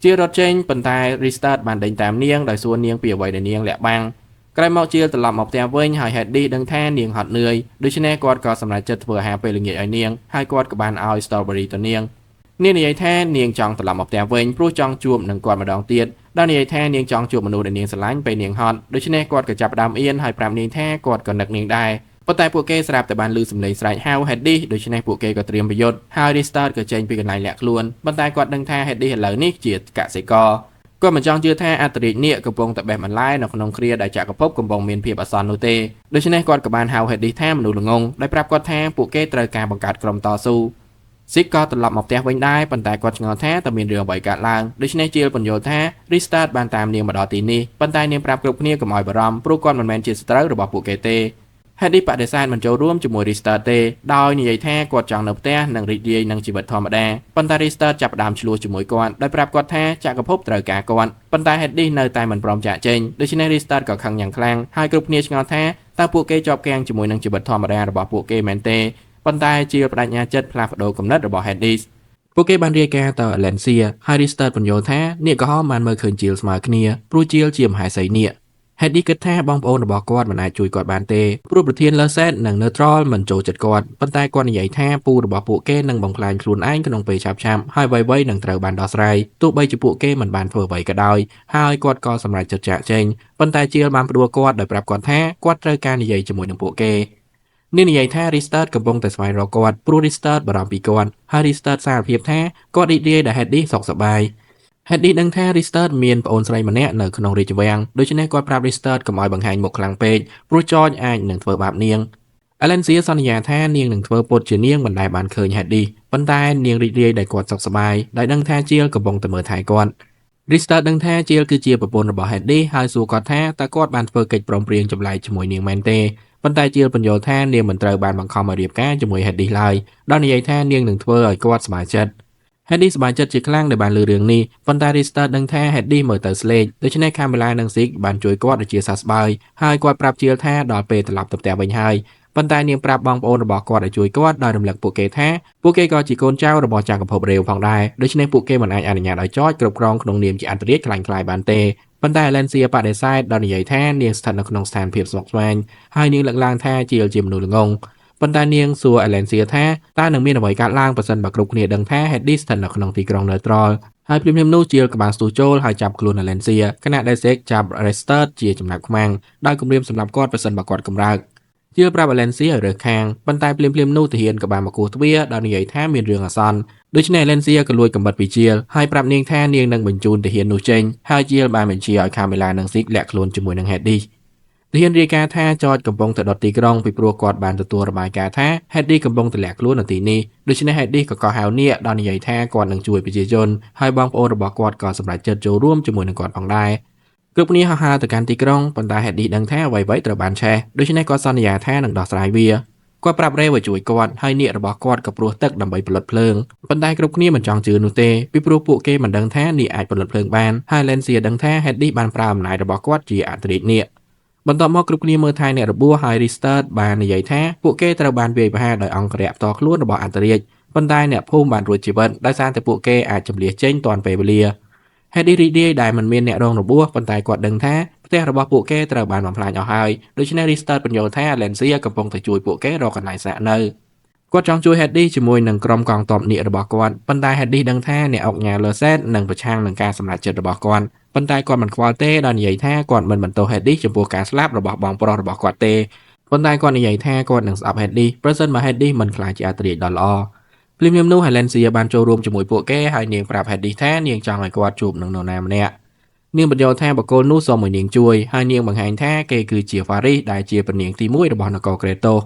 ជារត់ចេញប៉ុន្តែ Restart បានដេញតាមនាងដោយសួរនាងពីអ្វីដែលនាងលាក់បាំងក្រោយមកជាលត្រឡប់មកផ្ទះវិញហើយ Hades ដឹងថានាងហត់នឿយដូច្នេះគាត់ក៏សម្រេចចិត្តធ្វើអាហារពេលល្ងាចឲ្យនាងហើយគាត់ក៏បានឲ្យ strawberry ទៅនាងនាងនិយាយថានាងចង់ត្រឡប់មកផ្ទះវិញព្រោះចង់ជួបនឹងគាត់ម្ដងទៀតដល់និយាយថានាងចង់ជួបមនុស្សដែលនាងស្រឡាញ់ពេលនាងហត់ដូច្នេះគាត់ក៏ចាប់ផ្ដើមអៀនហើយប្រាប់នាងថាគាត់ក៏នឹកនាងដែរប៉ុន្តែពួកគេស្រាប់តែបានឮសំឡេងស្រែកហៅ Hades ដូច្នេះពួកគេក៏ត្រៀមប្រយុទ្ធហើយ Restart ក៏ចេញពីកន្លែងលាក់ខ្លួនប៉ុន្តែគាត់ដឹងថា Hades ឥឡូវនេះជាកសិករគាត់មិនចង់ជឿថាអត្តរាជនាគកំពុងតែបេះបន្លែនៅក្នុងគ្រាដែលចក្រភពកំពុងមានភាពអាសន្ននោះទេដូច្នេះគាត់ក៏បានហៅ Hades ថាមនុស្សល្ងងដោយប្រាប់គាត់ថាពួកគេត្រូវការបង្កើតក្រុមតស៊ូស៊ីកក៏ត្រឡប់មកផ្ទះវិញដែរប៉ុន្តែគាត់ឆ្ងល់ថាតើមានរឿងអ្វីកើតឡើងដូច្នេះជាលពន្យល់ថា Restart បានតាមនាងមកដល់ទីនេះប៉ុន្តែនាងប្រាប់គ្រប់គ្នាកុំឲ្យបារម្ភព្រោះគាត់មិនមែនជាសត្រូវរបស់ពួកគេទេ Hades បដិសេធមិនចូលរួមជាមួយ Restart ទេដោយនិយាយថាគាត់ចង់នៅផ្ទះនិងរីករាយនឹងជីវិតធម្មតាប៉ុន្តែ Restart ចាប់ផ្ដើមឆ្លោះជាមួយគាត់ដោយប្រាប់គាត់ថាចក្រភពត្រូវការគាត់ប៉ុន្តែ Hades នៅតែមិនព្រមចាកចេញដូច្នេះ Restart ក៏ខឹងយ៉ាងខ្លាំងហើយគ្រប់គ្នាឆ្ងល់ថាតើពួកគេជាប់គាំងជាមួយនឹងជីវិតធម្មតារបស់ពួកគេមែនទេប៉ុន្តែជាបដិញ្ញាចិត្តផ្លាស់ប្ដូរគំនិតរបស់ Hades ពួកគេបានរាយការណ៍ទៅ Alencia ហើយ Restart ពន្យល់ថានាគក្រហមបានមើលឃើញជាលស្មើគ្នាព្រោះជាលជាមហេសីនាគ Hades គិតថាបងប្អូនរបស់គាត់មិនអាចជួយគាត់បានទេព្រោះប្រធាន Lerset និង Neutral មិនចូលចិត្តគាត់ប៉ុន្តែគាត់និយាយថាពូរបស់ពួកគេនឹងបំផ្លាញខ្លួនឯងក្នុងពេលឆាប់ៗហើយអ្វីៗនឹងត្រូវបានដោះស្រាយទោះបីជាពួកគេមិនបានធ្វើអ្វីក៏ដោយហើយគាត់ក៏សម្រេចចិត្តចាកចេញប៉ុន្តែជាលបានផ្ដួលគាត់ដោយប្រាប់គាត់ថាគាត់ត្រូវការនិយាយជាមួយនឹងពួកគេនាងនិយាយថា Restart កំពុងតែស្វែងរកគាត់ព្រោះ Restart បារម្ភពីគាត់ហើយ Restart សារភាពថាគាត់រីករាយដែល Hades សុខសប្បាយ Hades ដឹងថា Restart មានប្អូនស្រីម្នាក់នៅក្នុងរាជវាំងដូច្នេះគាត់ប្រាប់ Restart កុំឲ្យបង្ហាញមុខខ្លាំងពេកព្រោះ George អាចនឹងធ្វើបាបនាង Alencia សន្យាថានាងនឹងធ្វើពុតជានាងមិនដែលបានឃើញ Hades ប៉ុន្តែនាងរីករាយដែលគាត់សុខសប្បាយដោយដឹងថាជាលកំពុងតែមើលថែគាត់ Restart ដឹងថាជាលគឺជាប្រពន្ធរបស់ Hades ហើយសួរគាត់ថាតើគាត់បានធ្វើកិច្ចព្រមព្រៀងចម្លែកជាមួយនាងមែនទេប៉ុន្តែជាលពន្យល់ថានាងមិនត្រូវបានបង្ខំឲ្យរៀបការជាមួយ Hades ឡើយដោយនិយាយថានាងនឹងធ្វើឲ្យគាត់សប្បាយចិត្ត Hades សប្បាយចិត្តជាខ្លាំងដែលបានឮរឿងនេះប៉ុន្តែ Restart ដឹងថា Hades មើលទៅស្លេកដូច្នេះ Camilla និង Zeke បានជួយគាត់ឲ្យជាសះស្បើយហើយគាត់ប្រាប់ជាលថាដល់ពេលត្រឡប់ទៅផ្ទះវិញហើយប៉ុន្តែនាងប្រាប់បងប្អូនរបស់គាត់ឲ្យជួយគាត់ដោយរំលឹកពួកគេថាពួកគេក៏ជាកូនចៅរបស់ចក្រភពរេវផងដែរដូច្នេះពួកគេមិនអាចអនុញ្ញាតឲ្យចចគ្រប់គ្រងក្នុងនាមជាអន្តរាជក្លាយៗបានទេប៉ុន្តែ Alencia បដិសេធដោយនិយាយថានាងស្ថិតនៅក្នុងស្ថានភាពស្មុគស្មាញហើយនាងលើកឡើងថាជាលជាមនុស្សល្ងងប៉ុន្តែនាងសួរ Alencia ថាតើនឹងមានអ្វីកើតឡើងប្រសិនបើគ្រប់គ្នាដឹងថា Hades ស្ថិតនៅក្នុងទីក្រុង Neutral ហើយភ្លាមៗនោះជាលក៏បានស្ទុះចូលហើយចាប់ខ្លួន Alencia ខណៈដែល Zeke ចាប់ Restart ជាចំណាប់ខ្មាំងដោយគំរាមសម្លាប់គាត់ប្រសិនបើគាត់កម្រើកជាលប្រាប់ Alencia ឲ្យរើសខាងប៉ុន្តែភ្លាមៗនោះទាហានក៏បានមកគោះទ្វារដោយនិយាយថាមានរឿងអាសន្នដូច្នេះ Alencia ក៏លួចកំបិតពីជាលហើយប្រាប់នាងថានាងនឹងបញ្ជូនទាហាននោះចេញហើយជាលបានបញ្ជាឲ្យ Camilla និង Zeke លាក់ខ្លួនជាមួយនឹង Hades ទាហានរាយការណ៍ថាចចកំពុងតែដុតទីក្រុងពីព្រោះគាត់បានទទួលរបាយការណ៍ថា Hades កំពុងតែលាក់ខ្លួននៅទីនេះដូច្នេះ Hades ក៏កោះហៅនាគដោយនិយាយថាគាត់នឹងជួយប្រជាជនហើយបងប្អូនរបស់គាត់ក៏សម្រេចចិត្តចូលរួមជាមួយនឹងគាត់ផងដែរគ្រប់គ្នាហោះហើរទៅកាន់ទីក្រុងប៉ុន្តែ Hades ដឹងថាអ្វីៗត្រូវបានឆេះដូច្នេះគាត់សន្យាថានឹងដោះស្រាយវាគាត់ប្រាប់រេវឲ្យជួយគាត់ហើយនាគរបស់គាត់ក៏ព្រោះទឹកដើម្បីផលិតភ្លើងប៉ុន្តែគ្រប់គ្នាមិនចង់ជឿនោះទេពីព្រោះពួកគេមិនដឹងថានាគអាចផលិតភ្លើងបានហើយ Alencia ដឹងថា Hades បានប្រើអំណាចរបស់គាត់ជាអធិរាជនាគបន្ទាប់មកគ្រប់គ្នាមើលថែអ្នករបួសហើយ Restart បាននិយាយថាពួកគេត្រូវបានវាយប្រហារដោយអង្គរៈផ្ទាល់ខ្លួនរបស់អន្តរាជប៉ុន្តែអ្នកភូមិបានរួចជីវិតដោយសារតែពួកគេអាចជម្លៀសចេញទាន់ពេលវេលា Hades រីករាយដែលមិនមានអ្នករងរបួសប៉ុន្តែគាត់ដឹងថាផ្ទះរបស់ពួកគេត្រូវបានបំផ្លាញអស់ហើយដូច្នេះ Restart ពន្យល់ថា Alencia កំពុងតែជួយពួកគេរកកន្លែងស្នាក់នៅគាត់ចង់ជួយ Hades ជាមួយនឹងក្រុមកងទ័ពនាគរបស់គាត់ប៉ុន្តែ Hades ដឹងថាអ្នកអុកញ៉ា Lerset នឹងប្រឆាំងនឹងការសម្រេចចិត្តរបស់គាត់ប៉ុន្តែគាត់មិនខ្វល់ទេដោយនិយាយថាគាត់មិនបន្ទោស Hades ចំពោះការស្លាប់របស់បងប្រុសរបស់គាត់ទេប៉ុន្តែគាត់និយាយថាគាត់នឹងស្អប់ Hades ប្រសិនបើ Hades មិនក្លាយជាអធិរាជដ៏ល្អភ្លាមៗនោះ Alencia បានចូលរួមជាមួយពួកគេហើយនាងប្រាប់ Hades ថានាងចង់ឲ្យគាត់ជួបនឹងនរណាម្នាក់ នាងបញ្យល់ថាបុគ្គលនោះសូមឲ្យនាងជួយហើយនាងបង្ហាញថាគេគឺជាហ្វារីសដែលជាព្រះនាងទី1របស់នគរក្រេតូស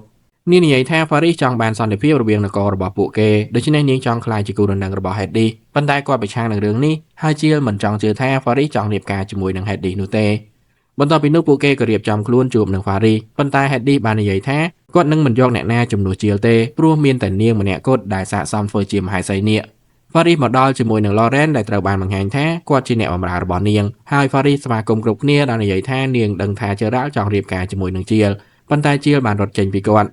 នាងនិយាយថាហ្វារីសចង់បានសន្តិភាពរវាងនគររបស់ពួកគេដូច្នេះនាងចង់ក្លាយជាគូដណ្ដឹងរបស់ហេឌីសប៉ុន្តែគាត់ប្រឆាំងនឹងរឿងនេះហើយជាលមិនចង់ជឿថាហ្វារីសចង់រៀបការជាមួយនឹងហេឌីសនោះទេបន្ទាប់ពីនោះពួកគេក៏រៀបចំខ្លួនជួបនឹងហ្វារីសប៉ុន្តែហេឌីសបាននិយាយថាគាត់នឹងមិនយកអ្នកណាជំនួសជាលទេព្រោះមានតែនាងម្នាក់គត់ដែលស័ក្តិសមធ្វើជាមហេសីនាគហ្វារីសមកដល់ជាមួយនឹងឡូរ៉ែនដែលត្រូវបានបង្ហាញថាគាត់ជាអ្នកបម្រើរបស់នាងហើយហ្វារីសស្វាគមន៍គ្រប់គ្នាដោយនិយាយថានាងដឹងថាជេរ៉ាល់ចង់រៀបការជាមួយនឹងជាលប៉ុន្តែជាលបានរត់ចេញពីគាត់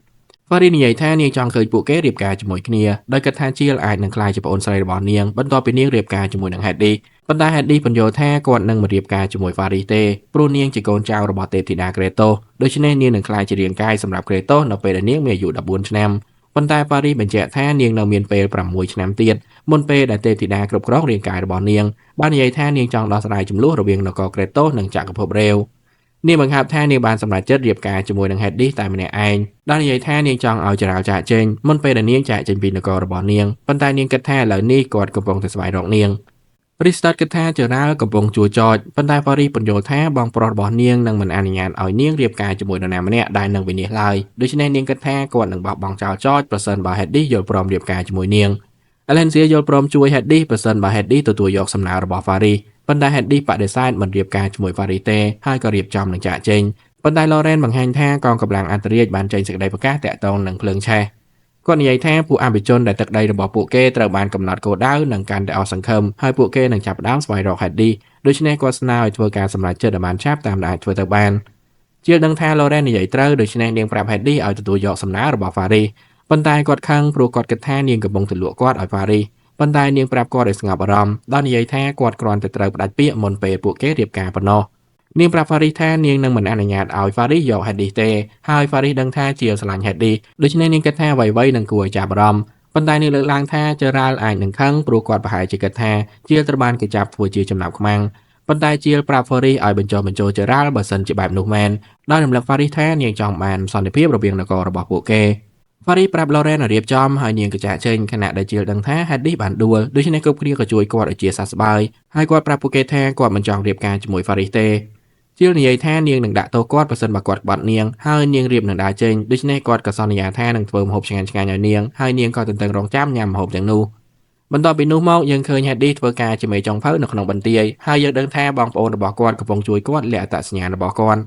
ហ្វារីនិយាយថានាងចង់ឃើញពួកគេរៀបការជាមួយគ្នាដោយគិតថាជាលអាចនឹងក្លាយជាប្អូនស្រីរបស់នាងបន្ទាប់ពីនាងរៀបការជាមួយនឹងហេឌីសប៉ុន្តែហេឌីសពន្យល់ថាគាត់នឹងមិនរៀបការជាមួយហ្វារីសទេព្រោះនាងជាកូនចៅរបស់ទេពធីតាក្រេតូសដូច្នេះនាងនឹងក្លាយជារាងកាយសម្រាប់ក្រេតូសនៅពេលដែលនាងមានអាយុ14ឆ្នាំប៉ុន្តែហ្វារីសបញ្ជាក់ថានាងនៅមានពេល6ឆ្នាំទៀតមុនពេលដែលទេពធីតាគ្រប់គ្រងរាងកាយរបស់នាងបាននិយាយថានាងចង់ដោះស្រាយជម្លោះរវាងនគរក្រេតូសនិងចក្រភពរ៉េវនាងបង្ហើបថានាងបានសម្រេចចិត្តរៀបការជាមួយនឹងហេឌីសតែម្នាក់ឯងដោយនិយាយថានាងចង់ឲ្យចរាលចាកចេញមុនពេលដែលនាងចាកចេញពីនគររបស់នាងប៉ុន្តែនាងគិតថាឥឡូវនេះគាត់កំពុងតែស្វែងរកនាងរីស្តាតគិតថាចរាលកំពុងជួចចប៉ុន្តែហ្វារីពន្យល់ថាបងប្រុសរបស់នាងនឹងមិនអនុញ្ញាតឲ្យនាងរៀបការជាមួយនរណាម្នាក់ដែលនឹងវិនិច្ឆ័យឡើយដូច្នេះនាងគិតថាគាត់នឹងបោះបង់ចោលចចប្រសិនបើហេឌីសយល់ព្រមរៀបការជាមួយនាងអាឡែនសៀយល់ព្រមជួយហេឌីសប្រសិនបើហេឌីសទទួលយកសំណើរបស់ហ្វារីប៉ុន្តែហេឌីសបដិសេធមិនរៀបការជាមួយហ្វារីទេហើយក៏រៀបចំនឹងចាកចេញប៉ុន្តែឡូរ៉ែនបង្ហាញថាកងកម្លាំងអន្តរាជបានចេញសេចក្តីប្រកាសតាក់ទងនឹងភ្លើងឆេះគាត់និយាយថាពួកអភិជនដែលទឹកដីរបស់ពួកគេត្រូវបានកំណត់គោលដៅនិងកាន់តែអស់សង្ឃឹមហើយពួកគេនឹងចាប់ផ្ដើមស្វែងរកហេឌីសដូច្នេះគាត់ស្នើឲ្យធ្វើការសម្រេចចិត្តឲ្យបានឆាប់តាមដែលអាចធ្វើទៅបានជាលដឹងថាឡូរ៉ែននិយាយត្រូវដូច្នេះនាងប្រាប់ហេឌីសឲ្យទទួលយកសំណើរបស់ហ្វារីប៉ុន្តែគាត់ខឹងព្រោះគាត់គិតថានាងកំពុងទៅលក់គាត់ឲ្យហ្វារីប៉ុន្តែនាងប្រាប់គាត់ឲ្យស្ងប់អារម្មណ៍ដោយនិយាយថាគាត់គ្រាន់តែត្រូវផ្ដាច់ពាក្យមុនពេលពួកគេរៀបការប៉ុណ្ណោះនាងប្រាប់ហ្វារីសថានាងនឹងមិនអនុញ្ញាតឲ្យហ្វារីសយកហេឌីសទេហើយហ្វារីសដឹងថាជាស្រឡាញ់ហេឌីសដូច្នេះនាងគិតថាអ្វីៗនឹងគួរឲ្យចាប់អារម្មណ៍ប៉ុន្តែនាងលើកឡើងថាជេរ៉ាល់អាចនឹងខឹងព្រោះគាត់ប្រហែលជាគិតថាជាលត្រូវបានគេចាប់ធ្វើជាចំណាប់ខ្មាំងប៉ុន្តែជាលប្រាប់ហ្វារីសឲ្យបញ្ចុះបញ្ចូលជេរ៉ាល់បើសិនជាបែបនោះមែនដោយរំលឹកហ្វារីសថានាងចង់បានសន្តិភាពរវាងនគររបស់ពួកគេហ្វារីប្រាប់ឡូរ៉ែនឲ្យរៀបចំហើយនាងក៏ចាកចេញខណៈដែលជាលដឹងថាហេឌីសបានដួលដូច្នេះគ្រប់គ្នាក៏ជួយគាត់ឲ្យជាសះស្បើយហើយគាត់ប្រាប់ពួកគេថាគាត់មិនចង់រៀបការជាមួយហ្វារីសទេជាលនិយាយថានាងនឹងដាក់ទោសគាត់ប្រសិនបើគាត់ក្បត់នាងហើយនាងរៀបនឹងដើរចេញដូច្នេះគាត់ក៏សន្យាថានឹងធ្វើម្ហូបឆ្ងាញ់ៗឲ្យនាងហើយនាងក៏ទន្ទឹងរង់ចាំញ៉ាំម្ហូបទាំងនោះបន្ទាប់ពីនោះមកយើងឃើញហេឌីសធ្វើការជាមេចុងភៅនៅក្នុងបន្ទាយហើយយើងដឹងថាបងប្អូនរបស់គាត់កំពុងជួយគាត់លាក់អត្តសញ្ញាណរបស់គាត់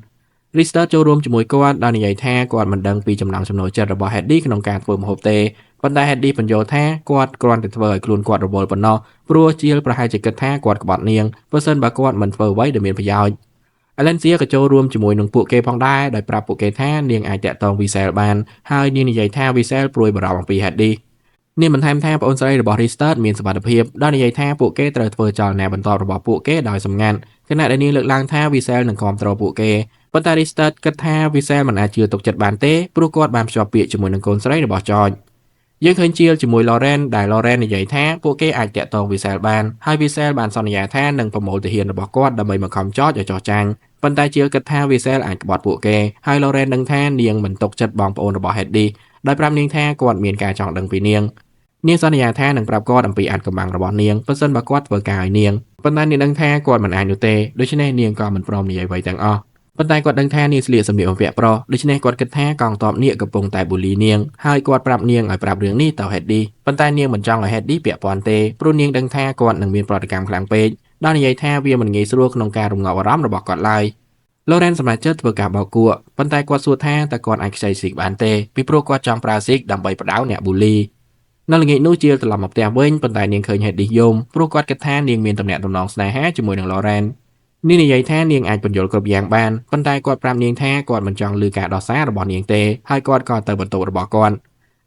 រីស្ទ័រចូលរួមជាមួយគាត់ដោយនិយាយថាគាត់មិនដឹងពីចំណង់ចំណូលចិត្តរបស់ហេឌីក្នុងការធ្វើម្ហូបទេប៉ុន្តែហេឌីពន្យល់ថាគាត់គ្រាន់តែធ្វើឲ្យខ្លួនគាត់រវល់ប៉ុណ្ណោះព្រោះជាលប្រហែលជាគិតថាគាត់ក្បត់នាងប្រសិនបើគាត់មិនធ្វើអ្វីដែលមានប្រយោជន៍អាឡែនសៀក៏ចូលរួមជាមួយនឹងពួកគេផងដែរដោយប្រាប់ពួកគេថានាងអាចតាក់ទងវីសែលបានហើយនាងនិយាយថាវីសែលព្រួយបារម្ភអំពីហេឌីនាងបន្ថែមថាប្អូនស្រីរបស់រីស្ទ័រមានសុវត្ថិភាពដោយនិយាយថាពួកគេត្រូវធ្វើចលនាបន្តរបស់ពួកគេដោយសម្ងាត់ខណៈដែលនាងលើកឡើងថាវីសែលនឹងគាំទ្រពួកគេប៉ុន្តែរីស្ទ័រគិតថាវីសែលមិនអាចជឿទុកចិត្តបានទេព្រោះគាត់បានភ្ជាប់ពាក្យជាមួយនឹងកូនស្រីរបស់ចចយើងឃើញជាលជាមួយឡូរ៉ែនដែលឡូរ៉ែននិយាយថាពួកគេអាចតាក់ទងវីសែលបានហើយវីសែលបានសន្យាថានឹងប្រមូលទាហានរបស់គាត់ដើម្បីបង្ខំចចឲ្យចោះចាញ់ប៉ុន្តែជាលគិតថាវីសែលអាចក្បត់ពួកគេហើយឡូរ៉ែនដឹងថានាងមិនទុកចិត្តបងប្អូនរបស់ហេឌីដោយប្រាប់នាងថាគាត់មានការចង់ដឹងពីនាងនាងសន្យាថានឹងប្រាប់គាត់អំពីអាថ៌កំបាំងរបស់នាងប្រសិនបើគាត់ធ្វើការឲ្យនាងប៉ុន្តែនាងដឹងថាគាត់មិនអាចនោះទេដូច្នេះនាងក៏មិនព្រមនិយាយអ្វីទាំងអស់ប៉ុន្តែគាត់ដឹងថានាងស្លៀកសម្លៀកបំពាក់ប្រុសដូច្នេះគាត់គិតថាកងទ័ពនាគកំពុងតែបូលីនាងហើយគាត់ប្រាប់នាងឲ្យប្រាប់រឿងនេះទៅហេឌីប៉ុន្តែនាងមិនចង់ឲ្យហេឌីពាក់ព័ន្ធទេព្រោះនាងដឹងថាគាត់នឹងមានប្រតិកម្មខ្លាំងពេកដោយនិយាយថាវាមិនងាយស្រួលក្នុងការរំងាប់អារម្មណ៍របស់គាត់ឡើយឡូរ៉ែនសម្រេចចិត្តធ្វើការបោកគក់ប៉ុន្តែគាត់សួរថាតើគាត់អាចខ្ចីស៊ីកបានទេពីព្រោះគាត់ចង់ប្រើស៊ីកដើម្បីបដៅអ្នកបូលីនៅល្ងាចនោះជាលត្រឡប់មកផ្ទះវិញប៉ុន្តែនាងឃើញហេឌីសយំព្រោះគាត់គិតថានាងមានទំនាក់ទំនងស្នេហាជាមួយនឹងឡូរ៉ែននាងនិយាយថានាងអាចពន្យល់គ្រប់យ៉ាងបានប៉ុន្តែគាត់ប្រាប់នាងថាគាត់មិនចង់ឮការដោះសាររបស់នាងទេហើយគាត់ក៏ទៅបន្ទប់របស់គាត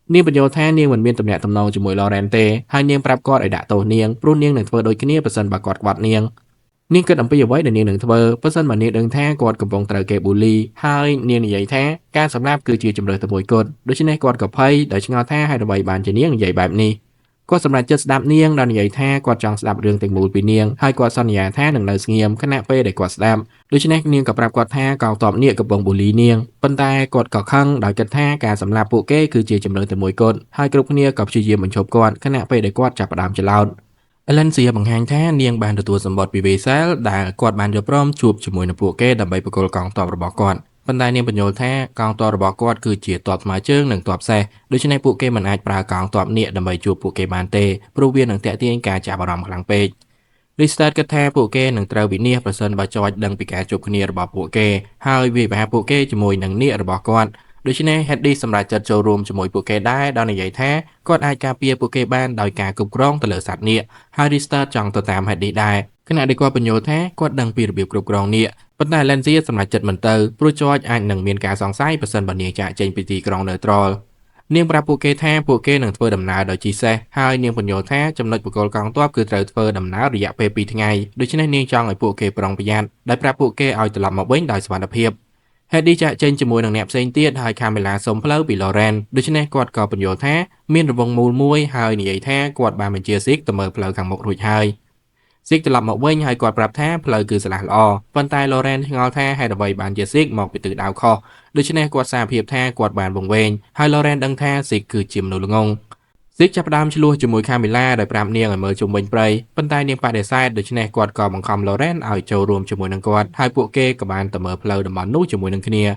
់នាងពន្យល់ថានាងមិនមានទំនាក់ទំនងជាមួយឡូរ៉ែនទេហើយនាងប្រាប់គាត់ឲ្យដាក់ទោសនាងព្រោះនាងនឹងធ្វើដូចគ្នាប្រសិនបើគាត់ក្បត់នាងនាងគិតអំពីអ្វីដែលនាងនឹងធ្វើប្រសិនបើនាងដឹងថាគាត់កំពុងត្រូវគេប៊ូលីហើយនាងនិយាយថាការសម្លាប់គឺជាជម្រើសតែមួយគត់ដូច្នេះគាត់ក៏ភ័យដោយឆ្ងល់ថាហេតុអ្វីបានជានាងនិយាយបែបនេះគាត់សម្រេចចិត្តស្ដាប់នាងដោយនិយាយថាគាត់ចង់ស្ដាប់រឿងទាំងមូលពីនាងហើយគាត់សន្យាថានឹងនៅស្ងៀមខណៈពេលដែលគាត់ស្ដាប់ដូច្នេះនាងក៏ប្រាប់គាត់ថាកងទ័ពនាគកំពុងបូលីនាងប៉ុន្តែគាត់ក៏ខឹងដោយគិតថាការសម្លាប់ពួកគេគឺជាជម្រើសតែមួយគត់ហើយគ្រប់គ្នាក៏ព្យាយាមបញ្ឈប់គាត់ខណៈពេលដែលគាត់ចាប់ផ្ដើមច្រឡោត អេឡិនសៀបង្ហាញថានាងបានទទួលសម្បត្តិពីវេសែលដែលគាត់បានយល់ព្រមជួបជាមួយនឹងពួកគេដើម្បីប្រគល់កងទ័ពរបស់គាត់ប៉ុន្តែនាងបញ្យល់ថាកងទ័ពរបស់គាត់គឺជាទ័ពថ្មើរជើងនិងទ័ពសេះដូច្នេះពួកគេមិនអាចប្រើកងទ័ពនាគដើម្បីជួបពួកគេបានទេព្រោះវានឹងទាក់ទាញការចាប់អារម្មណ៍ខ្លាំងពេក។ រីស្តាតគិតថាពួកគេនឹងត្រូវវិនាសប្រសិនបើចចដឹងពីការជួបគ្នារបស់ពួកគេហើយវាយប្រហារពួកគេជាមួយនឹងនាគរបស់គាត់ដូច្នេះ Hedy សម្រេចចិត្តចូលរួមជាមួយពួកគេដែរដោយនិយាយថាគាត់អាចការពារពួកគេបានដោយការគ្រប់គ្រងទៅលើសត្វនាគហើយ Restart ចង់ទៅតាម Hedy ដែរខណៈដែលគាត់បញ្យល់ថាគាត់ដឹងពីរបៀបគ្រប់គ្រងនាគប៉ុន្តែ Lencia សម្រេចចិត្តមិនទៅព្រោះ George អាចនឹងមានការសង្ស័យប្រសិនបើនាងចាកចេញពីទីក្រុង Neutral នាងប្រាប់ពួកគេថាពួកគេនឹងធ្វើដំណើរដោយជិះសេះហើយនាងពន្យល់ថាចំណុចបកលកងទ័ពគឺត្រូវធ្វើដំណើររយៈពេល2ថ្ងៃដូច្នេះនាងចង់ឲ្យពួកគេប្រុងប្រយ័ត្នដោយប្រាប់ពួកគេឲ្យត្រឡប់មកវិញដោយសុវត្ថិភាព។ Hedy ចាក់ចេញជាមួយនឹងអ្នកផ្សេងទៀតហើយ Camilla សុំផ្លូវពី Lauren ដូច្នេះគាត់ក៏ពន្យល់ថាមានរង្វង់មូលមួយហើយនិយាយថាគាត់បានបញ្ជា Zeke ទៅមើលផ្លូវខាងមុខរួចហើយ។ Zeke ត្រឡប់មកវិញហើយគាត់ប្រាប់ថាផ្លូវគឺស្រឡះល្អប៉ុន្តែ Lauren ឆ្ងល់ថាហេតុអ្វីបានជា Zeke មកពីទិសដៅខុសដូច្នេះគាត់សារភាពថាគាត់បានវង្វេងហើយ Lauren ដឹងថា Zeke គឺជាមនុស្សល្ងង់។ Zeke ចាប់ផ្ដើមឆ្លោះជាមួយ Camilla ដោយប្រាប់នាងឲ្យមើលជុំវិញព្រៃប៉ុន្តែនាងបដិសេធដូច្នេះគាត់ក៏បង្ខំ Lauren ឲ្យចូលរួមជាមួយនឹងគាត់ហើយពួកគេក៏បានទៅមើលផ្លូវតំបន់នោះជាមួយនឹងគ្នា។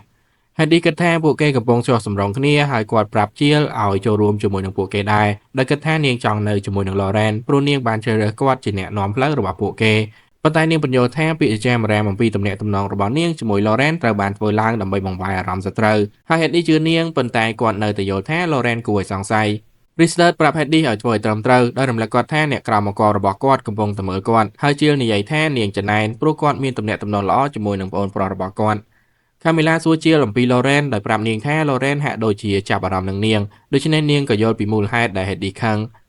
Hedy គិតថាពួកគេកំពុងចុះសម្រុងគ្នាហើយគាត់ប្រាប់ជាលឲ្យចូលរួមជាមួយនឹងពួកគេដែរដោយគិតថានាងចង់នៅជាមួយនឹង Lauren ព្រោះនាងបានជ្រើសរើសគាត់ជាអ្នកនាំផ្លូវរបស់ពួកគេប៉ុន្តែនាងបញ្យល់ថាពាក្យចាមរាមអំពីទំនាក់ទំនងរបស់នាងជាមួយ Lauren ត្រូវបានធ្វើឡើងដើម្បីបង្វែរអារម្មណ៍សត្រូវហើយ Hedy ជឿនាងប៉ុន្តែគាត់នៅតែយល់ថា Lauren គួរឲ្យសង្ស័យ។ Restart ប្រាប់ Hedy ឲ្យធ្វើឲ្យត្រឹមត្រូវដោយរំលឹកគាត់ថាអ្នកក្រៅមករបស់គាត់កំពុងតែមើលគាត់ហើយជាលនិយាយថានាងចំណែនព្រោះគាត់មានទំនាក់ទំនងល្អជាមួយនឹងប្អូនប្រុសរបស់គាត់។ Camilla សួរជាលអំពី Lauren ដោយប្រាប់នាងថា Lauren ហាក់ដូចជាចាប់អារម្មណ៍នឹងនាងដូច្នេះនាងក៏យល់ពីមូលហេតុដែល Hedy ខឹង។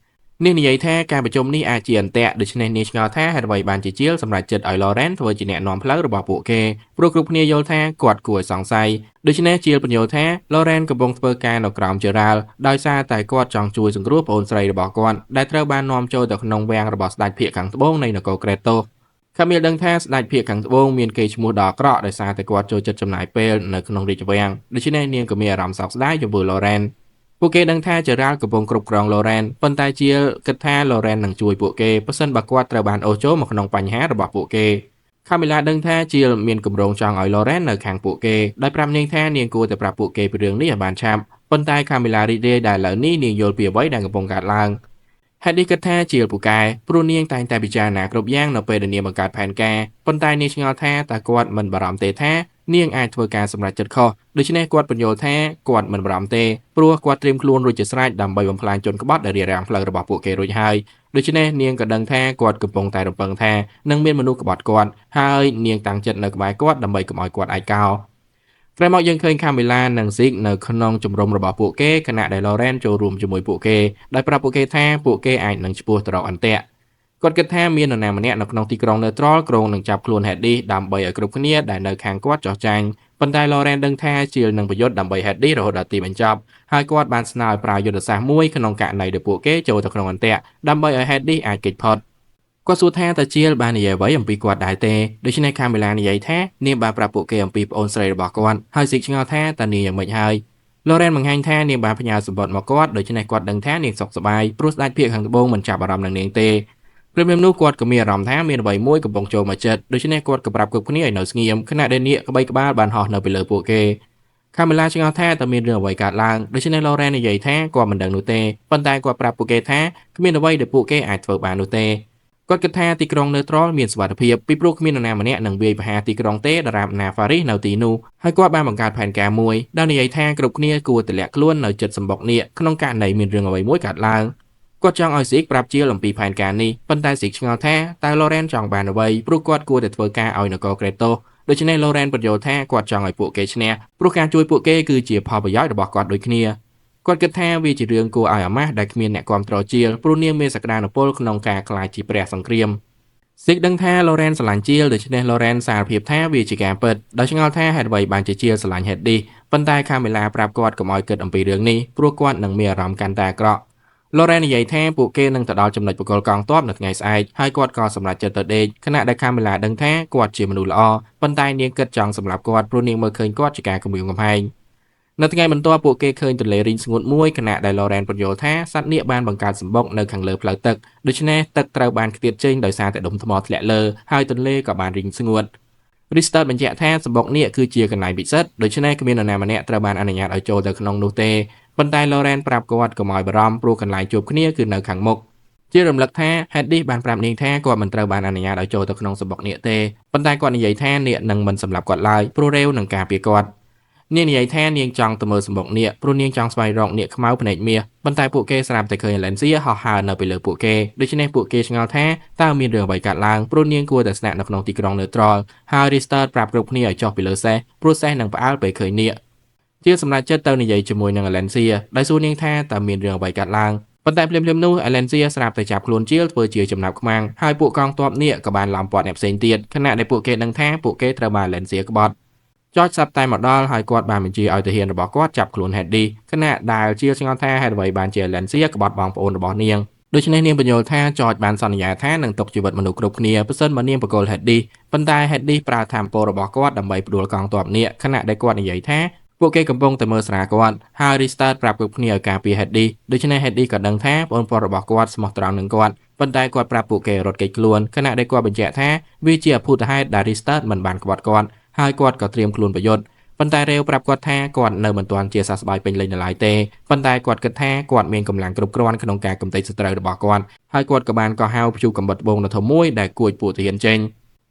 នាងនិយាយថាការប្រជុំនេះអាចជាអន្ទាក់ដូច្នេះនាងឆ្ងល់ថាហេតុអ្វីបានជាជាលសម្រេចចិត្តឲ្យ Lauren ធ្វើជាអ្នកនាំផ្លូវរបស់ពួកគេព្រោះគ្រប់គ្នាយល់ថាគាត់គួរឲ្យសង្ស័យដូច្នេះជាលបញ្យល់ថា Lauren កំពុងធ្វើការនៅក្រោម Gerald ដោយសារតែគាត់ចង់ជួយសង្គ្រោះប្អូនស្រីរបស់គាត់ដែលត្រូវបាននាំចូលទៅក្នុងវាំងរបស់ស្ដេចភាគខាងត្បូងនៃនគរ Kratos។ Camille ដឹងថាស្ដេចភាគខាងត្បូងមានកេរ្តិ៍ឈ្មោះដ៏អាក្រក់ដោយសារតែគាត់ចូលចិត្តចំណាយពេលនៅក្នុងរាជវាំងដូច្នេះនាងក៏មានអារម្មណ៍សោកស្ដាយចំពោះ Lauren។ ពួកគេដឹងថា Gerald កំពុងគ្រប់គ្រង Lauren ប៉ុន្តែជាលគិតថា Lauren នឹងជួយពួកគេប្រសិនបើគាត់ត្រូវបានអូសចូលមកក្នុងបញ្ហារបស់ពួកគេ។ Camilla ដឹងថាជាលមានគម្រោងចង់ឲ្យ Lauren នៅខាងពួកគេដោយប្រាប់នាងថានាងគួរតែប្រាប់ពួកគេពីរឿងនេះឲ្យបានឆាប់ប៉ុន្តែ Camilla រីករាយដែលឥឡូវនេះនាងយល់ពីអ្វីដែលកំពុងកើតឡើង។ Hedy គិតថាជាលពូកែព្រោះនាងតែងតែពិចារណាគ្រប់យ៉ាងនៅពេលដែលនាងបង្កើតផែនការប៉ុន្តែនាងឆ្ងល់ថាតើគាត់មិនបារម្ភទេថានាងអាចធ្វើការសម្រេចចិត្តខុសដូច្នេះគាត់ពន្យល់ថាគាត់មិនបារម្ភទេព្រោះគាត់ត្រៀមខ្លួនរួចជាស្រេចដើម្បីបំផ្លាញជនក្បត់ដែលរារាំងផ្លូវរបស់ពួកគេរួចហើយដូច្នេះនាងក៏ដឹងថាគាត់កំពុងតែរំពឹងថានឹងមានមនុស្សក្បត់គាត់ហើយនាងតាំងចិត្តនៅក្បែរគាត់ដើម្បីកុំឲ្យគាត់ឯកោ។ ក្រោយមកយើងឃើញ Camilla និង Zeke នៅក្នុងជំរំរបស់ពួកគេខណៈដែល Lauren ចូលរួមជាមួយពួកគេដោយប្រាប់ពួកគេថាពួកគេអាចនឹងឆ្ពោះទៅរកអន្ទាក់។ គាត់គិតថាមាននរណាម្នាក់នៅក្នុងទីក្រុង Neutral គ្រោងនឹងចាប់ខ្លួន Hedy ដើម្បីឲ្យគ្រប់គ្នាដែលនៅខាងគាត់ចោះចាញ់ប៉ុន្តែ Lauren ដឹងថាជាលនឹងប្រយុទ្ធដើម្បី Hedy រហូតដល់ទីបញ្ចប់ហើយគាត់បានស្នើឲ្យប្រើយុទ្ធសាស្ត្រមួយក្នុងករណីដែលពួកគេចូលទៅក្នុងអន្ទាក់ដើម្បីឲ្យ Hedy អាចគេចផុត។ គាត់សួរថាតើជាលបាននិយាយអ្វីអំពីគាត់ដែរទេដូច្នេះ Camilla និយាយថានាងបានប្រាប់ពួកគេអំពីប្អូនស្រីរបស់គាត់ហើយ Zeke ឆ្ងល់ថាតើនាងយ៉ាងម៉េចហើយ។ Lauren បង្ហាញថានាងបានផ្ញើសម្បត្តិមកគាត់ដូច្នេះគាត់ដឹងថានាងសុខសប្បាយព្រោះស្ដេចភាគខាងត្បូងមិនចាប់អារម្មណ៍នឹងនាងទេ។ ព្រមនោះគាត់ក៏មានអារម្មណ៍ថាមានអ្វីមួយកំពុងចូលមកចិត្តដូច្នេះគាត់ក៏ប្រាប់គ្រប់គ្នាឲ្យនៅស្ងៀមខណៈដែលនាគក្បីក្បាលបានហោះនៅពីលើពួកគេ។ Camilla ឆ្ងល់ថាតើមានរឿងអ្វីកើតឡើងដូច្នេះ Lauren និយាយថាគាត់មិនដឹងនោះទេប៉ុន្តែគាត់ប្រាប់ពួកគេថាគ្មានអ្វីដែលពួកគេអាចធ្វើបាននោះទេ។ គាត់គិតថាទីក្រុង Neutral មានសុវត្ថិភាពពីព្រោះគ្មាននរណាម្នាក់នឹងវាយប្រហារទីក្រុងទេដរាបណា Faris នៅទីនោះហើយគាត់បានបង្កើតផែនការមួយដោយនិយាយថាគ្រប់គ្នាគួរតែលាក់ខ្លួននៅជិតសម្បុកនាគក្នុងករណីមានរឿងអ្វីមួយកើតឡើង។ គាត់ចង់ឲ្យ Zeke ប្រាប់ជាលអំពីផែនការនេះប៉ុន្តែ Zeke ឆ្ងល់ថាតើ Lauren ចង់បានអ្វីព្រោះគាត់គួរតែធ្វើការឲ្យនគរ Kratos ដូច្នេះ Lauren ពន្យល់ថាគាត់ចង់ឲ្យពួកគេឈ្នះព្រោះការជួយពួកគេគឺជាផលប្រយោជន៍របស់គាត់ដូចគ្នា។ គាត់គិតថាវាជារឿងគួរឲ្យអាម៉ាស់ដែលគ្មានអ្នកគាំទ្រជាលព្រោះនាងមានសក្តានុពលក្នុងការក្លាយជាព្រះសង្គ្រាម។ Zeke ដឹងថា Lauren ស្រឡាញ់ជាលដូច្នេះ Lauren សារភាពថាវាជាការពិតដោយឆ្ងល់ថាហេតុអ្វីបានជាជាលស្រឡាញ់ Hedy ប៉ុន្តែ Camilla ប្រាប់គាត់កុំឲ្យគិតអំពីរឿងនេះព្រោះគាត់នឹងមានអារម្មណ៍កាន់តែអាក្រក់។ Lauren និយាយថាពួកគេនឹងទៅដល់ចំណុចបកលកងទ័ពនៅថ្ងៃស្អែកហើយគាត់ក៏សម្រេចចិត្តទៅដេកខណៈដែល Camilla ដឹងថាគាត់ជាមនុស្សល្អប៉ុន្តែនាងគិតចង់សម្លាប់គាត់ព្រោះនាងមើលឃើញគាត់ជាការគំរាមកំហែង។ នៅថ្ងៃបន្ទាប់ពួកគេឃើញទន្លេរីងស្ងួតមួយខណៈដែល Lauren ពន្យល់ថាសត្វនាគបានបង្កើតសម្បុកនៅខាងលើផ្លូវទឹកដូច្នេះទឹកត្រូវបានខ្ទាតចេញដោយសារតែដុំថ្មធ្លាក់លើហើយទន្លេក៏បានរីងស្ងួត Richter បញ្ជាក់ថាសម្បុកនាគគឺជាកន្លែងពិសិដ្ឋដូច្នេះគ្មាននរណាម្នាក់ត្រូវបានអនុញ្ញាតឲ្យចូលទៅក្នុងនោះទេប៉ុន្តែ Lauren ប្រាប់គាត់កុំឲ្យបារម្ភព្រោះកន្លែងជួបគ្នាគឺនៅខាងមុខជារំលឹកថា Hedis បានប្រាប់នាងថាគាត់មិនត្រូវបានអនុញ្ញាតឲ្យចូលទៅក្នុងសម្បុកនាគទេប៉ុន្តែគាត់និយាយថានាគនឹងមិនសម្លាប់គាត់ឡើយព្រោះរេវនឹងការពារគាត់នាងនិយាយថានាងចង់ទៅមើលសម្បុកនាគព្រោះនាងចង់ស្វែងរកនាគខ្មៅភ្នែកមាសប៉ុន្តែពួកគេស្រាប់តែឃើញ Alencia ហោះហើរនៅពីលើពួកគេដូច្នេះពួកគេឆ្ងល់ថាតើមានរឿងអ្វីកើតឡើងព្រោះនាងគួរតែស្នាក់នៅក្នុងទីក្រុង Neutral ហើយ Richter ប្រាប់គ្រប់គ្នាឲ្យចុះពីលើសេះព្រោះសេះនឹងផ្អើលពេលឃើញនាគជាសម្រាប់ចិត្តទៅនិយាយជាមួយនឹង Alencia ដោយសួរនាងថាតើមានរឿងអ្វីកើតឡើងប៉ុន្តែភ្លាមៗនោះ Alencia ស្រាប់តែចាប់ខ្លួនជាលធ្វើជាចំណាប់ខ្មាំងហើយពួកកងទ័ពនាគក៏បានឡោមព័ទ្ធអ្នកផ្សេងទៀតខណៈដែលពួកគេដឹងថាពួកគេត្រូវបាន Alencia ក្បត់ចចសាប់តែមកដល់ហើយគាត់បានបញ្ជាឲ្យទាហានរបស់គាត់ចាប់ខ្លួន Hedis ខណៈដែលជាឆ្ងល់ថាហេតុអ្វីបានជា Alencia ក្បត់បងប្អូនរបស់នាងដូច្នេះនាងបញ្យល់ថាចចបានសន្យាថានឹងទុកជីវិតមនុស្សគ្រប់គ្នាប្រសិនបើនាងប្រគល់ Hedis ប៉ុន្តែ Hedis ប្រើធម្មពលរបស់គាត់ដើម្បីផ្ដួលកងទ័ពនាគខណៈដែលគាត់និយាយថាពួកគេកំពុងតែមើលស្រាគាត់ហើយ Restart ប្រាប់គ្រប់គ្នាឲ្យការពារ Hedis ដូច្នេះ Hedis ក៏ដឹងថាប្អូនប្រុសរបស់គាត់ស្មោះត្រង់នឹងគាត់ប៉ុន្តែគាត់ប្រាប់ពួកគេរត់គេចខ្លួនខណៈដែលគាត់បញ្ជាក់ថាវាជាអភូតហេតុដែល Restart មិនបានក្បត់គាត់ហើយគាត់ក៏ត្រៀមខ្លួនប្រយុទ្ធប៉ុន្តែរេវប្រាប់គាត់ថាគាត់នៅមិនទាន់ជាសះស្បើយពេញលេញនៅឡើយទេប៉ុន្តែគាត់គិតថាគាត់មានកម្លាំងគ្រប់គ្រាន់ក្នុងការកម្ទេចសត្រូវរបស់គាត់ហើយគាត់ក៏បានកោះហៅព្យុះកំបុតត្បូងដ៏ធំមួយដែលគួចពួកទាហានចេញ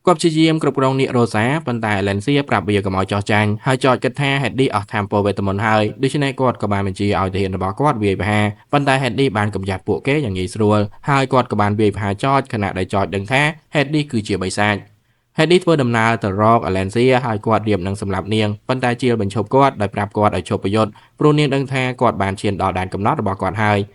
គាត់ព្យាយាមគ្រប់គ្រងនាគរ៉ូសាប៉ុន្តែ Alencia ប្រាប់វាកុំឲ្យចោះចាញ់ហើយចចគិតថា Hedis អស់ធម៌ពលវេទមន្តហើយដូច្នេះគាត់ក៏បានបញ្ជាឲ្យទាហានរបស់គាត់វាយប្រហារប៉ុន្តែ Hedis បានកម្ចាត់ពួកគេយ៉ាងងាយស្រួលហើយគាត់ក៏បានវាយប្រហារចចខណៈដែលចចដឹងថា Hedis គឺជាបិសាច Hedis ធ្វើដំណើរទៅរក Alencia ហើយគាត់រៀបនឹងសម្លាប់នាងប៉ុន្តែជាលបញ្ឈប់គាត់ដោយប្រាប់គាត់ឲ្យឈប់ប្រយុទ្ធព្រោះនាងដឹងថាគាត់បានឈានដល់ដែនកំណត់របស់គាត់ហើ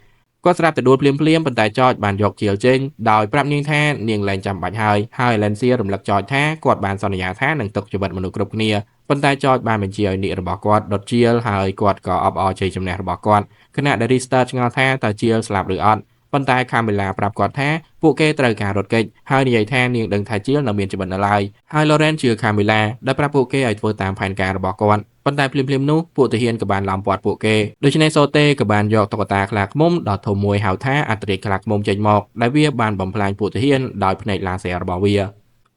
យគាត់ស្រាប់តែដួលភ្លាមភ្លាមប៉ុន្តែចចបានយកជាលចេញដោយប្រាប់នាងថានាងលែងចាំបាច់ហើយហើយ Alencia រំលឹកចចថាគាត់បានសន្យាថានឹងទុកជីវិតមនុស្សគ្រប់គ្នាប៉ុន្តែចចបានបញ្ជាឲ្យនាគរបស់គាត់ដុតជាលហើយគាត់ក៏អបអរជ័យជំនះរបស់គាត់ខណៈដែល Richter ឆ្ងល់ថាតើជាលស្លាប់ឬអត់ប៉ុន្តែ Camilla ប្រាប់គាត់ថាពួកគេត្រូវការរត់គេចហើយនិយាយថានាងដឹងថាជាលនៅមានជីវិតនៅឡើយហើយ Lauren ជឿ Camilla ដែលប្រាប់ពួកគេឲ្យធ្វើតាមផែនការរបស់គាត់ប៉ុន្តែភ្លាមៗនោះពួកទាហានក៏បានឡោមព័ទ្ធពួកគេដូច្នេះសូតេក៏បានយកតុក្កតាខ្លាឃ្មុំដ៏ធំមួយហៅថាអត្រាខ្លាឃ្មុំចេញមកដែលវាបានបំផ្លាញពួកទាហានដោយភ្នែកឡាស៊ែរបស់វា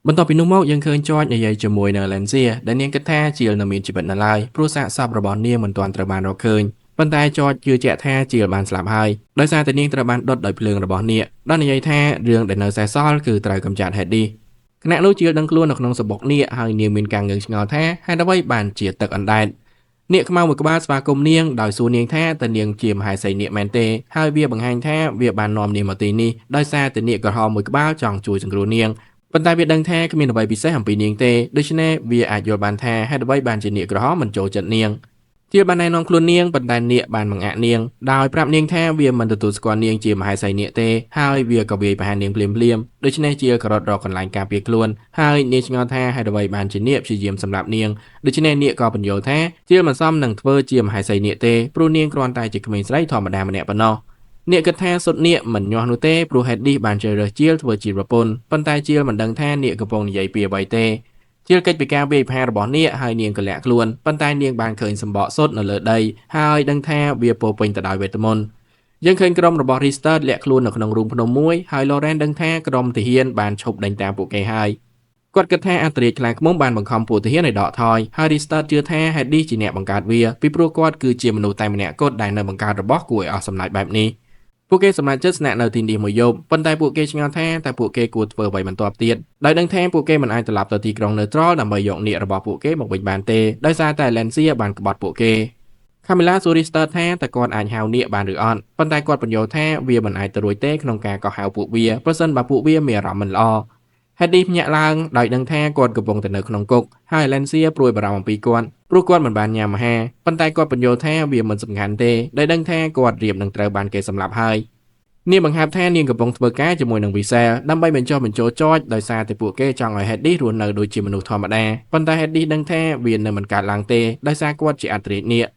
បន្ទាប់ពីនោះមកយើងឃើញចចនិយាយជាមួយនឹង Alencia ដែលនាងគិតថាជាលនៅមានជីវិតនៅឡើយព្រោះសាកសពរបស់នាងមិនទាន់ត្រូវបានរកឃើញប៉ុន្តែចចជឿជាក់ថាជាលបានស្លាប់ហើយដោយសារតែនាងត្រូវបានដុតដោយភ្លើងរបស់នាគដល់និយាយថារឿងដែលនៅសេសសល់គឺត្រូវកម្ចាត់ Hedis ខណៈនោះជាលដឹងខ្លួននៅក្នុងសម្បុកនាគហើយនាងមានការងឿងឆ្ងល់ថាហេតុអ្វីបានជាទឹកអណ្ដែតនាគខ្មៅមួយក្បាលស្វាគមន៍នាងដោយសួរនាងថាតើនាងជាមហេសីនាគមែនទេហើយវាបង្ហាញថាវាបាននាំនាងមកទីនេះដោយសារតែនាគក្រហមមួយក្បាលចង់ជួយសង្គ្រោះនាងប៉ុន្តែវាដឹងថាគ្មានអ្វីពិសេសអំពីនាងទេដូច្នេះវាអាចយល់បានថាហេតុអ្វីបានជានាគក្រហមមិនចូលចិត្តនាងជាបានណែនាំខ្លួននាងប៉ុន្តែនាគបានបង្អាក់នាងដោយប្រាប់នាងថាវាមិនទទួលស្គាល់នាងជាមហេសីនាគទេហើយវាក៏វាយប្រហារនាងភ្លាមៗដូច្នេះជាក៏រត់រកកន្លែងការពារខ្លួនហើយនាងឆ្ងល់ថាហេតុអ្វីបានជានាគព្យាយាមសម្លាប់នាងដូច្នេះនាគក៏បញ្យល់ថាជាមិនសមនឹងធ្វើជាមហេសីនាគទេព្រោះនាងគ្រាន់តែជាក្មេងស្រីធម្មតាម្នាក់ប៉ុណ្ណោះនាគគិតថាសុទ្ធនាគមិនញាស់នោះទេព្រោះ Hedis បានជ្រើសរើសជាលធ្វើជាប្រពន្ធប៉ុន្តែជាលមិនដឹងថានាគកំពុងនិយាយពីអ្វីទេជាលកិច្ចពីការវាយប្រហាររបស់នាគហើយនាងក៏លាក់ខ្លួនប៉ុន្តែនាងបានឃើញសម្បកសុទ្ធនៅលើដីហើយដឹងថាវាពោពេញទៅដោយវេទមន្តយើងឃើញក្រុមរបស់ Richter លាក់ខ្លួននៅក្នុងរូងភ្នំមួយហើយ Lauren ដឹងថាក្រុមទាហានបានឈប់ដេញតាមពួកគេហើយគាត់គិតថាអន្តរាយខ្លាឃ្មុំបានបង្ខំពួកទាហានឲ្យដកថយហើយ Richter ជឿថា Hedis ជាអ្នកបង្កើតវាពីព្រោះគាត់គឺជាមនុស្សតែម្នាក់គត់ដែលនៅបង្កើតរបស់គួរឲ្យអស់សំណើចបែបនេះពួកគេសម្រេចចិត្តស្នាក់នៅទីនេះមួយយប់ប៉ុន្តែពួកគេឆ្ងល់ថាតើពួកគេគួរធ្វើអ្វីបន្ទាប់ទៀតដោយដឹងថាពួកគេមិនអាចត្រឡប់ទៅទីក្រុង Neutral ដើម្បីយកនាគរបស់ពួកគេមកវិញបានទេដោយសារតែ Alencia បានក្បត់ពួកគេ Camilla សួរ Richter ថាតើគាត់អាចហៅនាគបានឬអត់ប៉ុន្តែគាត់បញ្យល់ថាវាមិនអាចទៅរួចទេក្នុងការកោះហៅពួកវាប្រសិនបើពួកវាមានអារម្មណ៍មិនល្អ Hedis ភ្ញាក់ឡើងដោយដឹងថាគាត់កំពុងតែនៅក្នុងគុកហើយ Alencia ព្រួយបារម្ភអំពីគាត់ព្រោះគាត់មិនបានញ៉ាំអាហារប៉ុន្តែគាត់បញ្យល់ថាវាមិនសំខាន់ទេដោយដឹងថាគាត់រៀបនឹងត្រូវបានគេសម្លាប់ហើយនាងបង្ហើបថានាងកំពុងធ្វើការជាមួយនឹង Wiesel ដើម្បីបញ្ចុះបញ្ចូលចចដោយសារតែពួកគេចង់ឲ្យ Hedis រស់នៅដូចជាមនុស្សធម្មតាប៉ុន្តែ Hedis ដឹងថាវានឹងមិនកើតឡើងទេដោយសារគាត់ជាអត្រានាគ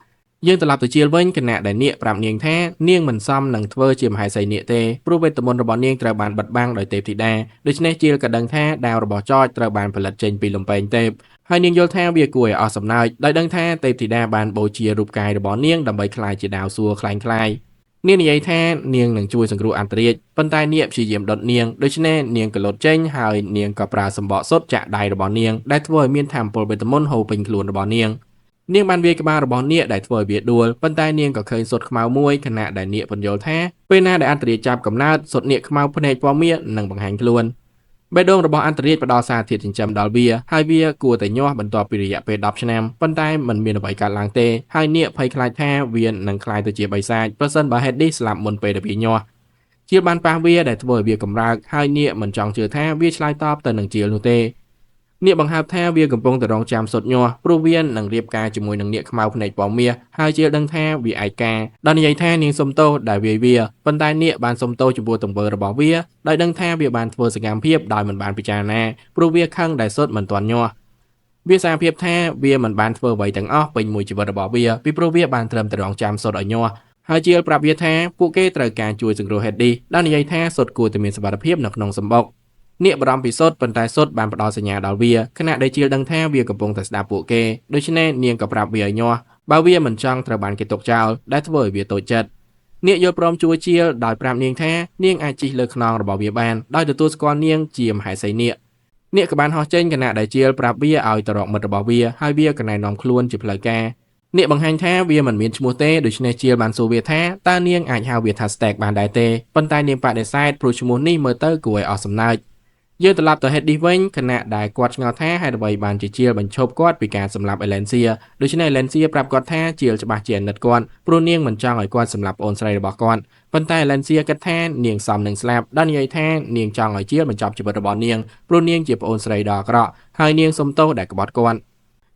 យើងត្រឡប់ទៅជាលវិញខណៈដែលនាគប្រាប់នាងថានាងមិនសមនឹងធ្វើជាមហេសីនាគទេព្រោះវេទមន្តរបស់នាងត្រូវបានបិទបាំងដោយទេពធីតាដូច្នេះជាលក៏ដឹងថាដាវរបស់ចចត្រូវបានផលិតចេញពីលំពែងទេពហើយនាងយល់ថាវាគួរឲ្យអស់សំណើចដោយដឹងថាទេពធីតាបានបូជារូបកាយរបស់នាងដើម្បីក្លាយជាដាវសួគ៌ក្លែងក្លាយនាងនិយាយថានាងនឹងជួយសង្គ្រោះអន្តរាជប៉ុន្តែនាគព្យាយាមដុតនាងដូច្នេះនាងក៏លត់ចេញហើយនាងក៏ប្រើសម្បកសុទ្ធចាក់ដៃរបស់នាងដែលធ្វើឲ្យមានថាមពលវេទមន្តហូរពេញខ្លួនរបស់នាងនាងបានវាយក្បាលរបស់នាគដែលធ្វើឲ្យវាដួលប៉ុន្តែនាងក៏ឃើញសុទ្ធខ្មៅមួយខណៈដែលនាគពន្យល់ថាពេលណាដែលអន្តរាជចាប់កំណើតសុទ្ធនាគខ្មៅភ្នែកពណ៌មាសនឹងបង្ហាញខ្លួនបេះដូងរបស់អន្តរាជផ្ដល់សារធាតុចិញ្ចឹមដល់វាហើយវាគួរតែញាស់បន្ទាប់ពីរយៈពេល10ឆ្នាំប៉ុន្តែมันមានអ្វីកើតឡើងទេហើយនាគភ័យខ្លាចថាវានឹងក្លាយទៅជាបិសាចប្រសិនបើហេឌីសស្លាប់មុនពេលដែលវាញាស់ជាលបានប៉ះវាដែលធ្វើឲ្យវាកម្រើកហើយនាគមិនចង់ជឿថាវាឆ្លើយតបទៅនឹងជាលនោះទេនាគបង្ហើបថាវាកំពុងតែរងចាំសុទ្ធញាស់ព្រោះវានឹងរៀបការជាមួយនឹងនាគខ្មៅភ្នែកពណ៌មាសហើយជាលដឹងថាវាឯកាដល់និយាយថានាងសុំទោសដែលវាយវាប៉ុន្តែនាគបានសុំទោសចំពោះទង្វើរបស់វាដោយដឹងថាវាបានធ្វើសកម្មភាពដោយមិនបានពិចារណាព្រោះវាខឹងដែលសុទ្ធមិនទាន់ញាស់វាសារភាពថាវាមិនបានធ្វើអ្វីទាំងអស់ពេញមួយជីវិតរបស់វាពីព្រោះវាបានត្រឹមតែរងចាំសុទ្ធឲ្យញាស់ហើយជាលប្រាប់វាថាពួកគេត្រូវការជួយសង្គ្រោះហេឌីសដោយនិយាយថាសុទ្ធគួរតែមានសុវត្ថិភាពនៅក្នុងសម្បុកនាគបារម្ភពីសុទ្ធប៉ុន្តែសុទ្ធបានផ្ដល់សញ្ញាដល់វាខណៈដែលជាលដឹងថាវាកំពុងតែស្ដាប់ពួកគេដូច្នេះនាងក៏ប្រាប់វាឲ្យញាស់បើវាមិនចង់ត្រូវបានគេទុកចោលដែលធ្វើឲ្យវាតូចចិត្តនាគយល់ព្រមជួយជាលដោយប្រាប់នាងថានាងអាចជិះលើខ្នងរបស់វាបានដោយទទួលស្គាល់នាងជាមហេសីនាគនាគក៏បានហោះចេញខណៈដែលជាលប្រាប់វាឲ្យទៅរកមិត្តរបស់វាហើយវាក៏ណែនាំខ្លួនជាផ្លូវការនាគបង្ហាញថាវាមិនមានឈ្មោះទេដូច្នេះជាលបានសួរវាថាតើនាងអាចហៅវាថា Stag បានដែរទេប៉ុន្តែនាងបដិសេធព្រោះឈ្មោះនេះមើលទៅគួរឲ្យអស់សំណើចយើងត្រឡប់ទៅ Hades វិញខណៈដែលគាត់ឆ្ងល់ថាហេតុអ្វីបានជាជាលបញ្ឈប់គាត់ពីការសម្លាប់អេឡែនសៀដូច្នេះអេឡែនសៀប្រាប់គាត់ថាជាលច្បាស់ជាអាណិតគាត់ព្រោះនាងមិនចង់ឲ្យគាត់សម្លាប់ប្អូនស្រីរបស់គាត់ប៉ុន្តែអេឡែនសៀគិតថានាងសមនឹងស្លាប់ដោយនិយាយថានាងចង់ឲ្យជាលបញ្ចប់ជីវិតរបស់នាងព្រោះនាងជាប្អូនស្រីដ៏អាក្រក់ហើយនាងសុំទោសដែលក្បត់គាត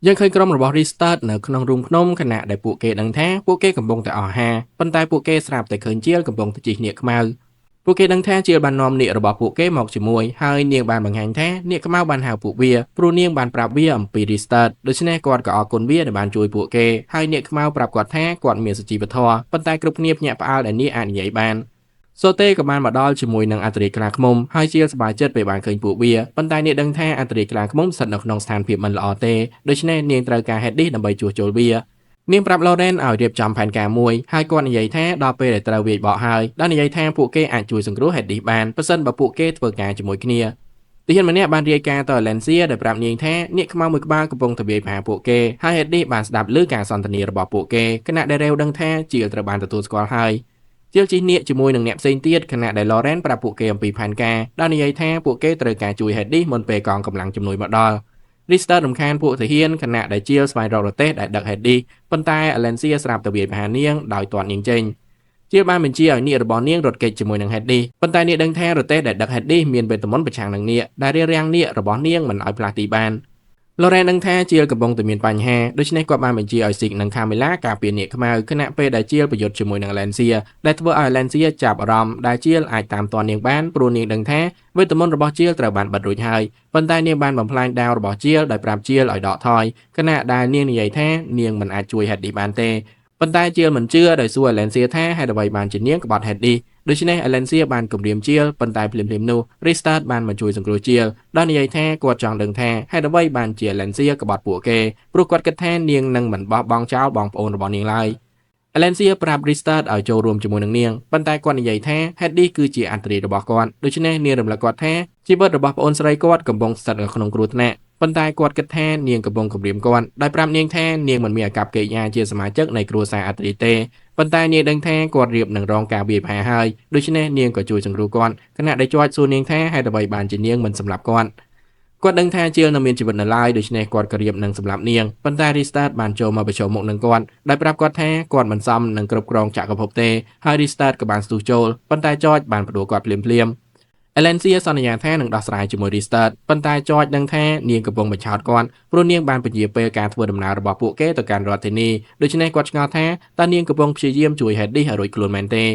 ់យើងឃើញក្រុមរបស់ Restart នៅក្នុងរូងភ្នំខណៈដែលពួកគេដឹងថាពួកគេកំពុងតែអស់អាហារប៉ុន្តែពួកគេស្រាប់តែឃើញជាលកំពុងតែជិះនាគខ្មៅពួកគេដឹងថាជាលបាននាំនាគរបស់ពួកគេមកជាមួយហើយនាងបានបង្ហាញថានាគខ្មៅបានហៅពួកវាព្រោះនាងបានប្រាប់វាអំពី Restart ដូច្នេះគាត់ក៏អរគុណវាដែលបានជួយពួកគេហើយនាគខ្មៅប្រាប់គាត់ថាគាត់មានសុជីវធម៌ប៉ុន្តែគ្រប់គ្នាភ្ញាក់ផ្អើលដែលនាគអាចនិយាយបានសូតេក៏បានមកដល់ជាមួយនឹងអន្តរាយខ្លាឃ្មុំហើយជាលសប្បាយចិត្តពេលបានឃើញពួកវាប៉ុន្តែនាងដឹងថាអន្តរាយខ្លាឃ្មុំស្ថិតនៅក្នុងស្ថានភាពមិនល្អទេដូច្នេះនាងត្រូវការ Hades ដើម្បីជួសជុលវានាងប្រាប់ Lauren ឲ្យរៀបចំផែនការមួយហើយគាត់និយាយថាដល់ពេលដែលត្រូវវាយបកហើយដល់និយាយថាពួកគេអាចជួយសង្គ្រោះ Hades បានប្រសិនបើពួកគេធ្វើការជាមួយគ្នាទាហានម្នាក់បានរាយការណ៍ទៅ Alencia ដែលប្រាប់នាងថានាគខ្មៅមួយក្បាលកំពុងតែវាយប្រហារពួកគេហើយ Hades បានស្ដាប់ឮការសន្ទនារបស់ពួកគេខណៈដែលរេវដឹងថាជាលត្រូវបានទទួលស្គាល់ហើយជាលជិះនាគជាមួយនឹងអ្នកផ្សេងទៀតខណៈដែល Lauren ប្រាប់ពួកគេអំពីផែនការដោយនិយាយថាពួកគេត្រូវការជួយ Hades មុនពេលកងកម្លាំងជំនួយមកដល់ Richter រំខានពួកទាហានខណៈដែលជាលស្វែងរករទេះដែលដឹក Hades ប៉ុន្តែ Alencia ស្រាប់តែវាយប្រហារនាងដោយទាត់នាងចេញជាលបានបញ្ជាឲ្យនាគរបស់នាងរត់គេចជាមួយនឹង Hades ប៉ុន្តែនាងដឹងថារទេះដែលដឹក Hades មានវេទមន្តប្រឆាំងនឹងនាគដែលរារាំងនាគរបស់នាងមិនឲ្យផ្លាស់ទីបានឡូរ៉ែនដឹងថាជាលកំពុងតែមានបញ្ហាដូច្នេះគាត់បានបញ្ជាឲ្យស៊ីកនិងកាមីឡាការពារនាគខ្មៅខណៈពេលដែលជាលប្រយុទ្ធជាមួយនឹង Alencia ដែលធ្វើឲ្យ Alencia ចាប់អារម្មណ៍ដែលជាលអាចតាមទាន់នាងបានព្រោះនាងដឹងថាវេទមន្តរបស់ជាលត្រូវបានបិទរួចហើយប៉ុន្តែនាងបានបំផ្លាញដាវរបស់ជាលដោយប្រាប់ជាលឲ្យដកថយខណៈដែលនាងនិយាយថានាងមិនអាចជួយ Hades បានទេប៉ុន្តែជាលមិនជឿដោយសួរ Alencia ថាហេតុអ្វីបានជានាងក្បត់ Hades ដូច្នេះ Alencia បានគំរាមជាលប៉ុន្តែភ្លាមៗនោះ Restart បានមកជួយសង្គ្រោះជាលដោយនិយាយថាគាត់ចង់ដឹងថាហេតុអ្វីបានជា Alencia ក្បត់ពួកគេព្រោះគាត់គិតថានាងនឹងមិនបោះបង់ចោលបងប្អូនរបស់នាងឡើយ Alencia ប្រាប់ Restart ឲ្យចូលរួមជាមួយនឹងនាងប៉ុន្តែគាត់និយាយថា Hades គឺជាអន្តរាយរបស់គាត់ដូច្នេះនាងរំលឹកគាត់ថាជីវិតរបស់ប្អូនស្រីគាត់កំពុងស្ថិតនៅក្នុងគ្រោះថ្នាក់ប៉ុន្តែគាត់គិតថានាងកំពុងគំរាមគាត់ដោយប្រាប់នាងថានាងមិនមានអាកប្បកិរិយាជាសមាជិកនៃគ្រួសារអត្រាទេប៉ុន្តែនាងដឹងថាគាត់រៀបនឹងរងការវាយប្រហារហើយដូច្នេះនាងក៏ជួយសង្គ្រោះគាត់ខណៈដែលជាប់សួរនាងថាហេតុអ្វីបានជានាងមិនសម្លាប់គាត់គាត់ដឹងថាជាលនៅមានជីវិតនៅឡើយដូច្នេះគាត់ក៏រៀបនឹងសម្លាប់នាងប៉ុន្តែ Restart បានចូលមកប្រឈមមុខនឹងគាត់ដោយប្រាប់គាត់ថាគាត់មិនសមនឹងគ្រប់គ្រងចក្រភពទេហើយ Restart ក៏បានស្ទុះចូលប៉ុន្តែ George បានផ្ដួលគាត់ភ្លាមៗ Alencia សន្យាថានឹងដោះស្រាយជាមួយ Restart ប៉ុន្តែ George ដឹងថានាងកំពុងបញ្ឆោតគាត់ព្រោះនាងបានពន្យាពេលការធ្វើដំណើររបស់ពួកគេទៅកាន់រដ្ឋធានីដូច្នេះគាត់ឆ្ងល់ថាតើនាងកំពុងព្យាយាមជួយ Hades ឲ្យរួចខ្លួនមែនទេ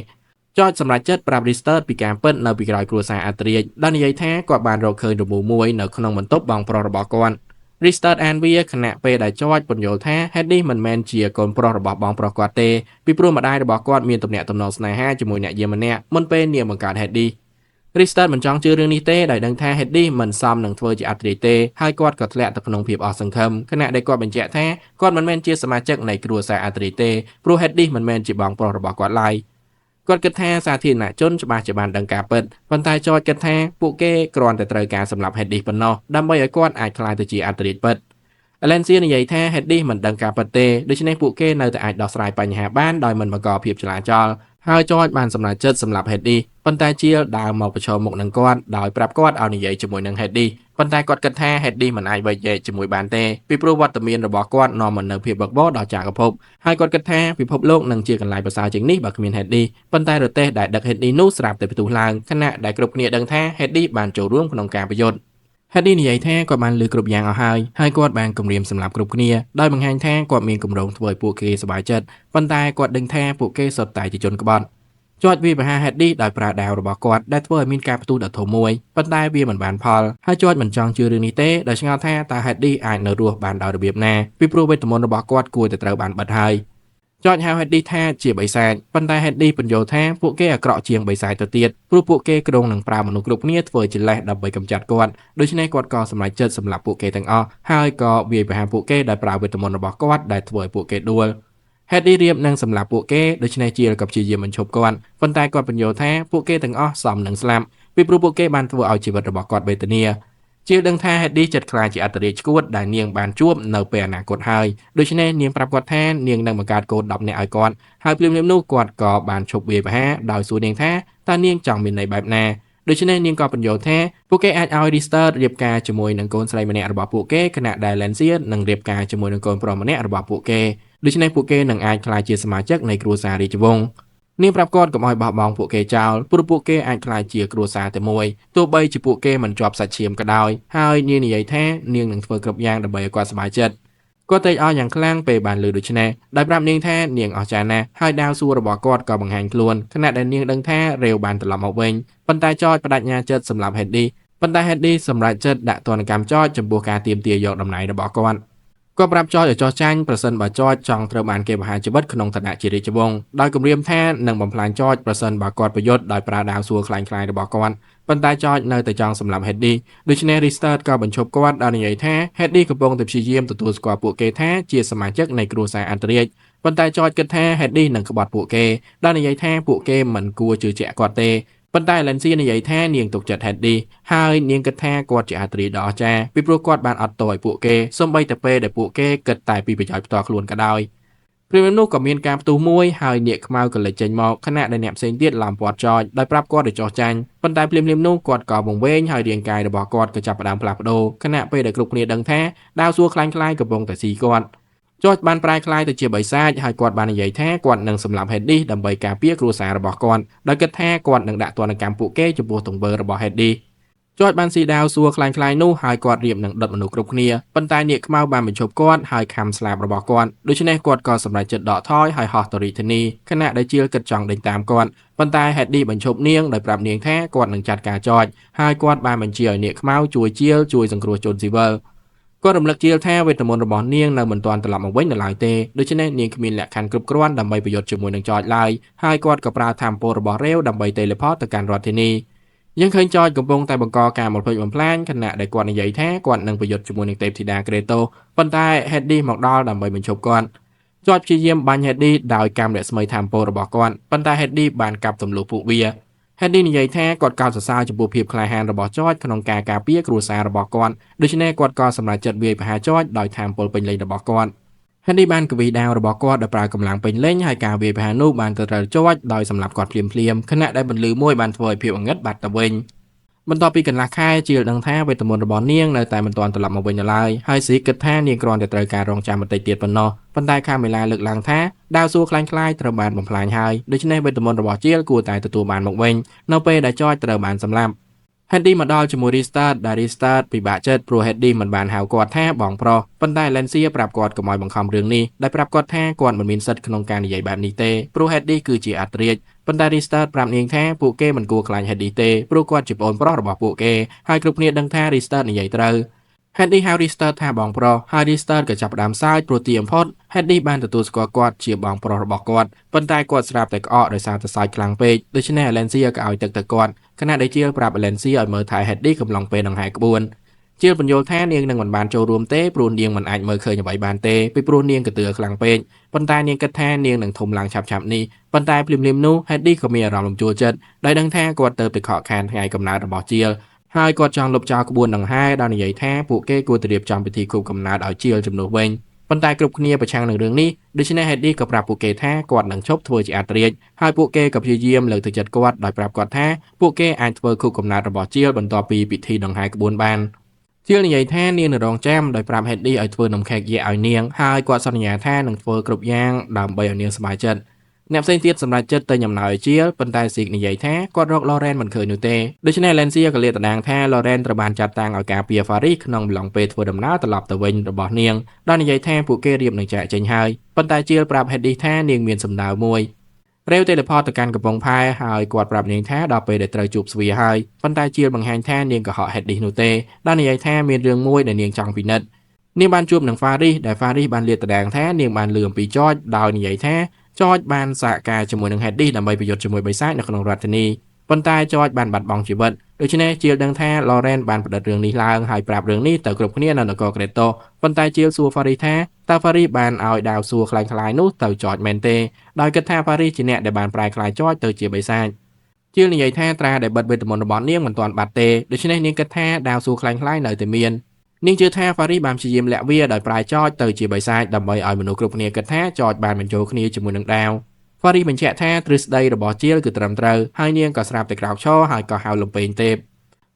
ចចសម្រាប់ចិត្តប្រាប់ Restart ពីការពិតនៅពីក្រោយគ្រួសារអាត្រាចដោយនិយាយថាគាត់បានរកឃើញរមូរមួយនៅក្នុងបន្ទប់បងប្រុសរបស់គាត់។ Restart អានវាខណៈពេលដែល George ពន្យល់ថា Hades មិនមែនជាកូនប្រុសរបស់បងប្រុសគាត់ទេពីព្រោះម្ដាយរបស់គាត់មានទំនាក់ទំនងស្នេហាជាមួយអ្នកយាមម្នាក់មុនពេលនាងបង្កើត Hades។ Restart មិនចង់ជឿរឿងនេះទេដោយដឹងថា Hades មិនសមនឹងធ្វើជាអត្រាទេហើយគាត់ក៏ធ្លាក់ទៅក្នុងភាពអស់សង្ឃឹមខណៈដែលគាត់បញ្ជាក់ថាគាត់មិនមែនជាសមាជិកនៃគ្រួសារអត្រាទេព្រោះ Hades មិនមែនជាបងប្រុសរបស់គាត់ឡើយ។គាត់គិតថាសាធារណជនច្បាស់ជាបានដឹងការពិតប៉ុន្តែចចគិតថាពួកគេគ្រាន់តែត្រូវការសម្លាប់ Hades ប៉ុណ្ណោះដើម្បីឲ្យគាត់អាចក្លាយទៅជាអត្រាពិត។ Alencia និយាយថា Hades មិនដឹងការពិតទេដូច្នេះពួកគេនៅតែអាចដោះស្រាយបញ្ហាបានដោយមិនបង្កភាពចលាចលហើយចចបានសម្រេចចិត្តសម្លាប់ Hades ប៉ុន្តែជាលដើរមកប្រឈមមុខនឹងគាត់ដោយប្រាប់គាត់ឲ្យនិយាយជាមួយនឹង Hades ប៉ុន្តែគាត់គិតថា Hades មិនអាចវែកញែកជាមួយបានទេពីព្រោះវត្តមានរបស់គាត់នាំមកនូវភាពវឹកវរដល់ចក្រភពហើយគាត់គិតថាពិភពលោកនឹងជាកន្លែងប្រសើរជាងនេះបើគ្មាន Hades ប៉ុន្តែរទេះដែលដឹក Hades នោះស្រាប់តែផ្ទុះឡើងខណៈដែលគ្រប់គ្នាដឹងថា Hades បានចូលរួមក្នុងការប្រយុទ្ធ។ Hades និយាយថាគាត់បានលឺគ្រប់យ៉ាងអស់ហើយហើយគាត់បានគំរាមសម្លាប់គ្រប់គ្នាដោយបង្ហាញថាគាត់មានគម្រោងធ្វើឲ្យពួកគេសប្បាយចិត្តប៉ុន្តែគាត់ដឹងថាពួកគេសុទ្ធតែជាជនក្បត់ចចវាយប្រហារ Hades ដោយប្រើដាវរបស់គាត់ដែលធ្វើឲ្យមានការផ្ទុះដ៏ធំមួយប៉ុន្តែវាមិនបានផលហើយចចមិនចង់ជឿរឿងនេះទេដោយឆ្ងល់ថាតើ Hades អាចនៅរស់បានដោយរបៀបណាពីព្រោះវេទមន្តរបស់គាត់គួរតែត្រូវបានបិទហើយចចហៅ Hades ថាជាបិសាចប៉ុន្តែ Hades ពន្យល់ថាពួកគេអាក្រក់ជាងបិសាចទៅទៀតព្រោះពួកគេគ្រោងនឹងប្រើមនុស្សគ្រប់គ្នាធ្វើជាលេសដើម្បីកម្ចាត់គាត់ដូច្នេះគាត់ក៏សម្រេចចិត្តសម្លាប់ពួកគេទាំងអស់ហើយក៏វាយប្រហារពួកគេដោយប្រើវេទមន្តរបស់គាត់ដែលធ្វើឲ្យពួកគេដួល។ Hades រៀបនឹងសម្លាប់ពួកគេដូច្នេះជាលក៏ព្យាយាមបញ្ឈប់គាត់ប៉ុន្តែគាត់ពន្យល់ថាពួកគេទាំងអស់សមនឹងស្លាប់ពីព្រោះពួកគេបានធ្វើឲ្យជីវិតរបស់គាត់វេទនាជាដឹងថា Hades ចិត្តក្លាយជាអត្តរាជឈួតដែលនាងបានជួបនៅពេលអនាគតហើយដូច្នេះនាងប្រាប់គាត់ថានាងនឹងបង្កើតកូន10នាក់ឲ្យគាត់ហើយភ្លាមៗនោះគាត់ក៏បានឈប់វាយប្រហារដោយសួរនាងថាតើនាងចង់មានន័យបែបណាដូច្នេះនាងក៏ពន្យល់ថាពួកគេអាចឲ្យ Restart រៀបការជាមួយនឹងកូនស្រីម្នាក់របស់ពួកគេខណៈដែល Lancia នឹងរៀបការជាមួយនឹងកូនប្រុសម្នាក់របស់ពួកគេដូច្នេះពួកគេនឹងអាចក្លាយជាសមាជិកនៃគ្រួសាររាជវង្សនាងប្រាប់គាត់កុំឲ្យបោះបង់ពួកគេចោលព្រោះពួកគេអាចក្លាយជាគ្រួសារតែមួយទោះបីជាពួកគេមិនជាប់សាច់ឈាមក៏ដោយហើយនាងនិយាយថានាងនឹងធ្វើគ្រប់យ៉ាងដើម្បីឲ្យគាត់សប្បាយចិត្តគាត់ត្រេកអរយ៉ាងខ្លាំងពេលបានឮដូច្នេះដោយប្រាប់នាងថានាងអស្ចារ្យណាស់ហើយដាវសួររបស់គាត់ក៏បង្ហាញខ្លួនខណៈដែលនាងដឹងថារេវបានត្រឡប់មកវិញប៉ុន្តែចចបដិញ្ញាចិត្តសម្លាប់ Hades ប៉ុន្តែ Hades សម្រេចចិត្តដាក់ទណ្ឌកម្មចចចំពោះការទាមទារយកតំណែងរបស់គាត់។គាត់ប្រាប់ចចឲ្យចោះចាញ់ប្រសិនបើចចចង់ត្រូវបានគេប្រហារជីវិតក្នុងឋានៈជារាជវង្សដោយគម្រាមថានឹងបំផ្លាញចចប្រសិនបើគាត់ប្រយុទ្ធដោយប្រើដាវសួរក្លែងៗរបស់គាត់ប៉ុន្តែចចនៅតែចង់សម្លាប់ Hades ដូច្នេះ Restart ក៏បញ្ឈប់គាត់ដោយនិយាយថា Hades កំពុងតែព្យាយាមទទួលស្គាល់ពួកគេថាជាសមាជិកនៃគ្រួសារអន្តរាជប៉ុន្តែចចគិតថា Hades នឹងក្បត់ពួកគេដោយនិយាយថាពួកគេមិនគួរជឿជាក់គាត់ទេប៉ុន្តែ Lancia និយាយថានាងទុកចិត្ត Hades ហើយនាងគិតថាគាត់ជាអត្រាដ៏អស្ចារ្យពីព្រោះគាត់បានអត់ទោសឲ្យពួកគេសូម្បីតែពេលដែលពួកគេគិតតែពីប្រយោជន៍ផ្ទាល់ខ្លួនក៏ដោយព្រាមនោះក៏មានការផ្ទុះមួយហើយនាគខ្មៅក៏លេចចេញមកខណៈដែលអ្នកផ្សេងទៀតឡោមព័ទ្ធចចដោយប្រាប់គាត់ឲ្យចោះចាញ់ប៉ុន្តែភ្លាមៗនោះគាត់ក៏វង្វេងហើយរាងកាយរបស់គាត់ក៏ចាប់ផ្ដើមផ្លាស់ប្ដូរខណៈពេលដែលគ្រប់គ្នាដឹងថាដាវសួរក្លែងក្លាយកំពុងតែស៊ីគាត់ចចបានប្រែក្លាយទៅជាបិសាចហើយគាត់បាននិយាយថាគាត់នឹងសម្លាប់ Hades ដើម្បីការពារគ្រួសាររបស់គាត់ដោយគិតថាគាត់នឹងដាក់ទណ្ឌកម្មពួកគេចំពោះទង្វើរបស់ Hades។ ចចបានស៊ីដាវសួរក្លែងក្លាយនោះហើយគាត់រៀបនឹងដុតមនុស្សគ្រប់គ្នាប៉ុន្តែនាគខ្មៅបានបញ្ឈប់គាត់ហើយខំស្លាបរបស់គាត់ដូច្នេះគាត់ក៏សម្រេចចិត្តដកថយហើយហោះទៅរាជធានីខណៈដែលជាលគិតចង់ដេញតាមគាត់ប៉ុន្តែ Hades បញ្ឈប់នាងដោយប្រាប់នាងថាគាត់នឹងចាត់ការចចហើយគាត់បានបញ្ជាឲ្យនាគខ្មៅជួយជាលជួយសង្គ្រោះជនស៊ីវិលគាត់រំលឹកជាលថាវេទមន្តរបស់នាងនៅមិនទាន់ត្រឡប់មកវិញនៅឡើយទេដូច្នេះនាងគ្មានលក្ខខណ្ឌគ្រប់គ្រាន់ដើម្បីប្រយុទ្ធជាមួយនឹងចចឡើយហើយគាត់ក៏ប្រើថាមពលរបស់រេវដើម្បី teleport ទៅកាន់រដ្ឋធានីយើងឃើញចចកំពុងតែបង្កការបំផ្លិចបំផ្លាញខណៈដែលគាត់និយាយថាគាត់នឹងប្រយុទ្ធជាមួយនឹងទេពធីតាក្រេតូប៉ុន្តែ Hades មកដល់ដើម្បីបញ្ឈប់គាត់ចចព្យាយាមបាញ់ Hades ដោយកាំរស្មីថាមពលរបស់គាត់ប៉ុន្តែ Hades បានកាប់ទម្លុះពួកវា។ Hades និយាយថាគាត់កោតសរសើរចំពោះភាពក្លាហានរបស់ចចក្នុងការការពារគ្រួសាររបស់គាត់ដូច្នេះគាត់ក៏សម្រេចចិត្តវាយប្រហារចចដោយថាមពលពេញលេញរបស់គាត់។ Hades បានកវីដាវរបស់គាត់ដោយប្រើកម្លាំងពេញលេញហើយការវាយប្រហារនោះបានទៅត្រូវចចដោយសម្លាប់គាត់ភ្លាមៗខណៈដែលបន្លឺមួយបានធ្វើឲ្យភាពងងឹតបាត់ទៅវិញ។បន្ទាប់ពីកន្លះខែជាលដឹងថាវេទមន្តរបស់នាងនៅតែមិនទាន់ត្រឡប់មកវិញនៅឡើយហើយស៊ីគិតថានាងគ្រាន់តែត្រូវការរងចាំបន្តិចទៀតប៉ុណ្ណោះប៉ុន្តែខាមេឡាលើកឡើងថាដាវសួរក្លែងក្លាយត្រូវបានបំផ្លាញហើយដូច្នេះវេទមន្តរបស់ជាលគួរតែទទួលបានមកវិញនៅពេលដែលចចត្រូវបានសម្លាប់ Hades មកដល់ជាមួយ Restart ដែល Restart ពិបាកចិត្តព្រោះ Hades មិនបានហៅគាត់ថាបងប្រុសប៉ុន្តែ Lancia ប្រាប់គាត់កុំឲ្យបង្ខំរឿងនេះដោយប្រាប់គាត់ថាគាត់មិនមានសិទ្ធិក្នុងការនិយាយបែបនេះទេព្រោះ Hades គឺជាអត្រាជប៉ុន្តែ Restart ប្រាប់នាងថាពួកគេមិនគួរខ្លាច Hades ទេព្រោះគាត់ជាប្អូនប្រុសរបស់ពួកគេហើយគ្រប់គ្នាដឹងថា Restart និយាយត្រូវ។ Hades ហៅ Restart ថាបងប្រុសហើយ Restart ក៏ចាប់ផ្ដើមសើចព្រោះទីបំផុត Hades បានទទួលស្គាល់គាត់ជាបងប្រុសរបស់គាត់ប៉ុន្តែគាត់ស្រាប់តែក្អកដោយសារតែសើចខ្លាំងពេកដូច្នេះ Alencia ក៏ឲ្យទឹកទៅគាត់ខណៈដែលជាលប្រាប់ Alencia ឲ្យមើលថែ Hades កំឡុងពេលដង្ហែក្បួនជាលបញ្យល់ថានាងនឹងមិនបានចូលរួមទេព្រោះនាងមិនអាចមើលឃើញអ្វីបានទេពីព្រោះនាងកទឿខ្លាំងពេកប៉ុន្តែនាងគិតថានាងនឹងធំឡើងឆាប់ៗនេះប៉ុន្តែភ្លាមៗនោះ Hades ក៏មានអារម្មណ៍រំជួលចិត្តដោយដឹងថាគាត់ទៅទៅខកខានថ្ងៃកំណើតរបស់ជាលហើយគាត់ចង់លុបចោលក្បួនដង្ហែដោយនិយាយថាពួកគេគួរតែរៀបចំពិធីខួបកំណើតឲ្យជាលជំនួសវិញប៉ុន្តែគ្រប់គ្នាប្រឆាំងនឹងរឿងនេះដូច្នេះ Hades ក៏ប្រាប់ពួកគេថាគាត់នឹងឈប់ធ្វើជាអត្រាជហើយពួកគេក៏ព្យាយាមលើកទឹកចិត្តគាត់ដោយប្រាប់គាត់ថាពួកគេអាចធ្វើខួបកំណើតរបស់ជាលបន្ទាប់ពីពិធីដង្ហែក្បួនបានជាលនិយាយថានាងនឹងរងចាំដោយប្រាប់ Hades ឲ្យធ្វើនំខេកយៈឲ្យនាងហើយគាត់សន្យាថានឹងធ្វើគ្រប់យ៉ាងដើម្បីឲ្យនាងសប្បាយចិត្តអ្នកផ្សេងទៀតសម្រេចចិត្តទៅញ៉ាំណោយឲ្យជាលប៉ុន្តែស៊ីកនិយាយថាគាត់រក Lauren មិនឃើញនោះទេដូច្នេះ Lencia ក៏លាតត្រដាងថា Lauren ត្រូវបានចាត់តាំងឲ្យការពារ Faris ក្នុងអំឡុងពេលធ្វើដំណើរត្រឡប់ទៅវិញរបស់នាងដោយនិយាយថាពួកគេរៀបនឹងចាកចេញហើយប៉ុន្តែជាលប្រាប់ Hades ថានាងមានសំដៅមួយរេវ teleport ទៅកាន់កំពង់ផែហើយគាត់ប្រាប់នាងថាដល់ពេលដែលត្រូវជួបស្វាហើយប៉ុន្តែជាលបង្ហាញថានាងកុហក Hades នោះទេដោយនិយាយថាមានរឿងមួយដែលនាងចង់ពិនិត្យនាងបានជួបនឹង Faris ដែល Faris បានលាតត្រដាងថានាងបានលឺអំពី George ដោយនិយាយថា George បានសហការជាមួយនឹង Hades ដើម្បីប្រយុទ្ធជាមួយបិសាចនៅក្នុងរដ្ឋធានីប៉ុន្តែ George បានបាត់បង់ជីវិតដូច្នេះជាលដឹងថា Lauren បានផ្តិតរឿងនេះឡើងហើយប្រាប់រឿងនេះទៅគ្រប់គ្នានៅនគរ Kratos ប៉ុន្តែជាលសួរ Faris ថាតើ Faris បានឲ្យដាវសួរក្លែងៗនោះទៅ George មែនទេដោយគិតថា Faris ជាអ្នកដែលបានប្រែក្លាយ George ទៅជាបិសាចជាលនិយាយថាត្រាដែលបិទវេទមន្តរបស់នាងមិនទាន់បាត់ទេដូច្នេះនាងគិតថាដាវសួរក្លែងៗនៅតែមាននាងជឿថា Faris បានព្យាយាមលាក់វាដោយប្រែចចទៅជាបិសាចដើម្បីឲ្យមនុស្សគ្រប់គ្នាគិតថាចចបានបញ្ចូលគ្នាជាមួយនឹងដាវ Faris បញ្ជាក់ថាទ្រឹស្ដីរបស់ជាលគឺត្រឹមត្រូវហើយនាងក៏ស្រាប់តែក្រោកឈរហើយក៏ហៅលំពេងទេព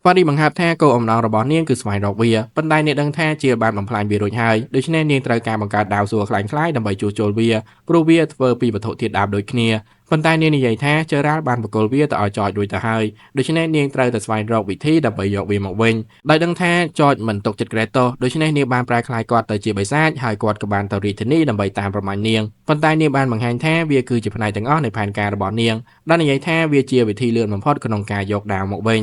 Faris បង្ហើបថាគោលអំណងរបស់នាងគឺស្វែងរកវាប៉ុន្តែនាងដឹងថាជាលបានបំផ្លាញវារួចហើយដូច្នេះនាងត្រូវការបង្កើតដាវសួរក្លែងក្លាយដើម្បីជួសជុលវាព្រោះវាធ្វើពីវត្ថុធាតុដើមដូចគ្នាប៉ុន្តែនាងនិយាយថាជើរ៉ាល់បានបកគលវាទៅឲ្យចចរួចទៅហើយដូច្នេះនាងត្រូវតែស្វែងរកវិធីដើម្បីយកវាមកវិញដោយដឹងថាចចមិនទុកចិត្តក្រេតូដូច្នេះនាងបានប្រែក្លាយគាត់ទៅជាបិសាចហើយគាត់ក៏បានទៅរាជធានីដើម្បីតាមប្រមាញ់នាងប៉ុន្តែនាងបានបង្ហាញថាវាគឺជាផ្នែកទាំងអស់នៃផែនការរបស់នាងដោយនិយាយថាវាជាវិធីលឿនបំផុតក្នុងការយកដាវមកវិញ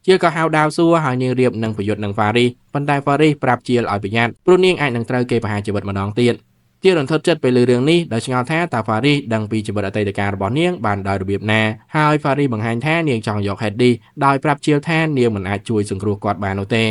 ជាលក៏ហៅដាវសួរហើយនាងរៀបនឹងប្រយុទ្ធនឹងហ្វារីសប៉ុន្តែហ្វារីសប្រាប់ជាលឲ្យប្រយ័ត្នព្រោះនាងអាចនឹងត្រូវគេប្រហារជីវិតម្ដងទៀតជារន្ធត់ចិត្តពេលឮរឿងនេះដោយឆ្ងល់ថាតើហ្វារីសដឹងពីជីវិតអតីតកាលរបស់នាងបានដោយរបៀបណាហើយហ្វារីសបង្ហាញថានាងចង់យក Hades ដោយប្រាប់ជាលថានាងមិនអាចជួយសង្គ្រោះគាត់បាននោះទេ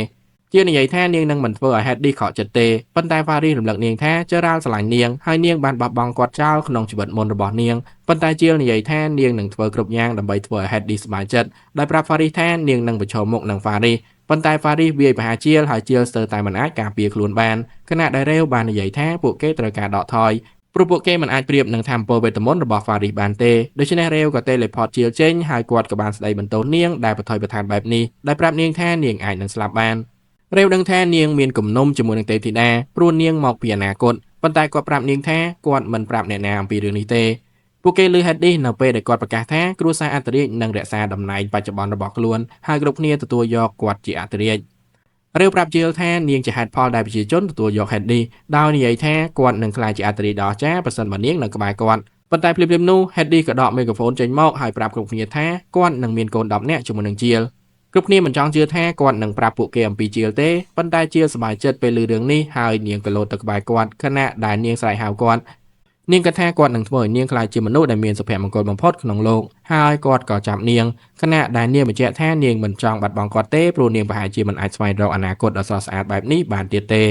ជានិយាយថានាងនឹងមិនធ្វើឲ្យ Hades ខកចិត្តទេប៉ុន្តែហ្វារីសរំលឹកនាងថាជើរ៉ាល់ស្រឡាញ់នាងហើយនាងបានបោះបង់គាត់ចោលក្នុងជីវិតមុនរបស់នាងប៉ុន្តែជាលនិយាយថានាងនឹងធ្វើគ្រប់យ៉ាងដើម្បីធ្វើឲ្យ Hades សប្បាយចិត្តដោយប្រាប់ហ្វារីសថានាងនឹងប្រឈមមុខនឹងហ្វារីសប៉ុន្តែហ្វារីសវាយប្រហារជាលហើយជាលស្ទើរតែមិនអាចការពារខ្លួនបានខណៈដែលរេវបាននិយាយថាពួកគេត្រូវការដកថយព្រោះពួកគេមិនអាចប្រៀបនឹងធម្មពលវេទមន្តរបស់ហ្វារីសបានទេដូច្នេះរេវក៏ teleport ជាលចេញហើយគាត់ក៏បានស្ដីបន្ទោសនាងដែលបន្ថយបន្ថែមបែបនេះដោយប្រាប់នាងថានាងអាចនឹងស្លាប់បានរេវដឹងថានាងមានគំនុំជាមួយនឹងទេពធីតាព្រោះនាងមកពីអនាគតប៉ុន្តែគាត់ប្រាប់នាងថាគាត់មិនប្រាប់អ្នកណាអំពីរឿងនេះទេពួកគេឮ Hades នៅពេលដែលគាត់ប្រកាសថាគ្រួសារអន្តរាជនឹងរក្សាតំណែងបច្ចុប្បន្នរបស់ខ្លួនហើយគ្រប់គ្នាទទួលយកគាត់ជាអន្តរាជរាវប្រាប់ជាលថានាងជាហេតុផលដែលប្រជាជនទទួលយក Hades ដោយនិយាយថាគាត់នឹងក្លាយជាអន្តរាជដ៏អស្ចារ្យប្រសិនបើនាងនៅក្បែរគាត់ប៉ុន្តែភ្លាមៗនោះ Hades ក៏ដកមីក្រូហ្វូនចេញមកហើយប្រាប់គ្រប់គ្នាថាគាត់នឹងមានកូន10នាក់ជាមួយនឹងជាលគ្រប់គ្នាមិនចង់ជឿថាគាត់នឹងប្រាប់ពួកគេអំពីជាលទេប៉ុន្តែជាលសប្បាយចិត្តពេលឮរឿងនេះហើយនាងក៏លោតទៅក្បែរគាត់ខណៈដែលនាងស្រែកហៅគាត់នាងគិតថាគាត់នឹងធ្វើឲ្យនាងក្លាយជាមនុស្សដែលមានសុភមង្គលបំផុតក្នុងលោកហើយគាត់ក៏ចាប់នាងខណៈដែលនាងបញ្ជាក់ថានាងមិនចង់បាត់បង់គាត់ទេព្រោះនាងប្រហែលជាមិនអាចស្វែងរកអនាគតដ៏ស្រស់ស្អាតបែបនេះបានទៀតទេ